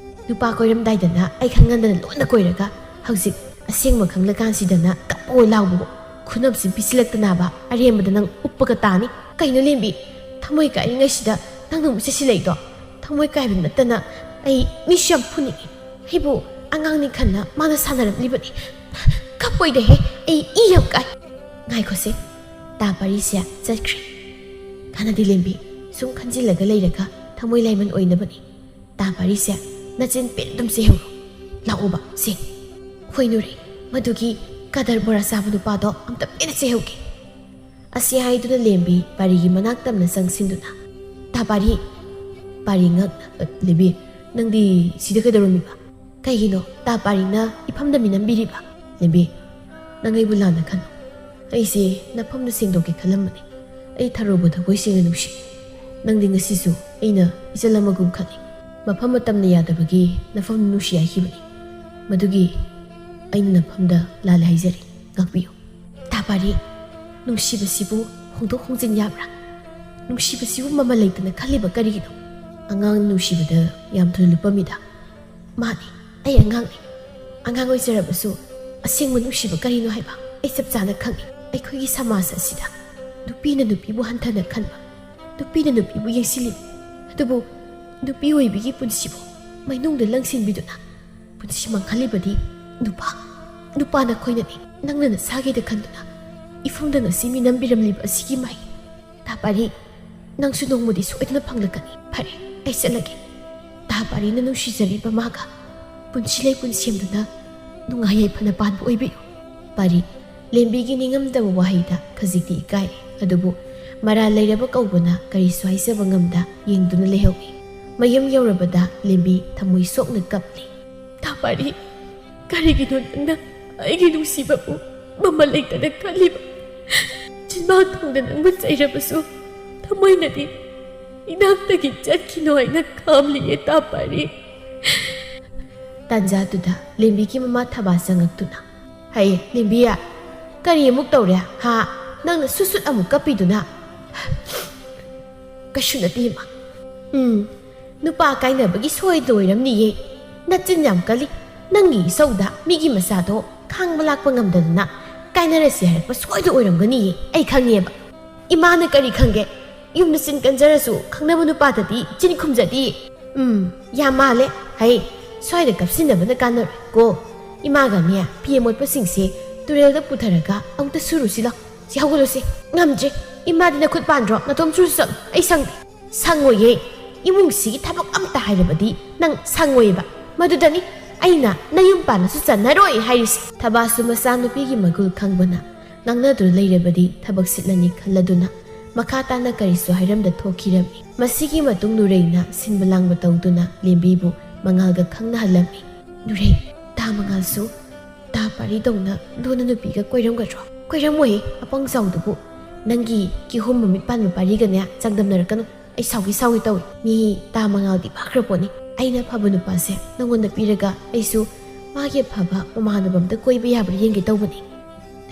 ꯅꯨꯄꯥ ꯀꯣꯏꯔꯝꯗꯥꯏꯗꯅ ꯑꯩ ꯈꯪꯍꯟꯗꯅ ꯂꯣꯟꯅ ꯀꯣꯏꯔꯒ ꯍꯧꯖꯤꯛ ꯑꯁꯦꯡꯕ ꯈꯪꯂꯀꯥꯟꯁꯤꯗꯅ ꯀꯞꯄꯣ ꯂꯥꯎꯕꯕꯨ ꯈꯨꯅꯞꯁꯤ ꯄꯤꯁꯤꯜꯂꯛꯇꯅꯕ ꯑꯔꯦꯝꯕꯗ ꯅꯪ ꯎꯞꯄꯒ ꯇꯥꯅꯤ꯫ ꯀꯩꯅꯣ ꯂꯦꯝꯕꯤ, ꯊꯃꯣꯏ ꯀꯥꯏꯔꯤꯉꯩꯁꯤꯗ ꯅꯪꯅ ꯑꯃꯨꯛ ꯆꯦꯁꯤꯜꯂꯛꯏꯗꯣ? ꯊꯃꯣꯏ ꯀꯥꯏꯕ ꯅꯠꯇꯅ ꯑꯩ ꯃꯤꯁꯨ ꯌꯥꯝ ꯐꯨꯅꯤꯡꯉꯤ꯫ ꯑꯩꯕꯨ ꯑꯉꯥꯡꯅꯤ ꯈꯟꯅ ꯃꯥꯅ ꯁꯥꯟꯅꯔꯛꯂꯤꯕꯅꯤ꯫ ꯀꯞꯄꯣꯏꯗꯍꯦ, ꯑꯩ ꯏ ꯌꯥꯝ ꯀꯥꯏ꯫" "ꯉꯥꯏꯈꯣꯁꯦ, ꯇꯥ ꯄꯥꯔꯤꯁꯦ ꯆꯠꯈ꯭ꯔꯦ꯫ ꯀꯥꯟꯅꯗꯦ ꯂꯦꯝꯕꯤ, ꯁꯨꯝ ꯈꯟꯖꯤꯜꯂꯒ ꯂꯩꯔꯒ ꯊꯃꯣꯏ ꯂꯥꯏꯃꯟ ꯑꯣꯏꯅꯕꯅꯤ꯫ ꯇꯥ ꯄꯥꯔꯤꯁꯦ ꯅꯆꯤꯟ ꯄꯦꯟ ꯑꯗꯨꯝ ꯆꯦꯍꯧꯔꯣ꯫ ꯂꯥꯛꯑꯣꯕ ꯁꯦ, ꯍꯣꯏ ꯅꯨꯔꯦ, ꯃꯗꯨꯒꯤ ꯀꯗꯔ ꯕꯣꯔꯥ ꯆꯥꯕ ꯅꯨꯄꯥꯗꯣ ꯑꯝꯇ ꯄꯦꯟꯅ ꯆꯦꯍꯧꯒꯦ꯫" ꯑꯁꯤ ꯍꯥꯏꯗꯨꯅ ꯂꯦꯝꯕꯤ ꯄꯥꯔꯤꯒꯤ ꯃꯅꯥꯛ ꯇꯝꯅ ꯆꯪꯁꯤꯟꯗꯨꯅ, "ꯇꯥ ꯄꯥꯔꯤ, ꯄꯥꯔꯤ ꯉꯛ-, ꯑ, ꯂꯦꯝꯕꯤ, ꯅꯪꯗꯤ ꯁꯤꯗ ꯀꯩꯗꯧꯔꯝꯃꯤꯕ? ꯀꯩꯒꯤꯅꯣ ꯇꯥ ꯄꯥꯔꯤꯅ ꯏꯐꯝꯗ ꯃꯤꯅꯝꯕꯤꯔꯤꯕ? ꯂꯦꯝꯕꯤ, ꯅꯪ ꯑꯩꯕꯨ ꯂꯥꯟꯅ ꯈꯟꯅꯨ꯫ ꯑꯩꯁꯦ ꯅꯐꯝꯗ ꯁꯦꯡꯗꯣꯛꯀꯦ ꯈꯜꯂꯝꯕꯅꯤ꯫ ꯑꯩ ꯊꯔꯣꯕ ꯊꯃꯣꯏ ꯁꯦꯡꯅ ꯅꯨꯡꯁꯤ꯫ ꯅꯪꯗꯤ ꯉꯁꯤꯁꯨ ꯑꯩꯅ ꯏꯆꯜ ꯑꯃꯒꯨꯝ ꯈꯜꯂꯤ꯫ ꯃꯐꯝ ꯃꯇꯝꯅ ꯌꯥꯗꯕꯒꯤ ꯅꯐꯝꯗ ꯅꯨꯡꯁꯤ ꯍꯥꯏꯈꯤꯕꯅꯤ꯫ ꯃꯗꯨꯒꯤ ꯑꯩꯅ ꯅꯐꯝꯗ ꯂꯥꯜꯂꯦ ꯍꯥꯏꯖꯔꯤ꯫ ꯉꯥꯛꯄꯤꯌꯨ꯫" "ꯇꯥ ꯄꯥꯔꯤ, ꯅꯨꯡꯁꯤꯕꯁꯤꯕꯨ ꯍꯣꯡꯗꯣꯛ ꯍꯣꯡꯖꯤꯟ ꯌꯥꯕ꯭ꯔꯥ? ꯅꯨꯡꯁꯤꯕꯁꯤꯕꯨ ꯃꯃꯜ ꯂꯩꯇꯅ ꯈꯜꯂꯤꯕ ꯀꯔꯤꯒꯤꯅꯣ? ꯑꯉꯥꯡ ꯅꯨꯡꯁꯤꯕꯗ ꯌꯥꯝ ꯊꯨꯅ ꯂꯨꯞꯄꯝꯃꯤꯗ꯫" "ꯃꯥꯅꯤ, ꯑꯩ ꯑꯉꯥꯡꯅꯤ꯫ ꯑꯉꯥꯡ ꯑꯣꯏꯖꯔꯕꯁꯨ ꯑꯁꯦꯡꯕ ꯅꯨꯡꯁꯤꯕ ꯀꯔꯤꯅꯣ ꯍꯥꯏꯕ ꯑꯩ ꯆꯞ ꯆꯥꯅ ꯈꯪꯏ꯫ ꯑꯩꯈꯣꯏꯒꯤ ꯁꯃꯥꯖ ꯑꯁꯤꯗ ꯅꯨꯄꯤꯅ ꯅꯨꯄꯤꯕꯨ ꯍꯟꯊꯅ ꯈꯟꯕ, ꯅꯨꯄꯤꯅ ꯅꯨꯄꯤꯕꯨ ꯌꯦꯡꯁꯤꯜꯂꯤꯕ, ꯑꯗꯨꯕꯨ ꯅꯨꯄꯤ ꯑꯣꯏꯕꯤꯒꯤ ꯄꯨꯟꯁꯤꯕꯨ ꯃꯩꯅꯨꯡꯗ ꯂꯪꯁꯤꯟꯕꯤꯗꯨꯅ ꯄꯨꯟꯁꯤ ꯃꯥꯡꯍꯜꯂꯤꯕꯗꯤ ꯅꯨꯄꯥ, ꯅꯨꯄꯥ ꯅꯈꯣꯏꯅꯅꯤ꯫ ꯅꯪꯅ ꯅꯁꯥꯒꯤꯗ ꯈꯟꯗꯨꯅ ꯏꯐꯨꯡꯗ ꯉꯁꯤ ꯃꯤ ꯅꯝꯕꯤꯔꯝꯂꯤꯕ ꯑꯁꯤꯒꯤ ꯃꯍꯩ꯫ ꯇꯥ ꯄꯥꯔꯤ, ꯅꯪꯁꯨ ꯅꯣꯡꯃꯗꯤ ꯁꯣꯏꯗꯅ ꯐꯪꯂꯛꯀꯅꯤ꯫ ꯐꯔꯦ, ꯑꯩ ꯆꯠꯂꯒꯦ꯫ ꯇꯥ ꯄꯥꯔꯤꯅ ꯅꯨꯡꯁꯤꯖꯔꯤꯕ ꯃꯥꯒ ꯄꯨꯟꯁꯤ ꯂꯩꯄꯨꯟ ꯁꯦꯝꯗꯨꯅ ꯅꯨꯡꯉꯥꯏ ꯌꯥꯏꯐꯅ ꯄꯥꯟꯕ ꯑꯣꯏꯕꯤꯌꯨ꯫ ꯄꯥꯔꯤ, ꯂꯦꯝꯕꯤꯒꯤ ꯅꯤꯡꯉꯝꯗꯕ ꯋꯥꯍꯩꯗ ꯈꯖꯤꯛꯇꯤ ꯏꯀꯥꯏꯔꯦ, ꯑꯗꯨꯕꯨ ꯃꯔꯥꯜ ꯂꯩꯔꯕ ꯀꯧꯕꯅ ꯀꯔꯤꯁꯨ ꯍꯥꯏꯖꯕ ꯉꯝꯗ ꯌꯦꯡꯗꯨꯅ ꯂꯩꯍꯧꯏ꯫ ꯃꯌꯨꯝ ꯌꯧꯔꯕꯗ ꯂꯦꯝꯕꯤ ꯊꯃꯣꯏ ꯁꯣꯛꯅ ꯀꯞꯂꯤ꯫ ꯇꯥ ꯄꯥꯔꯤ, ꯀꯔꯤꯒꯤꯅꯣ ꯅꯪꯅ ꯑꯩꯒꯤ ꯅꯨꯡꯁꯤꯕꯕꯨ ꯃꯃꯜ ꯂꯩꯇꯅ ꯈꯜꯂꯤꯕ? ꯆꯤꯟꯕꯥꯡ ꯊꯣꯡꯗ ꯅꯪꯕꯨ ꯆꯩꯔꯕꯁꯨ ꯊꯃꯣꯏꯅꯗꯤ ꯏꯅꯥꯛꯇꯒꯤ ꯆꯠꯈꯤꯅꯣ ꯍꯥꯏꯅ ꯈꯥꯝꯂꯤꯌꯦ ꯇꯥ ꯄꯥꯔꯤ꯫ ꯇꯥꯟꯖꯥꯗꯨꯗ ꯂꯦꯝꯕꯤꯒꯤ ꯃꯃꯥ ꯊꯕꯥ ꯆꯪꯉꯛꯇꯨꯅ, "ꯍꯩ, ꯂꯦꯝꯕꯤ, ꯀꯔꯤ ꯑꯃꯨꯛ ꯇꯧꯔꯦ? ꯍꯥ? ꯅꯪꯅ ꯁꯨꯠ ꯁꯨꯠ ꯑꯃꯨꯛ ꯀꯞꯄꯤꯗꯨꯅ?" "ꯀꯩꯁꯨ ꯅꯠꯇꯦ, ꯏꯃꯥ꯫ ꯎꯝ, ꯅꯨꯄꯥ ꯀꯥꯏꯅꯕꯒꯤ ꯁꯣꯏꯗ ꯑꯣꯏꯔꯝꯅꯤꯌꯦ꯫ ꯅꯆꯤꯟ ꯌꯥꯝ ꯀꯜꯂꯤ꯫ ꯅꯪꯒꯤ ꯏꯁꯧꯗ ꯃꯤꯒꯤ ꯃꯆꯥꯗꯣ ꯈꯥꯡꯕ ꯂꯥꯛꯄ ꯉꯝꯗꯗꯅ ꯀꯥꯏꯅꯔꯁꯤ ꯍꯥꯏꯔꯛꯄ ꯁꯣꯏꯗ ꯑꯣꯏꯔꯝꯒꯅꯤꯌꯦ꯫ ꯑꯩ ꯈꯪꯉꯦꯕ꯫ ꯏꯃꯥꯅ ꯀꯔꯤ ꯈꯪꯒꯦ? ꯌꯨꯝꯗ ꯆꯤꯟ ꯀꯟꯖꯔꯁꯨ ꯈꯪꯅꯕ ꯅꯨꯄꯥꯗꯗꯤ ꯆꯤꯟ ꯈꯨꯝꯖꯗꯦ꯫ ꯎꯝ, ꯌꯥꯝ ꯃꯥꯜꯂꯦ꯫ ꯍꯩ, ꯁ꯭ꯋꯥꯏꯗ ꯀꯞꯁꯤꯟꯅꯕꯅ ꯀꯥꯟꯅꯔꯣꯏ ꯀꯣ꯫ ꯏꯃꯥꯒꯅꯦ, ꯐꯤ ꯑꯃꯣꯠꯄꯁꯤꯡꯁꯦ ꯇꯨꯔꯦꯜꯗ ꯄꯨꯊꯔꯒ ꯑꯃꯨꯛꯇ ꯁꯨꯔꯨꯁꯤ ꯂꯥꯎ꯫ ꯁꯤ ꯍꯧꯒꯠꯂꯨꯁꯤ꯫ ꯉꯝꯗ꯭ꯔꯦ꯫ ꯏꯃꯥꯗꯤ ꯅꯈꯨꯠ ꯄꯥꯟꯗ꯭ꯔꯣ? ꯅꯇꯣꯝ ꯁꯨꯔꯨꯁꯤ ꯆꯠꯂꯨ꯫ ꯑꯩ ꯁꯪꯗꯦ꯫ ꯁꯪꯉꯣꯏꯌꯦ꯫ ꯏꯃꯨꯡꯁꯤꯒꯤ ꯊꯕꯛ ꯑꯝꯇ ꯍꯥꯏꯔꯕꯗꯤ ꯅꯪ ꯁꯪꯉꯣꯏꯌꯦꯕ꯫ ꯃꯗꯨꯗꯅꯤ ꯑꯩꯅ ꯅꯌꯨꯝ ꯄꯥꯟꯕꯁꯨ ꯆꯟꯅꯔꯣꯏ ꯍꯥꯏꯔꯤꯁꯦ꯫ ꯊꯕꯥꯁꯨ ꯃꯆꯥꯅꯨꯄꯤꯒꯤ ꯃꯒꯨꯜ ꯈꯪꯕꯅ ꯉꯥꯡꯅꯗꯨꯅ ꯂꯩꯔꯕꯗꯤ ꯊꯕꯛ ꯁꯤꯠꯂꯅꯤ ꯈꯜꯂꯗꯨꯅ ꯃꯈꯥ ꯇꯥꯅ ꯀꯔꯤꯁꯨ ꯍꯥꯏꯔꯝꯗ ꯊꯣꯛꯈꯤꯔꯝꯃꯤ꯫ ꯃꯁꯤꯒꯤ ꯃꯇꯨꯡ ꯅꯨꯔꯩꯅ ꯁꯤꯟꯕ ꯂꯥꯡꯕ ꯇꯧꯗꯨꯅ ꯂꯦꯝꯕꯤꯕꯨ ꯃꯉꯥꯜꯒ ꯈꯪꯅꯍꯜꯂꯝꯃꯤ꯫ ꯅꯨꯔꯩ, ꯇꯥ ꯃꯉꯥꯜꯁꯨ ꯇꯥ ꯄꯥꯔꯤꯗꯧꯅ ꯂꯨꯅ ꯅꯨꯄꯤꯒ ꯀꯣꯏꯔꯝꯒꯗ꯭ꯔꯣ? ꯀꯣꯏꯔꯝꯃꯣꯏ, ꯑꯄꯪ ꯆꯥꯎꯗꯨꯕꯨ꯫ ꯅꯪꯒꯤ ꯀꯤꯍꯣꯝ ꯃꯃꯤꯠ ꯄꯥꯟꯕ ꯄꯥꯔꯤꯒꯅꯦ ꯆꯥꯡꯗꯝꯅꯔꯛꯀꯅꯨ꯫ ꯑꯩ ꯁꯥꯎꯒꯦ ꯁꯥꯎꯒꯦ ꯇꯧꯏ꯫ ꯃꯤ ꯇꯥ ꯃꯉꯥꯜꯗꯤ ꯐꯈ꯭ꯔ ꯄꯣꯠꯅꯤ꯫ ꯑꯩꯅ ꯑꯐꯕ ꯅꯨꯄꯥꯁꯦ ꯅꯪꯉꯣꯟꯗ ꯄꯤꯔꯒ ꯑꯩꯁꯨ ꯃꯥꯒꯤ ꯑꯐꯕ ꯃꯃꯥꯟꯅꯕ ꯑꯝꯇ ꯀꯣꯏꯕ ꯌꯥꯕ꯭ꯔꯥ ꯌꯦꯡꯒꯦ ꯇꯧꯕꯅꯤ꯫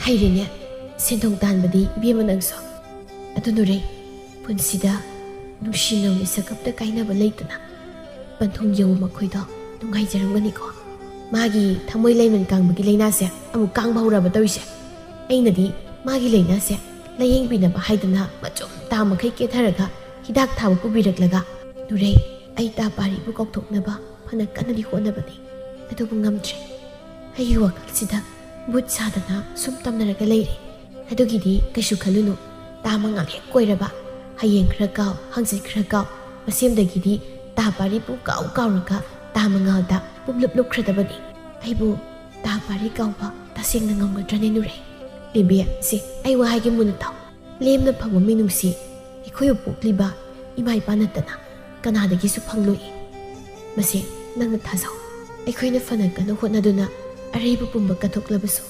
ꯍꯩꯔꯦꯅꯦ, ꯁꯦꯟꯗꯣꯡ ꯇꯥꯟꯕꯗꯤ ꯏꯕꯦꯝꯃ ꯅꯪꯁꯨ꯫ ꯑꯗꯨ ꯅꯨꯔꯩ, ꯄꯨꯟꯁꯤꯗ ꯅꯨꯡꯁꯤꯅꯕ ꯃꯤꯁꯛ ꯑꯝꯇ ꯀꯥꯏꯅꯕ ꯂꯩꯇꯅ ꯄꯟꯊꯨꯡ ꯌꯧꯕ ꯃꯈꯣꯏꯗꯣ ꯅꯨꯡꯉꯥꯏꯖꯔꯝꯒꯅꯤꯀꯣ꯫ ꯃꯥꯒꯤ ꯊꯃꯣꯏ ꯂꯩꯃꯟ ꯀꯥꯡꯕꯒꯤ ꯂꯥꯏꯅꯥꯁꯦ ꯑꯃꯨꯛ ꯀꯥꯡꯕ ꯍꯧꯔꯕ ꯇꯧꯔꯤꯁꯦ꯫ ꯑꯩꯅꯗꯤ ꯃꯥꯒꯤ ꯂꯥꯏꯅꯥꯁꯦ ꯂꯥꯌꯦꯡꯕꯤꯅꯕ ꯍꯥꯏꯗꯅ ꯃꯆꯨꯝ ꯇꯥ ꯃꯈꯩ ꯀꯦꯊꯔꯒ ꯍꯤꯗꯥꯛ ꯊꯥꯕ ꯄꯨꯕꯤꯔꯛꯂꯒ, ꯅꯨꯔꯩ, ꯑꯩ ꯇꯥ ꯄꯥꯔꯤꯕꯨ ꯀꯥꯎꯊꯣꯛꯅꯕ ꯐꯅ ꯀꯟꯅꯗꯤ ꯍꯣꯠꯅꯕꯅꯤ, ꯑꯗꯨꯕꯨ ꯉꯝꯗ꯭ꯔꯦ꯫ ꯑꯩꯒꯤ ꯋꯥꯈꯜꯁꯤꯗ ꯕꯨꯠ ꯁꯥꯗꯅ ꯁꯨꯝ ꯇꯝꯅꯔꯒ ꯂꯩꯔꯦ꯫ ꯑꯗꯨꯒꯤꯗꯤ ꯀꯩꯁꯨ ꯈꯜꯂꯨꯅꯨ꯫ ꯇꯥ ꯃꯉꯥꯜ ꯍꯦꯛ ꯀꯣꯏꯔꯕ, ꯍꯌꯦꯡ ꯈꯔ ꯀꯥꯎ, ꯍꯪꯆꯤꯠ ꯈꯔ ꯀꯥꯎ, ꯃꯁꯦꯝꯗꯒꯤꯗꯤ ꯇꯥ ꯄꯥꯔꯤ ꯄꯨꯡ ꯀꯥꯎ ꯀꯥꯎꯔꯒ ꯇꯥ ꯃꯉꯥꯜꯗ ꯄꯨꯝꯂꯨꯞ ꯂꯨꯞꯈ꯭ꯔꯗꯕꯅꯤ꯫ ꯑꯩꯕꯨ ꯇꯥ ꯄꯥꯔꯤ ꯀꯥꯎꯕ ꯇꯁꯦꯡꯅ ꯉꯝꯒꯗ꯭ꯔꯅꯦ ꯅꯨꯔꯩ? ꯂꯦꯝꯕꯤ, ꯁꯦ, ꯑꯩ ꯋꯥ ꯍꯥꯏꯒꯦ ꯃꯨꯟꯅ ꯇꯥꯎ꯫ ꯂꯦꯝꯅ ꯐꯪꯕ ꯃꯤꯅꯨꯡꯁꯤ ꯑꯩꯈꯣꯏꯕꯨ ꯄꯣꯛꯂꯤꯕ ꯏꯃꯥ ꯏꯄꯥ ꯅꯠꯇꯅ ꯀꯅꯥꯗꯒꯤꯁꯨ ꯐꯪꯂꯣꯏ꯫ ꯃꯁꯦ ꯅꯪꯅ ꯊꯥꯖꯧ꯫ ꯑꯩꯈꯣꯏꯅ ꯐꯅ ꯀꯟꯅ ꯍꯣꯠꯅꯗꯨꯅ ꯑꯔꯩꯕ ꯄꯨꯝꯕ ꯀꯠꯊꯣꯛꯂꯕꯁꯨ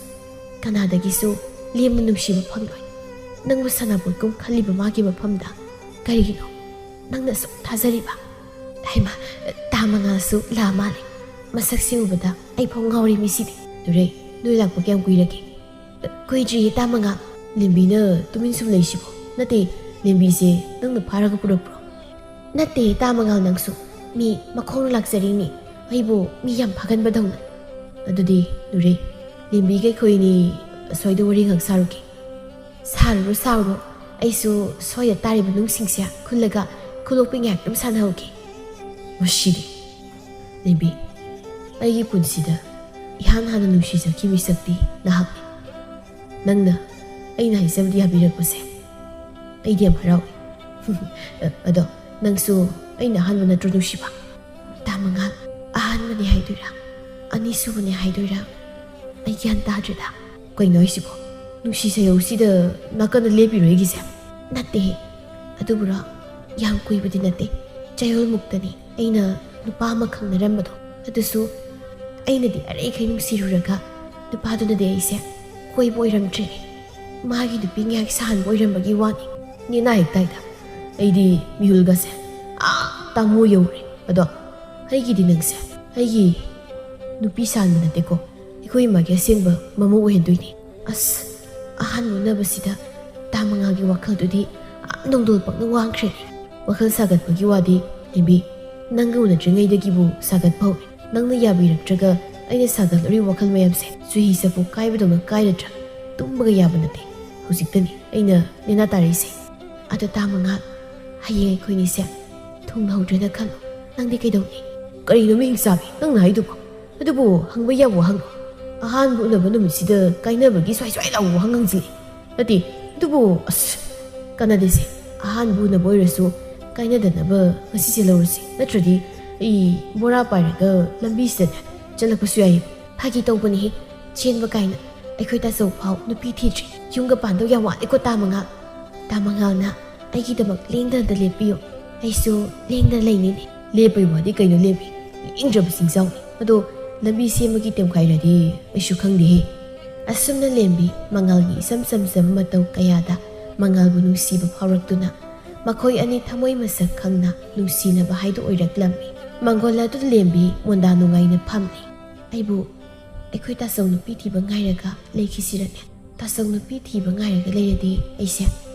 ꯀꯅꯥꯗꯒꯤꯁꯨ ꯂꯦꯝꯅ ꯅꯨꯡꯁꯤꯕ ꯐꯪꯂꯣꯏ꯫ ꯅꯪꯕꯨ ꯁꯅꯥꯄꯣꯠꯀꯨꯝ ꯈꯜꯂꯤꯕ ꯃꯥꯒꯤ ꯃꯐꯝꯗ ꯀꯔꯤꯒꯤꯅꯣ ꯅꯪꯅ ꯑꯁꯨꯛ ꯊꯥꯖꯔꯤꯕ? ꯍꯩꯃꯥ, ꯇꯥ ꯃꯉꯥꯜꯁꯨ ꯂꯥꯛꯑ ꯃꯥꯜꯂꯦ꯫ ꯃꯁꯛꯁꯤ ꯎꯕꯗ ꯑꯩ ꯐꯥꯎ ꯉꯥꯎꯔꯦ ꯃꯤꯁꯤꯗꯤ꯫ ꯅꯨꯔꯩ, ꯅꯣꯏ ꯂꯥꯛꯄ ꯀꯌꯥꯝ ꯀꯨꯏꯔꯒꯦ? ꯀꯨꯏꯗ꯭ꯔꯤꯌꯦ ꯇꯥ ꯃꯉꯥꯜ꯫ ꯂꯦꯝꯕꯤꯅ ꯇꯨꯃꯤꯟ ꯁꯨꯝ ꯂꯩꯁꯤꯕꯣ? ꯅꯠꯇꯦ, ꯂꯦꯝꯕꯤꯁꯦ ꯅꯪꯅ ꯐꯥꯔꯒ ꯄꯨꯔꯛꯄ꯭ꯔꯣ? ꯅꯠꯇꯦ ꯇꯥ ꯃꯉꯥꯜ, ꯅꯪꯁꯨ꯫ ꯃꯤ ꯃꯈꯣꯡꯅ ꯂꯥꯛꯆꯔꯤꯅꯤ꯫ ꯑꯩꯕꯨ ꯃꯤ ꯌꯥꯝ ꯐꯥꯒꯟꯕꯗꯧꯅ꯫ ꯑꯗꯨꯗꯤ ꯅꯨꯔꯩ, ꯂꯦꯝꯕꯤꯒ ꯑꯩꯈꯣꯏꯅꯤ ꯑꯁ꯭ꯋꯥꯏꯗ ꯋꯥꯔꯤ ꯉꯥꯏꯍꯥꯛ ꯁꯥꯔꯨꯒꯦ꯫ ꯁꯥꯔꯨꯔꯣ, ꯁꯥꯔꯨꯔꯣ꯫ ꯑꯩꯁꯨ ꯁ꯭ꯋꯥꯏꯗ ꯇꯥꯔꯤꯕ ꯅꯨꯡꯁꯤꯡꯁꯦ ꯈꯨꯜꯂꯒ ꯈꯨꯂꯣꯛꯄꯤ ꯉꯥꯏꯍꯥꯛꯇꯪ ꯁꯥꯟꯅꯍꯧꯒꯦ꯫ ꯃꯁꯤꯗꯤ꯫ ꯂꯦꯝꯕꯤ, ꯑꯩꯒꯤ ꯄꯨꯟꯁꯤꯗ ꯏꯍꯥꯟ ꯍꯥꯟꯅ ꯅꯨꯡꯁꯤꯖꯈꯤꯕ ꯃꯤꯁꯛꯇꯤ ꯅꯍꯥꯛꯅꯤ꯫ ꯅꯪꯅ ꯑꯩꯅ ꯍꯥꯏꯖꯕꯗꯤ ꯌꯥꯕꯤꯔꯛꯄꯁꯦ ꯑꯩꯗꯤ ꯌꯥꯝ ꯍꯔꯥꯎꯏ꯫ ꯑꯗꯣ ꯅꯪꯁꯨ ꯑꯩꯅ ꯑꯍꯥꯟꯕ ꯅꯠꯇ꯭ꯔꯣ ꯅꯨꯡꯁꯤꯕ? ꯇꯥ ꯃꯉꯥꯜ, ꯑꯍꯥꯟꯕꯅꯦ ꯍꯥꯏꯗꯣꯏꯔꯥ, ꯑꯅꯤꯁꯨꯕꯅꯦ ꯍꯥꯏꯗꯣꯏꯔꯥ, ꯑꯩ ꯒ꯭ꯌꯥꯟ ꯇꯥꯗ꯭ꯔꯦꯗ꯫ ꯀꯩꯅꯣ ꯍꯥꯏꯁꯤꯕꯣ? ꯅꯨꯡꯁꯤ ꯁꯩꯌꯧꯁꯤꯗ ꯅꯥꯀꯟꯗ ꯂꯦꯞꯄꯤꯔꯣ ꯑꯩꯒꯤꯁꯦ? ꯅꯠꯇꯦꯍꯦ꯫ ꯑꯗꯨꯕꯨꯔꯣ, ꯌꯥꯝ ꯀꯨꯏꯕꯗꯤ ꯅꯠꯇꯦ, ꯆꯌꯣꯜꯃꯨꯛꯇꯅꯤ ꯑꯩꯅ ꯅꯨꯄꯥ ꯑꯃ ꯈꯪꯅꯔꯝꯕꯗꯣ꯫ ꯑꯗꯨꯁꯨ ꯑꯩꯅꯗꯤ ꯑꯔꯩꯈꯩ ꯅꯨꯡꯁꯤꯔꯨꯔꯒ ꯅꯨꯄꯥꯗꯨꯅꯗꯤ ꯑꯩꯁꯦ ꯀꯣꯏꯕ ꯑꯣꯏꯔꯝꯗ꯭ꯔꯦꯅꯦ꯫ ꯃꯥꯒꯤ ꯅꯨꯄꯤ ꯉꯥꯏꯍꯥꯛ ꯁꯥꯍꯟꯕ ꯑꯣꯏꯔꯝꯕꯒꯤ ꯋꯥꯅꯤ꯫ ꯅꯦꯅꯥ ꯍꯦꯛ ꯇꯥꯏꯗ꯫ ꯑꯩꯗꯤ ꯃꯤꯍꯨꯜꯒꯁꯦ ꯑꯥ ꯇꯥꯃꯣ ꯌꯧꯔꯦ꯫ ꯑꯗꯣ ꯑꯩꯒꯤꯗꯤ ꯅꯪꯁꯦ ꯑꯩꯒꯤ ꯅꯨꯄꯤ ꯁꯥꯍꯟꯕ ꯅꯠꯇꯦꯀꯣ, ꯑꯩꯈꯣꯏ ꯏꯃꯥꯒꯤ ꯑꯁꯦꯡꯕ ꯃꯃꯧ ꯑꯣꯏꯍꯟꯗꯣꯏꯅꯤ꯫ ꯑꯁ, ꯑꯍꯥꯟꯕ ꯎꯅꯕꯁꯤꯗ ꯇꯥ ꯃꯉꯥꯜꯒꯤ ꯋꯥꯈꯜꯗꯨꯗꯤ ꯑꯥ ꯅꯣꯡꯗꯣꯜ ꯄꯛꯅ ꯋꯥꯡꯈ꯭ꯔꯦꯅꯦ꯫ ꯋꯥꯈꯜ ꯁꯥꯒꯠꯄꯒꯤ ꯋꯥꯗꯤ ꯂꯦꯝꯕꯤ, ꯅꯪꯒ ꯎꯅꯗ꯭ꯔꯤꯉꯩꯗꯒꯤꯕꯨ ꯁꯥꯒꯠꯄ ꯍꯧꯔꯦ꯫ ꯅꯪꯅ ꯌꯥꯕꯤꯔꯛꯇ꯭ꯔꯒ ꯑꯩꯅ ꯁꯥꯒꯠꯂꯨꯔꯤꯕ ꯋꯥꯈꯜ ꯃꯌꯥꯝꯁꯦ ꯆꯨꯍꯤ ꯆꯐꯨ ꯀꯥꯏꯕꯗꯧꯅ ꯀꯥꯏꯔꯗ꯭ꯔꯥ? ꯇꯨꯝꯕꯒ ꯌꯥꯕ ꯅꯠꯇꯦ꯫ ꯍꯧꯖꯤꯛꯇꯅꯤ ꯑꯩꯅ ꯅꯦꯅꯥ ꯇꯥꯔꯛꯏꯁꯦ꯫ ꯑꯗꯣ ꯇꯥ ꯃꯉꯥꯜ, ꯍꯌꯦꯡ ꯑꯩꯈꯣꯏꯅꯤꯁꯦ ꯊꯨꯡꯅꯍꯧꯗ꯭ꯔꯦꯅ ꯈꯜꯂꯣ꯫ ꯅꯪꯗꯤ ꯀꯩꯗꯧꯅꯤ? ꯀꯔꯤꯅꯣ ꯃꯤꯡ ꯆꯥꯕꯤ ꯅꯪꯅ ꯍꯥꯏꯗꯨꯕꯣ? ꯑꯗꯨꯕꯨ ꯍꯪꯕ ꯌꯥꯕ ꯍꯪꯉꯣ꯫ ꯑꯍꯥꯟꯕ ꯎꯅꯕ ꯅꯨꯃꯤꯠꯁꯤꯗ ꯀꯥꯏꯅꯕꯒꯤ ꯁ꯭ꯋꯥꯏ ꯁ꯭ꯋꯥꯏ ꯂꯥꯎꯕ ꯋꯥꯍꯪ ꯍꯪꯖꯤꯜꯂꯦ꯫ ꯅꯠꯇꯦ, ꯑꯗꯨꯕꯨ ꯑꯁ, ꯀꯥꯟꯅꯗꯦꯁꯦ꯫ ꯑꯍꯥꯟꯕ ꯎꯅꯕ ꯑꯣꯏꯔꯁꯨ ꯀꯥꯏꯅꯗꯅꯕ ꯉꯁꯤꯁꯦ ꯂꯧꯔꯁꯤ, ꯅꯠꯇ꯭ꯔꯗꯤ ꯑꯩ ꯕꯣꯔꯥ ꯄꯥꯏꯔꯒ ꯂꯝꯕꯤꯁꯤꯗꯅꯦ ꯆꯠꯂꯛꯄꯁꯨ ꯌꯥꯏ꯫ ꯐꯥꯒꯤ ꯇꯧꯕꯅꯤꯍꯦ, ꯆꯦꯟꯕ ꯀꯥꯏꯅ꯫ ꯑꯩꯈꯣꯏ ꯇꯥꯆꯧ ꯐꯥꯎ ꯅꯨꯄꯤ ꯊꯤꯗ꯭ꯔꯤ꯫ ꯌꯨꯝꯒ ꯄꯥꯟꯗꯧ ꯌꯥꯝ ꯋꯥꯠꯂꯤꯀꯣ, ꯇꯥ ꯃꯉꯥꯜ꯫ ꯇꯥ ꯃꯉꯥꯜꯅ ꯑꯩꯒꯤꯗꯃꯛ ꯂꯦꯡꯗꯅ ꯂꯦꯞꯄꯤꯌꯨ꯫ ꯑꯩꯁꯨ ꯂꯦꯡꯗꯅ ꯂꯩꯅꯤꯅꯦ꯫ ꯂꯦꯞꯄꯩ ꯋꯥꯗꯤ ꯀꯩꯅꯣ ꯂꯦꯞꯄꯤ? ꯂꯦꯡꯗ꯭ꯔꯕ ꯆꯤꯡꯖꯥꯎꯅꯤ꯫ ꯑꯗꯣ ꯂꯝꯕꯤ ꯁꯦꯝꯕꯒꯤ ꯇꯦꯝꯈꯥꯏꯔꯗꯤ ꯑꯩꯁꯨ ꯈꯪꯗꯦꯍꯦ꯫ ꯑꯁꯨꯝꯅ ꯂꯦꯝꯕꯤ ꯃꯉꯥꯜꯒꯤ ꯏꯆꯝ ꯆꯝꯖꯕ ꯃꯇꯧ ꯀꯌꯥꯗ ꯃꯉꯥꯜꯕꯨ ꯅꯨꯡꯁꯤꯕ ꯐꯥꯎꯔꯛꯇꯨꯅ ꯃꯈꯣꯏ ꯑꯅꯤ ꯊꯃꯣꯏ ꯃꯁꯛ ꯈꯪꯅ ꯅꯨꯡꯁꯤꯅꯕ ꯍꯥꯏꯗꯨ ꯑꯣꯏꯔꯛꯂꯝꯃꯤ꯫ ꯃꯪꯒꯣꯜ ꯑꯗꯨ ꯂꯦꯝꯕꯤ ꯃꯣꯟꯗꯥ ꯅꯨꯡꯉꯥꯏꯅ ꯐꯝꯂꯤ꯫ ꯑꯩꯕꯨ ꯑꯩꯈꯣꯏ ꯇꯥꯆꯧ ꯅꯨꯄꯤ ꯊꯤꯕ ꯉꯥꯏꯔꯒ ꯂꯩꯈꯤꯁꯤꯔꯅꯦ? ꯇꯥꯆꯧ ꯅꯨꯄꯤ ꯊꯤꯕ ꯉꯥꯏꯔꯒ ꯂꯩꯔꯗꯤ ꯑꯩꯁꯦ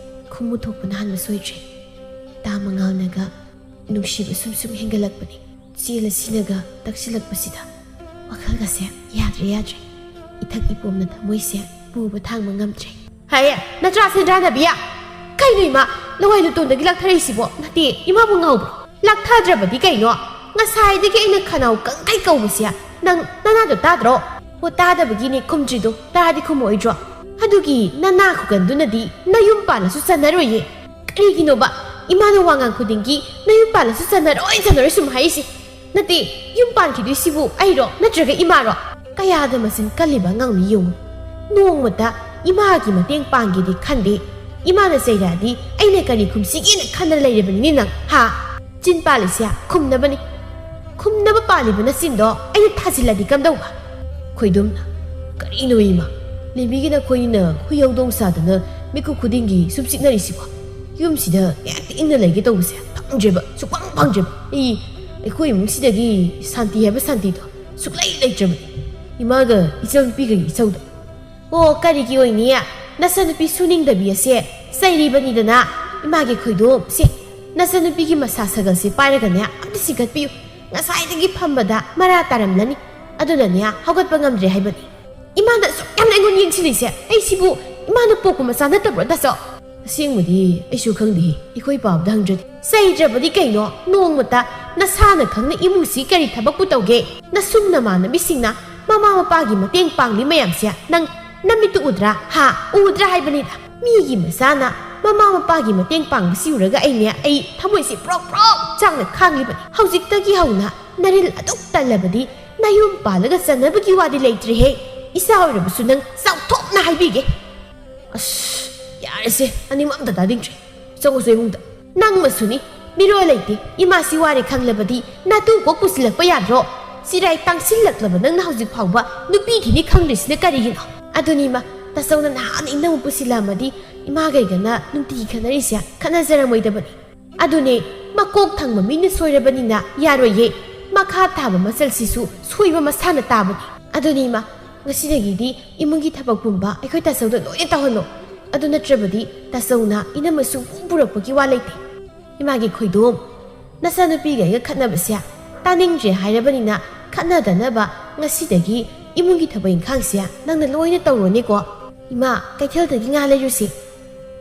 ꯈꯨꯝꯃꯨ ꯊꯣꯛꯄꯅ ꯍꯥꯟꯕ ꯁꯣꯏꯗ꯭ꯔꯦ꯫ ꯇꯥ ꯃꯉꯥꯜꯅꯒ ꯅꯨꯡꯁꯤꯕ ꯁꯨꯝ ꯁꯨꯝ ꯍꯦꯟꯒꯠꯂꯛꯄꯅꯤ꯫ ꯆꯦꯜꯂꯁꯤꯅꯒ ꯇꯛꯁꯤꯜꯂꯛꯄꯁꯤꯗ ꯋꯥꯈꯜꯒꯁꯦ ꯌꯥꯗ꯭ꯔꯦ ꯌꯥꯗ꯭ꯔꯦ꯫ ꯏꯊꯛ ꯏꯄꯣꯝꯅ ꯊꯃꯣꯏꯁꯦ ꯄꯨꯕ ꯊꯥꯡꯕ ꯉꯝꯗ꯭ꯔꯦ꯫ ꯍꯥꯏꯌꯦ, ꯅꯆꯥ ꯁꯦꯟꯗ꯭ꯔꯥꯅꯕꯤꯌꯥ! ꯀꯩꯅꯣ ꯏꯃꯥ, ꯂꯋꯥꯏ ꯂꯨꯇꯣꯟꯗꯒꯤ ꯂꯥꯛꯊꯔꯛꯏꯁꯤꯕꯣ? ꯅꯠꯇꯦ, ꯏꯃꯥꯕꯨ ꯉꯥꯎꯕ꯭ꯔꯣ? ꯂꯥꯛꯊꯗ꯭ꯔꯕꯗꯤ ꯀꯩꯅꯣ? ꯉꯁꯥꯏꯗꯒꯤ ꯑꯩꯅ ꯈꯅꯥꯎ ꯀꯪꯈꯩ ꯀꯧꯕꯁꯦ ꯅꯪ ꯅꯅꯥꯗꯣ ꯇꯥꯗ꯭ꯔꯣ? ꯍꯣ, ꯇꯥꯗꯕꯒꯤꯅꯦ ꯈꯨꯝꯗ꯭ꯔꯤꯗꯣ, ꯇꯥꯔꯗꯤ ꯈꯨꯝꯃꯛꯑꯣꯏꯗ꯭ꯔꯣ? ꯑꯗꯨꯒꯤ ꯅꯅꯥ ꯈꯨꯀꯟꯗꯨꯅꯗꯤ ꯅꯌꯨꯝ ꯄꯥꯜꯂꯁꯨ ꯆꯟꯅꯔꯣꯏꯌꯦ꯫ ꯀꯔꯤꯒꯤꯅꯣꯕ ꯏꯃꯥꯅ ꯋꯥ ꯉꯥꯡ ꯈꯨꯗꯤꯡꯒꯤ ꯅꯌꯨꯝ ꯄꯥꯜꯂꯁꯨ ꯆꯟꯅꯔꯣꯏ, ꯆꯟꯅꯔꯣꯏ ꯁꯨꯝ ꯍꯥꯏꯔꯤꯁꯦ? ꯅꯠꯇꯦ, ꯌꯨꯝ ꯄꯥꯟꯈꯤꯗꯣꯏꯁꯤꯕꯨ ꯑꯩꯔꯣ ꯅꯠꯇ꯭ꯔꯒ ꯏꯃꯥꯔꯣ? ꯀꯌꯥꯗ ꯃꯆꯤꯟ ꯀꯜꯂꯤꯕ ꯑꯉꯥꯡꯅꯤ ꯌꯦꯡꯉꯨ꯫ ꯅꯣꯡꯃꯇ ꯏꯃꯥꯒꯤ ꯃꯇꯦꯡ ꯄꯥꯡꯒꯦꯗꯤ ꯈꯟꯗꯦ꯫ ꯏꯃꯥꯅ ꯆꯩꯔꯛꯑꯗꯤ ꯑꯩꯅ ꯀꯔꯤ ꯈꯨꯝꯁꯤꯒꯦꯅ ꯈꯟꯅ ꯂꯩꯔꯕꯅꯤꯅꯦ ꯅꯪ, ꯍꯥ? ꯆꯤꯟ ꯄꯥꯜꯂꯤꯁꯦ ꯈꯨꯝꯅꯕꯅꯤ꯫ ꯈꯨꯝꯅꯕ ꯄꯥꯜꯂꯤꯕ ꯅꯆꯤꯟꯗꯣ ꯑꯩꯅ ꯊꯥꯖꯤꯜꯂꯗꯤ ꯀꯝꯗꯧꯕ? ꯈꯣꯏꯗꯨꯝ, ꯀꯔꯤꯅꯣ ꯏꯃꯥ? ꯂꯦꯝꯕꯤꯒꯤ ꯅꯈꯣꯏꯅ ꯍꯨꯏ ꯍꯧꯗꯣꯡ ꯁꯥꯗꯅ ꯃꯤꯀꯨꯞ ꯈꯨꯗꯤꯡꯒꯤ ꯁꯨꯝ ꯆꯤꯛꯅꯔꯤꯁꯤꯕꯣ? ꯌꯨꯝꯁꯤꯗ ꯉꯥꯏꯍꯥꯛꯇ ꯏꯪꯅ ꯂꯩꯒꯦ ꯇꯧꯕꯁꯦ ꯐꯪꯗ꯭ꯔꯦꯕ, ꯁꯨꯛꯐꯪ ꯐꯪꯗ꯭ꯔꯦꯕ꯫ ꯑꯩ, ꯑꯩꯈꯣꯏ ꯏꯃꯨꯡꯁꯤꯗꯒꯤ ꯁꯥꯟꯇꯤ ꯍꯥꯏꯕ ꯁꯥꯟꯇꯤꯗꯣ ꯁꯨꯛꯂꯩ ꯂꯩꯇ꯭ꯔꯕꯅꯤ꯫ ꯏꯃꯥꯒ ꯏꯆꯟꯅꯨꯄꯤꯒꯒꯤ ꯏꯆꯧꯗ꯫ ꯑꯣ, ꯀꯔꯤꯒꯤ ꯑꯣꯏꯅꯤ? ꯅꯆꯟꯅꯨꯄꯤ ꯁꯨꯅꯤꯡꯗꯕꯤ ꯑꯁꯦ ꯆꯩꯔꯤꯕꯅꯤꯗꯅ꯫ ꯏꯃꯥꯒꯤ ꯈꯣꯏꯗꯣꯝ, ꯁꯦ, ꯅꯆꯟꯅꯨꯄꯤꯒꯤ ꯃꯁꯥ ꯁꯒꯜꯁꯦ ꯄꯥꯏꯔꯒꯅꯦ ꯑꯝꯇ ꯆꯤꯡꯈꯠꯄꯤꯌꯨ꯫ ꯉꯁꯥꯏꯗꯒꯤ ꯐꯝꯕꯗ ꯃꯔꯥ ꯇꯥꯔꯝꯂꯅꯤ꯫ ꯑꯗꯨꯅꯅꯦ ꯍꯧꯒꯠꯄ ꯉꯝꯗ꯭ꯔꯦ ꯍꯥꯏꯕꯅꯤ꯫ ꯏꯃꯥꯅ ꯑꯁꯨꯛ ꯌꯥꯝꯅ ꯑꯩꯉꯣꯟꯗ ꯌꯦꯡꯁꯤꯜꯂꯤꯁꯦ, ꯑꯩꯁꯤꯕꯨ ꯏꯃꯥꯅ ꯄꯣꯛꯄ ꯃꯆꯥ ꯅꯠꯇꯕ꯭ꯔꯣ, ꯇꯥꯆꯧ? ꯑꯁꯦꯡꯕꯗꯤ ꯑꯩꯁꯨ ꯈꯪꯗꯦ, ꯑꯩꯈꯣꯏ ꯄꯥꯕꯗ ꯍꯪꯗ꯭ꯔꯗꯤ꯫ ꯆꯩꯗ꯭ꯔꯕꯗꯤ ꯀꯩꯅꯣ? ꯅꯣꯡꯃꯇ ꯅꯁꯥꯅ ꯈꯪꯅ ꯏꯃꯨꯡꯁꯤ ꯀꯔꯤ ꯊꯕꯛꯄꯨ ꯇꯧꯒꯦ? ꯅꯁꯨꯝ ꯅꯃꯥꯟꯅꯕꯤꯁꯤꯡꯅ ꯃꯃꯥ ꯃꯄꯥꯒꯤ ꯃꯇꯦꯡ ꯄꯥꯡꯂꯤ ꯃꯌꯥꯝꯁꯦ ꯅꯪ ꯅꯃꯤꯠꯇꯨ ꯎꯗ꯭ꯔꯥ? ꯍꯥ? ꯎꯗ꯭ꯔꯥ ꯍꯥꯏꯕꯅꯤꯗ꯫ ꯃꯤꯒꯤ ꯃꯆꯥꯅ ꯃꯃꯥ ꯃꯄꯥꯒꯤ ꯃꯇꯦꯡ ꯄꯥꯡꯕꯁꯤ ꯎꯔꯒ ꯑꯩꯅꯦ, ꯑꯩ ꯊꯃꯣꯏꯁꯦ ꯄ꯭ꯔꯣꯛ ꯄ꯭ꯔꯣꯛ ꯆꯥꯛꯅ ꯈꯥꯡꯂꯤꯕꯅꯤ꯫ ꯍꯧꯖꯤꯛꯇꯒꯤ ꯍꯧꯅ ꯅꯔꯤꯜ ꯑꯗꯨꯛ ꯇꯜꯂꯕꯗꯤ ꯅꯌꯨꯝ ꯄꯥꯜꯂꯒ ꯆꯟꯅꯕꯒꯤ ꯋꯥꯗꯤ ꯂꯩꯇ꯭ꯔꯦꯍꯦ꯫ ꯏꯆꯥ ꯑꯣꯏꯔꯕꯁꯨ ꯅꯪ ꯆꯥꯎꯊꯣꯛꯅ ꯍꯥꯏꯕꯤꯒꯦ꯫ ꯑꯁ, ꯌꯥꯔꯦꯁꯦ, ꯑꯅꯤꯃꯛ ꯑꯝꯇ ꯇꯥꯅꯤꯡꯗ꯭ꯔꯦ꯫ ꯆꯪꯉꯨꯁꯦ ꯏꯃꯨꯡꯗ꯫ ꯅꯪꯃꯁꯨꯅꯤ, ꯃꯤꯔꯣꯜ ꯂꯩꯇꯦ꯫ ꯏꯃꯥꯁꯤ ꯋꯥꯔꯦ ꯈꯪꯂꯕꯗꯤ ꯅꯥꯇꯨ ꯀꯣꯛ ꯄꯨꯁꯤꯜꯂꯛꯄ ꯌꯥꯗ꯭ꯔꯣ? ꯆꯤꯔꯥꯏ ꯇꯥꯡꯁꯤꯜꯂꯛꯂꯕ ꯅꯪꯅ ꯍꯧꯖꯤꯛ ꯐꯥꯎꯕ ꯅꯨꯄꯤ ꯊꯤꯅꯤ ꯈꯪꯗ꯭ꯔꯤꯁꯤꯅ ꯀꯔꯤꯒꯤꯅꯣ? ꯑꯗꯨꯅꯤꯃ, ꯇꯥꯆꯧꯅ ꯅꯍꯥꯟ ꯏꯅꯧ ꯄꯨꯁꯤꯜꯂꯛꯑꯝꯃꯗꯤ ꯏꯃꯥꯒꯩꯒꯅ ꯅꯨꯡꯇꯤꯒꯤ ꯈꯠꯅꯔꯤꯁꯦ ꯈꯠꯅꯖꯔꯝꯃꯣꯏꯗꯕꯅꯤ꯫ ꯑꯗꯨꯅꯦ, ꯃꯀꯣꯛ ꯊꯪꯕ ꯃꯤꯅ ꯁꯣꯏꯔꯕꯅꯤꯅ ꯌꯥꯔꯣꯏꯌꯦ꯫ ꯃꯈꯥ ꯇꯥꯕ ꯃꯆꯜꯁꯤꯁꯨ ꯁꯣꯏꯕ ꯃꯁꯥꯅ ꯇꯥꯕꯅꯤ꯫ ꯑꯗꯨꯅꯤꯃ, ꯉꯁꯤꯗꯒꯤꯗꯤ ꯏꯃꯨꯡꯒꯤ ꯊꯕꯛ ꯄꯨꯝꯕ ꯑꯩꯈꯣꯏ ꯇꯥꯆꯧꯗ ꯂꯣꯏꯅ ꯇꯧꯍꯜꯂꯣ꯫ ꯑꯗꯨ ꯅꯠꯇ꯭ꯔꯕꯗꯤ ꯇꯥꯆꯧꯅ ꯏꯅꯝꯃ ꯁꯨꯡꯄꯨ ꯄꯨꯔꯛꯄꯒꯤ ꯋꯥ ꯂꯩꯇꯦ꯫ ꯏꯃꯥꯒꯤ ꯈꯣꯏꯗꯣꯝ, ꯅꯆꯥꯅꯨꯄꯤꯒ ꯑꯩꯒ ꯈꯠꯅꯕꯁꯦ ꯇꯥꯅꯤꯡꯗ꯭ꯔꯦ ꯍꯥꯏꯔꯕꯅꯤꯅ ꯈꯠꯅꯗꯅꯕ ꯉꯁꯤꯗꯒꯤ ꯏꯃꯨꯡꯒꯤ ꯊꯕꯛ ꯏꯪꯈꯥꯡꯁꯦ ꯅꯪꯅ ꯂꯣꯏꯅ ꯇꯧꯔꯣꯅꯦꯀꯣ꯫ ꯏꯃꯥ, ꯀꯩꯊꯦꯜꯗꯒꯤ ꯉꯥ ꯂꯩꯔꯨꯁꯤ꯫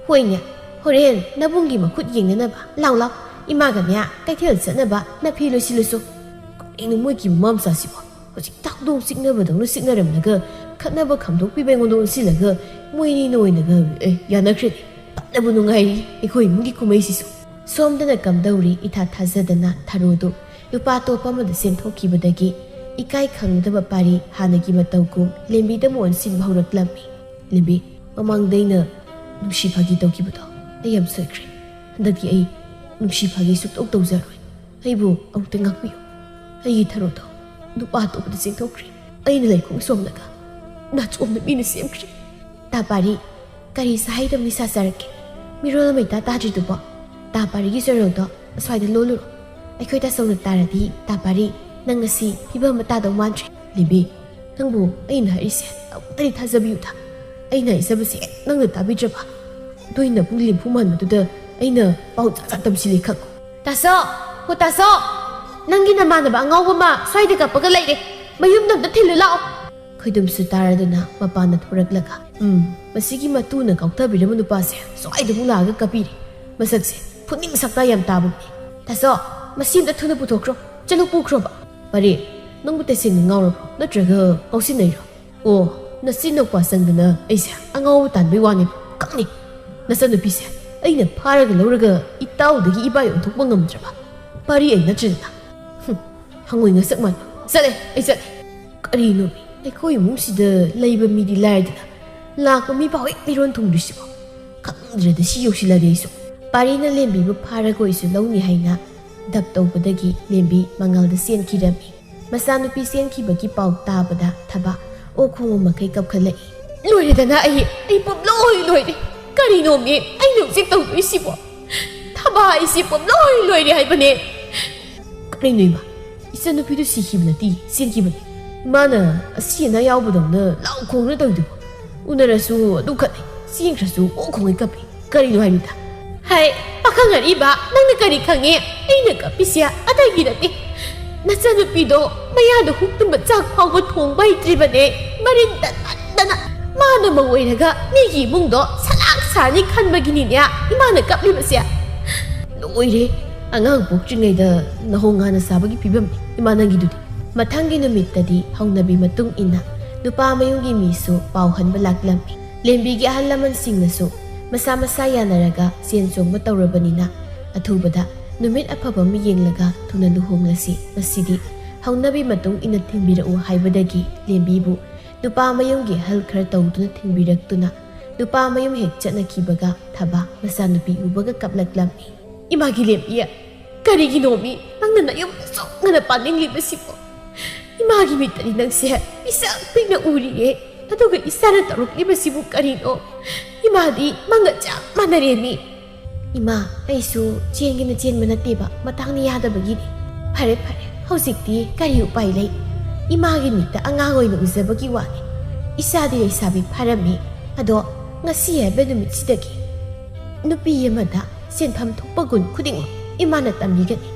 ꯍꯣꯏꯅꯦ, ꯍꯣꯔꯦꯟ ꯅꯕꯨꯡꯒꯤ ꯃꯈꯨꯠ ꯌꯦꯡꯅꯅꯕ꯫ ꯂꯥꯎ ꯂꯥꯎ, ꯏꯃꯥꯒꯅꯦ ꯀꯩꯊꯦꯜ ꯆꯠꯅꯕ ꯅꯐꯤ ꯂꯣꯏꯁꯤꯜꯂꯨꯁꯨ꯫ ꯀꯔꯤꯅꯣ ꯃꯣꯏꯒꯤ ꯃꯃꯥ ꯃꯆꯥꯁꯤꯕꯣ? ꯍꯧꯖꯤꯛꯇ ꯍꯧꯗꯣꯡ ꯆꯤꯛꯅꯕꯗꯧꯅ ꯆꯤꯛꯅꯔꯝꯂꯒ ꯈꯠꯅꯕ ꯈꯥꯝꯗꯣꯛꯄꯤꯕ ꯑꯩꯉꯣꯟꯗ ꯑꯣꯟꯁꯤꯜꯂꯒ ꯃꯣꯏꯅꯤꯅ ꯑꯣꯏꯅꯒ, ꯑꯦ, ꯌꯥꯅꯈ꯭ꯔꯦꯅꯦ꯫ ꯐꯅꯕꯨ ꯅꯨꯡꯉꯥꯏꯔꯤ ꯑꯩꯈꯣꯏ ꯏꯃꯨꯡꯒꯤ ꯀꯨꯝꯍꯩꯁꯤꯁꯨ꯫ ꯁꯣꯝꯗꯅ ꯀꯝꯗꯧꯔꯤ ꯏꯊꯥ ꯊꯥꯖꯗꯅ ꯊꯔꯣꯗꯨ ꯅꯨꯄꯥ ꯑꯇꯣꯞꯄ ꯑꯃꯗ ꯆꯦꯟꯊꯣꯛꯈꯤꯕꯗꯒꯤ ꯏꯀꯥꯏ ꯈꯪꯗꯕ ꯄꯥꯔꯤ ꯍꯥꯟꯅꯒꯤ ꯃꯇꯧꯒꯨꯝ ꯂꯦꯝꯕꯤꯗ ꯑꯃꯨꯛ ꯑꯣꯟꯁꯤꯟꯕ ꯍꯧꯔꯛꯂꯝꯃꯤ꯫ ꯂꯦꯝꯕꯤ, ꯃꯃꯥꯡꯗ ꯑꯩꯅ ꯅꯨꯡꯁꯤ ꯐꯥꯒꯤ ꯇꯧꯈꯤꯕꯗꯣ ꯑꯩ ꯌꯥꯝ ꯁꯣꯏꯈ꯭ꯔꯦ꯫ ꯍꯟꯗꯛꯇꯤ ꯑꯩ ꯅꯨꯡꯁꯤ ꯐꯥꯒꯤ ꯁꯨꯛꯇꯧ ꯇꯧꯖꯔꯣꯏ꯫ ꯑꯩꯕꯨ ꯑꯃꯨꯛꯇ ꯉꯥꯛꯄꯤꯌꯨ꯫ ꯑꯩꯒꯤ ꯊꯔꯣꯗꯣ ꯅꯨꯄꯥ ꯑꯇꯣꯞꯄꯗ ꯆꯦꯟꯊꯣꯛꯈ꯭ꯔꯦ꯫ ꯑꯩꯅ ꯂꯩꯈꯣꯡ ꯁꯣꯝꯂꯒ ꯅꯥꯆꯣꯝꯅ ꯃꯤꯅ ꯁꯦꯝꯈ꯭ꯔꯦ꯫ ꯇꯥ ꯄꯥꯔꯤ, ꯀꯔꯤ ꯁꯥꯍꯩꯗꯕ ꯅꯤꯁꯥ ꯆꯥꯔꯛꯀꯦ? ꯃꯤꯔꯣꯜ ꯑꯃ ꯏꯇꯥ ꯇꯥꯗ꯭ꯔꯤꯗꯨꯕꯣ? ꯇꯥ ꯄꯥꯔꯤꯒꯤ ꯆꯣꯏꯔꯧꯗꯣ ꯑꯁ꯭ꯋꯥꯏꯗ ꯂꯣꯜꯂꯨꯔꯣ꯫ ꯑꯩꯈꯣꯏ ꯇꯥꯆꯧꯅ ꯇꯥꯔꯗꯤ ꯇꯥ ꯄꯥꯔꯤ, ꯅꯪ ꯉꯁꯤ ꯐꯤꯕꯝ ꯑꯃ ꯇꯥꯗꯧ ꯃꯥꯟꯗ꯭ꯔꯦ꯫ ꯂꯦꯝꯕꯤ, ꯅꯪꯕꯨ ꯑꯩꯅ ꯍꯥꯏꯔꯤꯁꯦ ꯑꯃꯨꯛꯇꯗꯤ ꯊꯥꯖꯕꯤꯌꯨꯗ꯫ ꯑꯩꯅ ꯍꯥꯏꯖꯕꯁꯦ ꯍꯦꯛ ꯅꯪꯅ ꯇꯥꯕꯤꯗ꯭ꯔꯕ? ꯅꯣꯏ ꯅꯕꯨꯡ ꯂꯦꯝꯐꯨ ꯃꯥꯟꯕꯗꯨꯗ ꯑꯩꯅ ꯄꯥꯎ ꯖꯥꯠ ꯖꯥꯠ ꯇꯝꯁꯤꯜꯂꯦ ꯈꯪꯉꯨ꯫ ꯇꯥꯆꯧ! ꯍꯣ ꯇꯥꯆꯧ! ꯅꯪꯒꯤ ꯅꯃꯥꯟꯅꯕ ꯑꯉꯥꯎꯕ ꯑꯃ ꯁ꯭ꯋꯥꯏꯗ ꯀꯞꯄꯒ ꯂꯩꯔꯦ꯫ ꯃꯌꯨꯝꯗ ꯑꯝꯇ ꯊꯤꯜꯂꯨ ꯂꯥꯛꯑꯣ꯫ ꯈꯣꯏꯗꯨꯝꯁꯨ ꯇꯥꯔꯗꯨꯅ ꯃꯄꯥꯟꯗ ꯊꯣꯔꯛꯂꯒ, "ꯎꯝ, ꯃꯁꯤꯒꯤ ꯃꯇꯨꯅ ꯀꯥꯎꯊꯕꯤꯔꯝꯕ ꯅꯨꯄꯥꯁꯦ ꯁ꯭ꯋꯥꯏꯗꯕꯨ ꯂꯥꯛꯑꯒ ꯀꯞꯄꯤꯔꯦ꯫ ꯃꯁꯛꯁꯦ ꯐꯨꯅꯤꯡ ꯁꯛꯇ ꯌꯥꯝ ꯇꯥꯕꯅꯦ꯫ ꯇꯥꯆꯧ, ꯃꯁꯤ ꯑꯝꯇ ꯊꯨꯅ ꯄꯨꯊꯣꯛꯈ꯭ꯔꯣ꯫ ꯆꯠꯂꯨ ꯄꯨꯈ꯭ꯔꯣꯕ꯫" ꯄꯔꯦ, ꯅꯪꯕꯨ ꯇꯁꯦꯡꯅ ꯉꯥꯎꯔꯕ꯭ꯔꯣ? ꯅꯠꯇ꯭ꯔꯒ ꯉꯥꯎꯁꯤꯟꯅꯩꯔꯣ? ꯑꯣ, ꯅꯆꯤꯟ ꯅꯧꯄꯥ ꯆꯪꯗꯅ ꯑꯩꯁꯦ ꯑꯉꯥꯎꯕ ꯇꯥꯟꯕꯩ ꯋꯥꯅꯦꯕ꯫ ꯈꯪꯅꯤ꯫ ꯅꯆꯟꯅꯨꯄꯤꯁꯦ ꯑꯩꯅ ꯐꯥꯔꯒ ꯂꯧꯔꯒ ꯏꯇꯥꯎꯗꯒꯤ ꯏꯕꯥꯏ ꯑꯣꯟꯊꯣꯛꯄ ꯉꯝꯗ꯭ꯔꯕ ꯄꯥꯔꯤ ꯑꯩ ꯅꯠꯇ꯭ꯔꯦꯗꯅ꯫ ꯍꯨꯝ, ꯍꯪꯉꯣꯏ ꯉꯁꯛ ꯃꯥꯟꯕ꯫ ꯆꯠꯂꯦ, ꯑꯩ ꯆꯠꯂꯦ꯫ ꯀꯔꯤꯅꯣ? ꯑꯩꯈꯣꯏ ꯏꯃꯨꯡꯁꯤꯗ ꯂꯩꯕ ꯃꯤꯗꯤ ꯂꯥꯏꯔꯗꯅ, ꯂꯥꯛꯄ ꯃꯤ ꯐꯥꯎ ꯍꯦꯛ ꯃꯤꯔꯣꯟ ꯊꯨꯡꯗ꯭ꯔꯤꯁꯤꯕꯣ꯫ ꯈꯪꯗ꯭ꯔꯦꯗ, ꯁꯤ ꯌꯧꯁꯤꯜꯂꯗꯤ ꯑꯩꯁꯨ꯫ ꯄꯥꯔꯤꯅ ꯂꯦꯝꯕꯤꯕꯨ ꯐꯥꯔꯒ ꯑꯣꯏꯁꯨ ꯂꯧꯅꯤ ꯍꯥꯏꯅ ꯗꯞ ꯇꯧꯕꯗꯒꯤ ꯂꯦꯝꯕꯤ ꯃꯉꯥꯜꯗ ꯆꯦꯟꯈꯤꯔꯝꯃꯤ꯫ ꯃꯆꯥꯅꯨꯄꯤ ꯆꯦꯟꯈꯤꯕꯒꯤ ꯄꯥꯎ ꯇꯥꯕꯗ ꯊꯕꯥ ꯑꯣꯛ ꯈꯣꯡꯕ ꯃꯈꯩ ꯀꯞꯈꯠꯂꯛꯏ꯫ ꯂꯣꯏꯔꯦꯗꯅ, ꯑꯩ, ꯑꯩ ꯄꯨꯝꯂꯣꯏ ꯂꯣꯏꯔꯦ꯫ ꯀꯔꯤꯅꯣꯃꯤ ꯑꯩꯅ ꯍꯧꯖꯤꯛ ꯇꯧꯗꯣꯏꯁꯤꯕꯣ? ꯊꯕꯥ ꯑꯩꯁꯤ ꯄꯨꯝꯂꯣꯏ ꯂꯣꯏꯔꯦ ꯍꯥꯏꯕꯅꯦ꯫ ꯀꯔꯤꯅꯣ ꯏꯃꯥ? ꯏꯆꯟꯅꯨꯄꯤꯗꯨ ꯁꯤꯈꯤꯕ ꯅꯠꯇꯦ, ꯆꯦꯟꯈꯤꯕꯅꯤ꯫ ꯏꯃꯥꯅ ꯑꯁꯤ ꯑꯅꯥ ꯌꯥꯎꯕꯗꯧꯅ ꯂꯥꯎ ꯈꯣꯡꯅ ꯇꯧꯔꯤꯗꯨꯕꯨ? ꯎꯅꯔꯁꯨ ꯑꯗꯨꯝ ꯈꯠꯅꯩ, ꯆꯦꯟꯈ꯭ꯔꯁꯨ ꯑꯣꯛ ꯈꯣꯡꯉꯩ ꯀꯞꯄꯤ꯫ ꯀꯔꯤꯅꯣ ꯍꯥꯏꯃꯤꯗ? ꯍꯥꯏ, ꯄꯥꯈꯪ ꯑꯔꯤꯕ, ꯅꯪꯅ ꯀꯔꯤ ꯈꯪꯉꯤ? ꯑꯩꯅ ꯀꯞꯄꯤꯁꯦ ꯑꯇꯩꯒꯤ ꯅꯠꯇꯦ꯫ ꯅꯆꯟꯅꯨꯄꯤꯗꯣ ꯃꯌꯥꯗ ꯍꯨꯛꯇꯨꯝꯕ ꯆꯥꯛ ꯐꯥꯎꯕ ꯊꯣꯡꯕ ꯍꯩꯇ꯭ꯔꯤꯕꯅꯦ꯫ ꯃꯔꯤꯟ ꯇꯠꯃꯟꯗꯅ ꯃꯥꯅ ꯃꯧ ꯑꯣꯏꯔꯒ ꯃꯤꯒꯤ ꯏꯃꯨꯡꯗꯣ ꯁꯂꯥꯛ ꯁꯥꯅꯤ ꯈꯟꯕꯒꯤꯅꯤꯅꯦ ꯏꯃꯥꯅ ꯀꯞꯂꯤꯕꯁꯦ꯫ ꯂꯣꯏꯔꯦ, ꯑꯉꯥꯡ ꯄꯣꯛꯇ꯭ꯔꯤꯉꯩꯗ ꯅꯍꯣꯡ ꯉꯥꯅ ꯆꯥꯕꯒꯤ ꯐꯤꯕꯝꯅꯤ ꯏꯃꯥ ꯅꯪꯒꯤꯗꯨꯗꯤ꯫ ꯃꯊꯪꯒꯤ ꯅꯨꯃꯤꯠꯇꯗꯤ ꯍꯧꯅꯕꯤ ꯃꯇꯨꯡ ꯏꯟꯅ ꯅꯨꯄꯥ ꯃꯌꯨꯝꯒꯤ ꯃꯤꯁꯨ ꯄꯥꯎ ꯍꯟꯕ ꯂꯥꯛꯂꯝꯃꯤ꯫ ꯂꯦꯝꯕꯤꯒꯤ ꯑꯍꯜ ꯂꯃꯟꯁꯤꯡꯅꯁꯨ ꯃꯁꯥ ꯃꯁꯥ ꯌꯥꯅꯔꯒ ꯁꯦꯟ ꯆꯣꯡꯕ ꯇꯧꯔꯕꯅꯤꯅ ꯑꯊꯨꯕꯗ ꯅꯨꯃꯤꯠ ꯑꯐꯕ ꯑꯃ ꯌꯦꯡꯂꯒ ꯊꯨꯅ ꯂꯨꯍꯣꯡꯂꯁꯤ꯫ ꯃꯁꯤꯗꯤ ꯍꯧꯅꯕꯤ ꯃꯇꯨꯡ ꯏꯟꯅ ꯊꯤꯟꯕꯤꯔꯛꯎ ꯍꯥꯏꯕꯗꯒꯤ ꯂꯦꯝꯕꯤꯕꯨ ꯅꯨꯄꯥ ꯃꯌꯨꯝꯒꯤ ꯑꯍꯜ ꯈꯔ ꯇꯧꯗꯨꯅ ꯊꯤꯟꯕꯤꯔꯛꯇꯨꯅ ꯅꯨꯄꯥ ꯃꯌꯨꯝ ꯍꯦꯛ ꯆꯠꯅꯈꯤꯕꯒ ꯊꯕꯥ ꯃꯆꯥꯅꯨꯄꯤ ꯎꯕꯒ ꯀꯞꯂꯛꯂꯝꯃꯤ꯫ ꯏꯃꯥꯒꯤ ꯂꯦꯝꯕꯤ, ꯀꯔꯤꯒꯤꯅꯣꯃꯤ ꯅꯪꯅ ꯅꯌꯨꯝ ꯁꯨꯛ ꯉꯟꯅ ꯄꯥꯅꯤꯡꯂꯤꯕꯁꯤꯕꯣ? ꯏꯃꯥꯒꯤ ꯃꯤꯠꯇꯗꯤ ꯅꯪꯁꯦ ꯄꯤꯁꯛ ꯄꯤꯛꯅ ꯎꯔꯤꯌꯦ꯫ ꯑꯗꯨꯒ ꯏꯆꯥꯅ ꯇꯧꯔꯛꯂꯤꯕꯁꯤꯕꯨ ꯀꯔꯤꯅꯣ? ꯏꯃꯥꯗꯤ ꯃꯪꯒ ꯆꯞ ꯃꯥꯟꯅꯔꯦꯃꯤ꯫ ꯏꯃꯥ, ꯑꯩꯁꯨ ꯆꯦꯟꯒꯦꯅ ꯆꯦꯟꯕ ꯅꯠꯇꯦꯕ, ꯃꯇꯥꯡꯅ ꯌꯥꯗꯕꯒꯤꯅꯤ꯫ ꯐꯔꯦ, ꯐꯔꯦ, ꯍꯧꯖꯤꯛꯇꯤ ꯀꯔꯤ ꯎꯄꯥꯏ ꯂꯩ? ꯏꯃꯥꯒꯤ ꯃꯤꯠꯇ ꯑꯉꯥꯡ ꯑꯣꯏꯅ ꯎꯖꯕꯒꯤ ꯋꯥꯅꯤ꯫ ꯏꯆꯥꯗꯤ ꯂꯩꯁꯥꯕꯤ ꯐꯥꯔꯝꯃꯤ꯫ ꯑꯗꯣ ꯉꯁꯤ ꯍꯥꯏꯕ ꯅꯨꯃꯤꯠꯁꯤꯗꯒꯤ ꯅꯨꯄꯤ ꯑꯃꯗ ꯁꯦꯟꯐꯝ ꯊꯣꯛꯄ ꯒꯨꯟ ꯈꯨꯗꯤꯡꯃꯛ ꯏꯃꯥꯅ ꯇꯝꯕꯤꯒꯅꯤ꯫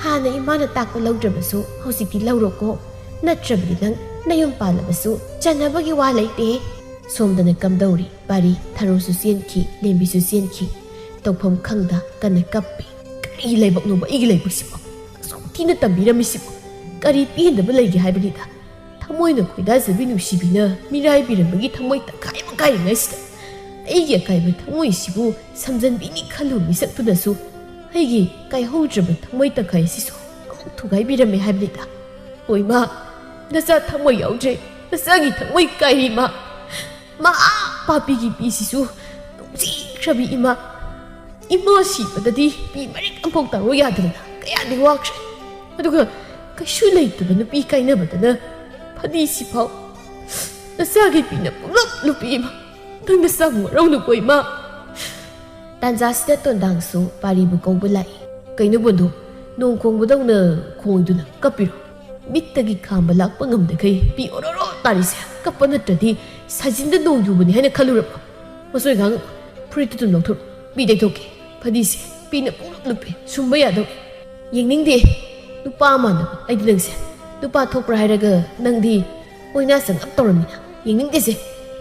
ꯍꯥꯟꯅ ꯏꯃꯥꯅ ꯇꯥꯛꯄ ꯂꯧꯗ꯭ꯔꯕꯁꯨ ꯍꯧꯖꯤꯛꯇꯤ ꯂꯧꯔꯣꯀꯣ꯫ ꯅꯠꯇ꯭ꯔꯕꯗꯤ ꯅꯪ ꯅꯌꯨꯝ ꯄꯥꯜꯂꯕꯁꯨ ꯆꯟꯅꯕꯒꯤ ꯋꯥ ꯂꯩꯇꯦ꯫ ꯁꯣꯝꯗꯅ ꯀꯝꯗꯧꯔꯤ? ꯄꯥꯔꯤ ꯊꯔꯣꯁꯨ ꯆꯦꯟꯈꯤ, ꯂꯦꯝꯕꯤꯁꯨ ꯆꯦꯟꯈꯤ꯫ ꯇꯧꯐꯝ ꯈꯪꯗ ꯀꯟꯅ ꯀꯞꯄꯤ꯫ ꯀꯔꯤ ꯂꯥꯏꯕꯛꯅꯣꯕ ꯑꯩꯒꯤ ꯂꯥꯏꯕꯛꯁꯤꯕꯣ? ꯑꯁꯨꯛ ꯊꯤꯅ ꯇꯝꯕꯤꯔꯝꯃꯤꯁꯤꯕꯣ? ꯀꯔꯤ ꯄꯦꯟꯗꯕ ꯂꯩꯒꯦ ꯍꯥꯏꯕꯅꯤꯗ? ꯊꯃꯣꯏꯅ ꯈꯣꯏꯗꯥꯖꯕꯤ ꯅꯨꯡꯁꯤꯕꯤꯅ ꯃꯤꯔꯥꯏꯕꯤꯔꯝꯕꯒꯤ ꯊꯃꯣꯏ ꯇꯪꯈꯥꯏ ꯑꯃ ꯀꯥꯏꯔꯤꯉꯩꯁꯤꯗ, ꯑꯩꯒꯤ ꯑꯀꯥꯏꯕ ꯊꯃꯣꯏꯁꯤꯕꯨ ꯁꯝꯖꯟꯕꯤꯅꯤ ꯈꯜꯂꯨ ꯃꯤꯁꯛꯇꯨꯅꯁꯨ ꯑꯩꯒꯤ ꯀꯥꯏꯍꯧꯗ꯭ꯔꯕ ꯊꯃꯣꯏ ꯇꯪꯈꯥꯏ ꯑꯁꯤꯁꯨ ꯑꯃꯨꯛ ꯊꯨꯒꯥꯏꯕꯤꯔꯝꯃꯦ ꯍꯥꯏꯕꯅꯤꯗ꯫ ꯍꯣꯏ ꯃꯥ, ꯅꯆꯥ ꯊꯃꯣꯏ ꯌꯥꯎꯗ꯭ꯔꯦ, ꯅꯆꯥꯒꯤ ꯊꯃꯣꯏ ꯀꯥꯏꯔꯤ ꯃꯥ꯫ ꯃꯥ, ꯄꯥꯄꯤꯒꯤ ꯄꯤꯁꯤꯁꯨ ꯅꯨꯡꯁꯤꯈ꯭ꯔꯕꯤ ꯏꯃꯥ꯫ ꯏꯃꯥ ꯁꯤꯕꯗꯗꯤ ꯄꯤ ꯃꯔꯤꯛ ꯑꯃꯐꯥꯎ ꯇꯥꯔꯣ ꯌꯥꯗꯗꯅ ꯀꯌꯥꯗꯤ ꯋꯥꯈ꯭ꯔꯦ꯫ ꯑꯗꯨꯒ ꯀꯩꯁꯨ ꯂꯩꯇꯕ ꯅꯨꯄꯤ ꯀꯥꯏꯅꯕꯗꯅ ꯐꯗꯤꯁꯤꯐꯥꯎ ꯅꯆꯥꯒꯤ ꯄꯤꯅ ꯄꯨꯡꯂꯨꯞ ꯂꯨꯞꯄꯤ ꯏꯃꯥ꯫ ꯅꯪ ꯅꯆꯥꯕꯨ ꯋꯥꯔꯧꯅꯨꯀꯣ ꯏꯃꯥ꯫ ꯇꯥꯟꯖꯥꯁꯤꯗ ꯇꯣꯟꯗꯥꯡꯁꯨ ꯄꯥꯔꯤꯕꯨ ꯀꯧꯕ ꯂꯥꯛꯏ꯫ "ꯀꯩꯅꯣ ꯕꯣꯟꯗꯨ, ꯅꯣꯡ ꯈꯣꯡꯕꯗꯧꯅ ꯈꯣꯡꯗꯨꯅ ꯀꯞꯄꯤꯔꯣ? ꯃꯤꯠꯇꯒꯤ ꯈꯥꯝꯕ ꯂꯥꯛꯄ ꯉꯝꯗꯈꯩ ꯄꯤ ꯑꯣꯔꯣꯔꯣ ꯇꯥꯔꯤꯁꯦ꯫ ꯀꯞꯄ ꯅꯠꯇ꯭ꯔꯗꯤ ꯁꯥꯖꯤꯟꯗ ꯅꯣꯡ ꯌꯨꯕꯅꯤ ꯍꯥꯏꯅ ꯈꯜꯂꯨꯔꯕꯣ? ꯃꯁꯣꯏ ꯉꯥꯡ ꯐꯨꯔꯤꯠꯇꯨ ꯑꯗꯨꯝ ꯂꯧꯊꯣꯛ, ꯄꯤ ꯇꯩꯊꯣꯛꯀꯦ꯫ ꯐꯗꯤꯁꯦ ꯄꯤꯅ ꯄꯨꯡꯂꯨꯞ ꯂꯨꯞꯄꯦ, ꯁꯨꯝꯕ ꯌꯥꯗꯧ꯫ ꯌꯦꯡꯅꯤꯡꯗꯦ꯫ ꯅꯨꯄꯥ ꯃꯥꯟꯗꯕ ꯑꯩꯗꯤ ꯅꯪꯁꯦ꯫ ꯅꯨꯄꯥ ꯊꯣꯛꯄ꯭ꯔꯥ ꯍꯥꯏꯔꯒ ꯅꯪꯗꯤ ꯑꯣꯏꯅ ꯆꯪꯉꯞ ꯇꯧꯔꯝꯃꯤꯅ꯫ ꯌꯦꯡꯅꯤꯡꯗꯦꯁꯦ꯫